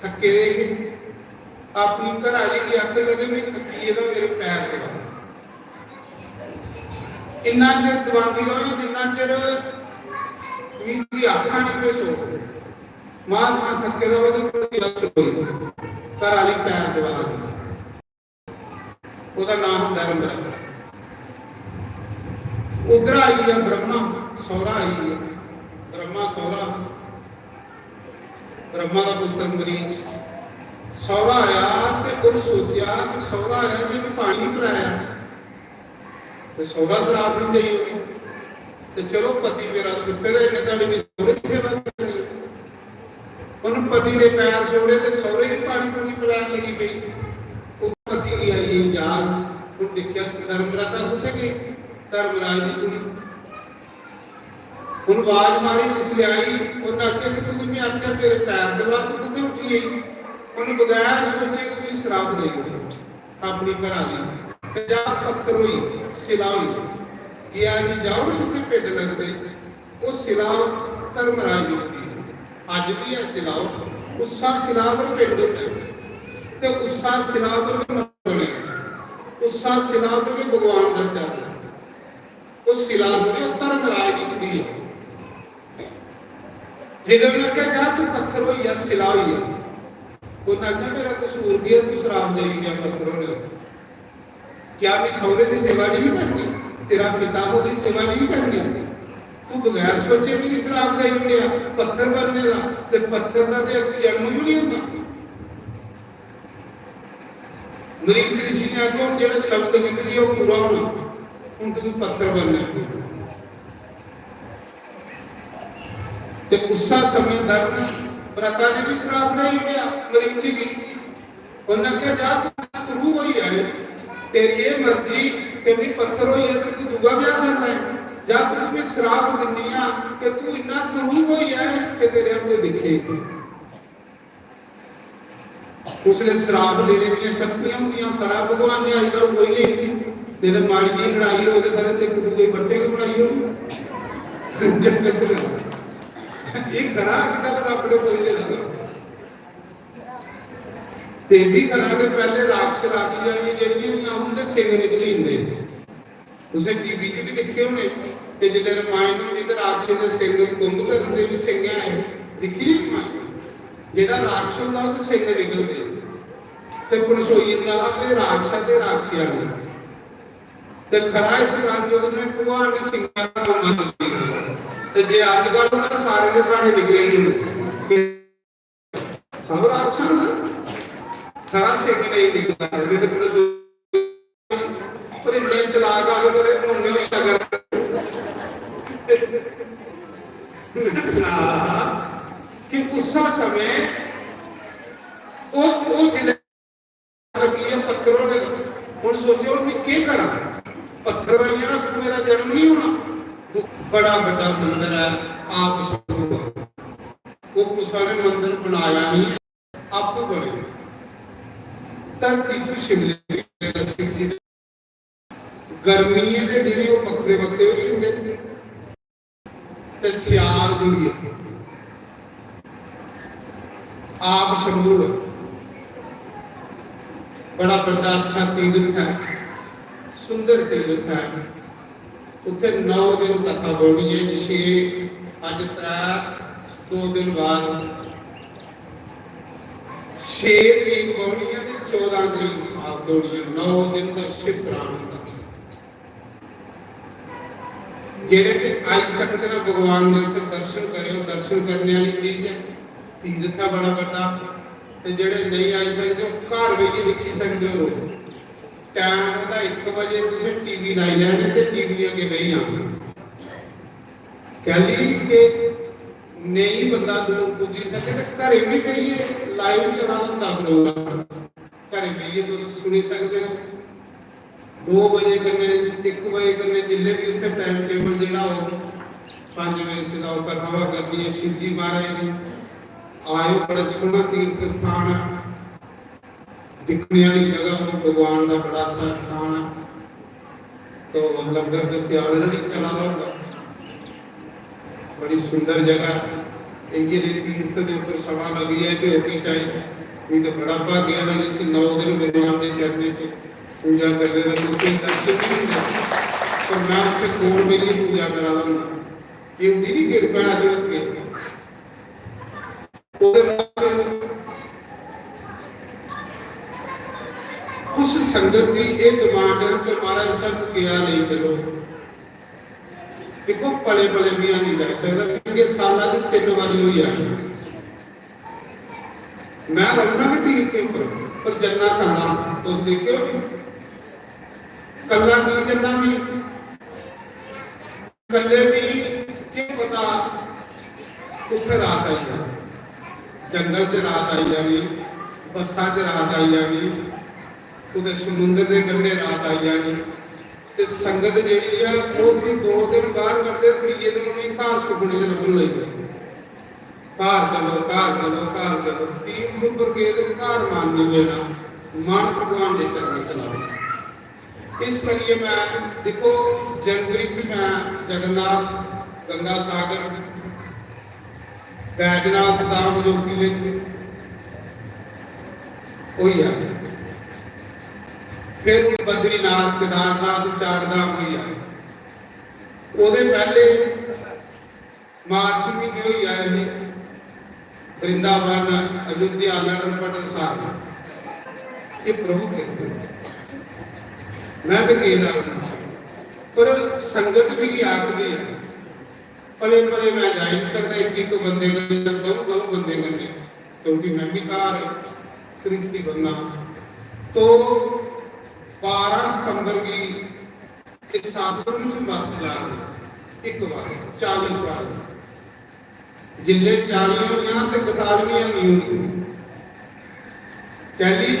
थक्के दे हे। अपनी घर आह्ली गी आखन लगे, "मैं थक्की गेदा, मेरे पैर दबा।" इन्ना चिर दबांदी र'वां जिन्ना चिर मिगी आखा निं पे सो। महात्मा थक्के दा होए ते कोई अस कोई घर आह्ली पैर दबा दी। ओह्दा नाम धर्म रत्न। उद्धर आई गेआ ब्रह्मा, सौरा आई गेआ। ब्रह्मा सौरा, ब्रह्मा दा पुत्र मरीच सौरा आया ते उन्हें सोचेआ कि सौरा आया जे मैं पानी नहीं पिलाया ते सौरा श्राप नहीं देई ओड़े। ते चलो, पति मेरा सुत्ते दा, इन्हें ताड़ी भी सौरे दी सेवा करनी। उन पति दे पैर छोड़े ते सौरे ही पानी पूनी पिलान लगी पई। उस पति की आई ये जाग, उन देखा धर्मरता कुत्थे गई? धर्मराज दी कुड़ी। उन आवाज मारी, जिसले आई, उन आख्या कि तू मैं आख्या मेरे पैर दबा, तू कुत्थे उठी गई? उन बगैर सोचे कि उसी श्राप दे दिया। अपनी घरा दी, ते जा पत्थर होई, सिला होई। गया जी, जाओ ना जित्थे पिंड लगदे, ओह् सिला धर्मराज दी होंदी है। अज्ज भी है सिला, उस्सा सिला पर पिंड होंदे, ते उस्सा सिला पर गै मंदर बने, उस्सा सिला पर गै भगवान दा चरण है। ओह् सिला होंदी, ओह् धर्मराज दी होंदी है। जिसलै उन्हें आखेआ, "जा तू पत्थर होई जा, सिला होई जा।" उन्हें आखेआ, "मेरा कसूर केह् ऐ, तू श्राप देई गेआ पत्थर होने दा? क्या मैं सौरे दी सेवा नहीं करनी? तेरा पिता होने दी सेवा नहीं करनी? तू बगैर सोचे मिगी श्राप देई ओड़ेआ पत्थर बनने दा, ते पत्थर दा ते अग्गू जन्म भी नहीं होंदा।" मरीच ऋषि ने आखेआ, "हुन जेह्ड़ा शब्द निकली, ओह् पूरा होना, हुन तुगी पत्थर बनना पौना।" ते उस्सा समय धर्म व्रता ने भी श्राप देई ओड़ेआ मरीचि गी। उन्हें आखेआ, "जा तू क्रूर होई जाए, तेरी एह् मर्जी, ते मी पत्थर होई जाए ते तू दूआ ब्याह कर लै। जा तुगी मैं श्राप दिन्नी आं कि तू इन्ना क्रूर होई जाए कि तेरे अग्गें दिक्खे।" उसलै श्राप देने दियां शक्तियां होंदियां, खरा भगवान ने अजकल कोई लेई नहीं, नहीं तो माड़ी जी लड़ाई होए तो खरे ते इक दूए बट्टे गै बनाई ओड़े। जगत ने। ये खरा अजकल रब ने कोई लेदा। ते भी खरा कि पहले राक्षस राक्षियां जेह्ड़ियां होंदियां, उंदे सिंग निकली जंदे। तुसें टीवी च भी दिक्खे होने कि जिसलै रामायण होंदी ते राक्षस दे सिंग कुंभ करदे भी सिंग है, दिक्खी नी रामायण? जेह्ड़ा राक्षस होंदा, ओह्दे सिंग निकलदे ते पनसोई जंदा हा ते राक्षस ते राक्षियां ने। ते खरा इस कलयुग में भगवान ने सिंगां दा नाम बंद करी दित्ता। ते जे अज्जकल होंदा, सारे दे सारे निकले ही होंदे। सब राक्षस, खरा सिंह नहीं निकलता है, नहीं तो पुलिस, पर इतने चलाक आगे करे, उन्होंने भी अगर सुना कि उस्सा समय ओ, ओ जिले लगी है पत्थर होने दा। हुन सोचो, मैं केह् करां? पत्थर बनी जाना, तू मेरा जन्म नहीं होना। बड़ा बड्डा मंदर है, आप सब ओह् कुसै ने मंदर बनाया नहीं, आपू बने। धरती च शिवलिंग दे दर्शन कीते। गर्मियें दे दिनें ओह् बक्खरे बक्खरे होई जंदे ते स्याल जुड़ियै आप शंभू ऐ। बड़ा बड्डा अच्छा तीर्थ ऐ, सुंदर तीर्थ ऐ। उत्थे नौ दिन कथा बौह्नी ऐ, छे, अज्ज त्रै, दो दिन बाद छे तरीक बौह्नी ऐ ते चौदां तरीक समाप्त होनी ऐ। नौ दिन दा शिव पुराण होंदा। जेह्ड़े ते आई सकदे न भगवान दे उत्थे दर्शन करेओ, दर्शन करने आह्ली चीज ऐ। तीर्थ ऐ बड़ा बड्डा, ते जेह्ड़े नेईं आई सकदे ओह् घर बेहियै दिक्खी सकदे ओ। टैम ओह्दा इक बजे तुसें टीवी लाई लैने ते टीवी अग्गें बेही जाना। कैली के नेईं बंदा दूर पुज्जी सके ते घरें बी बेहियै लाइव चला दा होंदा प्रोग्राम, घरें बेहियै तुस सुनी सकदे ओ। दो बजे कन्नै, इक बजे कन्नै जिल्लै बी उत्थै टाइम टेबल जेह्ड़ा होग, पंज बजे से दा कथा होआ करनी ऐ शिवजी महाराज दी। आयो, बड़ा सोह्ना तीर्थ स्थान ऐ, दिक्खने आह्ली जगह, भगवान दा बड़ा अच्छा स्थान ऐ। तो लंगर ते प्याला बी चला दा होंदा। बड़ी सुंदर जगह। इ'यै जेह् तीर्थ दे उप्पर समां लग्गी जाए ते होर केह् चाहिदा। मिगी ते बड़ा भाग्य होना जिसी नौ दिन भगवान दे चरणें च पूजा करने दा, लोकें गी दर्शन बी होंदे। पर मैं उत्थै कोल बेहियै पूजा करा दा होंदा। ये उंदी बी किरपा ऐ, ते होर केह्। ओह्दे बाद च उस संगत दी एह् डिमांड ऐ कि महाराज सानू गेआ लेई चलो। दिक्खो, पले पले बी नहीं जाई सकदा, क्योंकि साला दी तिन्न बारी होई आई। मैं रौह्ना गै तीर्थ उप्पर, पर जन्ना कल्ला। तुस दिक्खेओ नी, कल्ला की जन्ना मी? कल्ले भी केह् पता कुत्थै रात आई जानी, जंगल च रात आई जानी, बस्सा च रात आई जानी, कुतै समुंदर दे कंढे रात आई जानी। ते संगत जेह्ड़ी ऐ, ओह् उसी दो दिन बाहर कड्ढदे, त्रिये दिन उ'नेंगी घर सुखने च लब्भन लगी पौंदी। घर चलो, घर चलो, घर चलो। तीर्थ उप्पर गे ते घर मन नहीं लेना, मन भगवान दे चरणें च लाओ। इस करियै मैं, दिक्खो, जनवरी च मैं जगन्नाथ, गंगा सागर, बैजनाथ धाम, ज्योतिर्लिंग होई आ। फिर हून बद्रीनाथ, केदारनाथ, चार धाम होई आ। ओह्दे पैह्ले मार्च म्हीने होई आए हे वृंदावन, अयोध्या, लटर पटर सारे। ये प्रभु कृपा। मैं तो गेदा रौह्ना, पर संगत मिगी आखदी ऐ, पले पले मैं जाई नहीं सकदा, इक इक बंदे कन्नै, द'ऊं द'ऊं बंदे कन्नै, क्योंकि मैं भी घर ख्रिस्ती बंदा। तो बारां सितंबर गी इस आश्रम च बस जा दे, इक बस, चाली सवारी। जिल्लै चाली होनियां ते कतालवी होनी होनी। कैली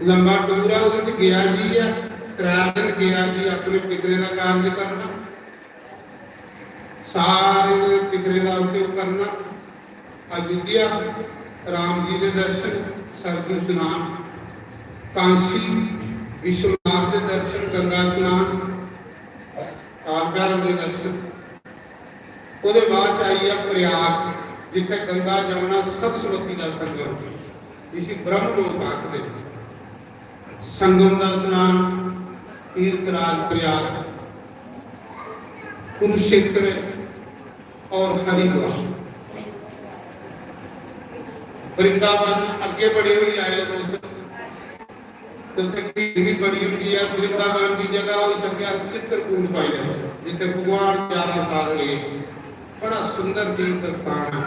लंबा टूर ऐ, ओह्दे च गेआ जी ऐ, त्रै दिन गेआ जी, अपने पितरें दा कारज करना, सारे पितरें दा उत्थै ओह् करना। अयोध्या, राम जी दे दर्शन, सरजू स्नान, कांशी, विश्वनाथ दे दर्शन, गंगा स्नान, काल भैरव दे दर्शन। ओह्दे बाद च आई गेआ प्रयाग, जित्थै गंगा, जमुना, सरस्वती दा संगम, जिसी ब्रह्म लोक आखदे न। संगम दा स्नान, तीर्थराज प्रयाग, कुरुक्षेत्र और हरिद्वार। वृंदावन अग्गे बड़े होई आए हो दोस्त, तो उत्थै भीड़ भी बड़ी होंदी है। वृंदावन की जगह हो सके चित्रकूट पाई लैचै, जित्थै भगवान ग्यारह साल रहे। बड़ा सुंदर तीर्थ स्थान है।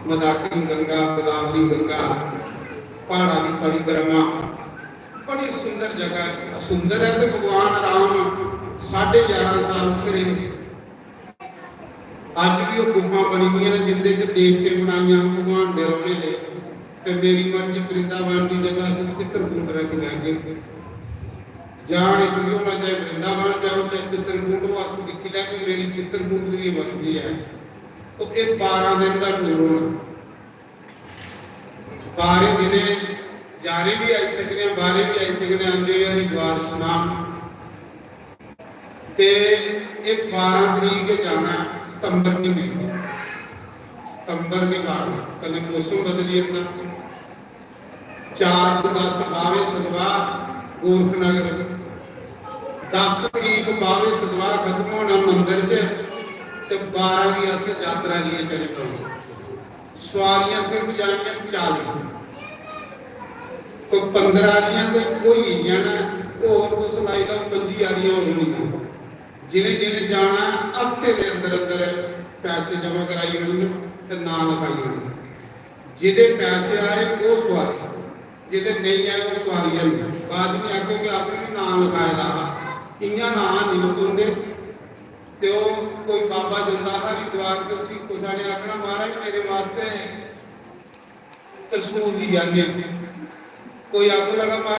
मंदाकिनी गंगा, गोदावरी गंगा, पहाड़ां की परिक्रमा, बड़ी सुंदर जगह है। सुंदर है तो भगवान राम साढ़े ग्यारह साल उत्थै रहे। अज्ज भी ओह् गुफा बनी दियां न, जिंदे च देवते बनाइयां भगवान दे रौह्ने लेई। ते मेरी मर्जी, वृंदावन दी जगह अस चित्रकूट रक्खी लैगे। जान इक गै होना, चाहे वृंदावन जाओ, चाहे चित्रकूट, ओह् अस दिक्खी लैगे। मेरी चित्रकूट दी मर्जी ऐ। तो ये बारां दिन का टूर होना। बारें दिनें जारे भी आई सकने, बारे भी आई सकने, आंदे होए हरिद्वार स्नान। ते ये बारां तरीक गै जाना ऐ, सितंबर महीने, सितंबर दी बारां, कन्नै मौसम बदली जंदा। चार तो दस बावे सतवाह गोरखनगर, दस तरीक बावे सतवाह खत्म होना मंदर च, ते बारां गी अस यात्रा लिए चली पौना। सुआरियां सिर्फ जानियां चाली, कोई पंदरां आलियां ते होई गेइयां न, होर तुस लाई लैओ पंजी आलियां होर होनियां। जिनें जिनें जाना हफ्ते दे अंदर अंदर पैसे जमा कराई ओड़न ते नांऽ लखाई ओड़न। जेह्दे पैसे आए ओह् सुआरी, जेह्दे नेईं आए ओह् सुआरी है नहीं। बाद में आखो कि असें भी नांऽ लखाए दा हा, इ'यां नांऽ नहीं होंदे। ते ओह् कोई बाबा जंदा हा हरिद्वार ते उसी कुसै ने आखना, "महाराज मेरे वास्ते त्रिशूल दी आह्नेओ।" कोई आखन लगा,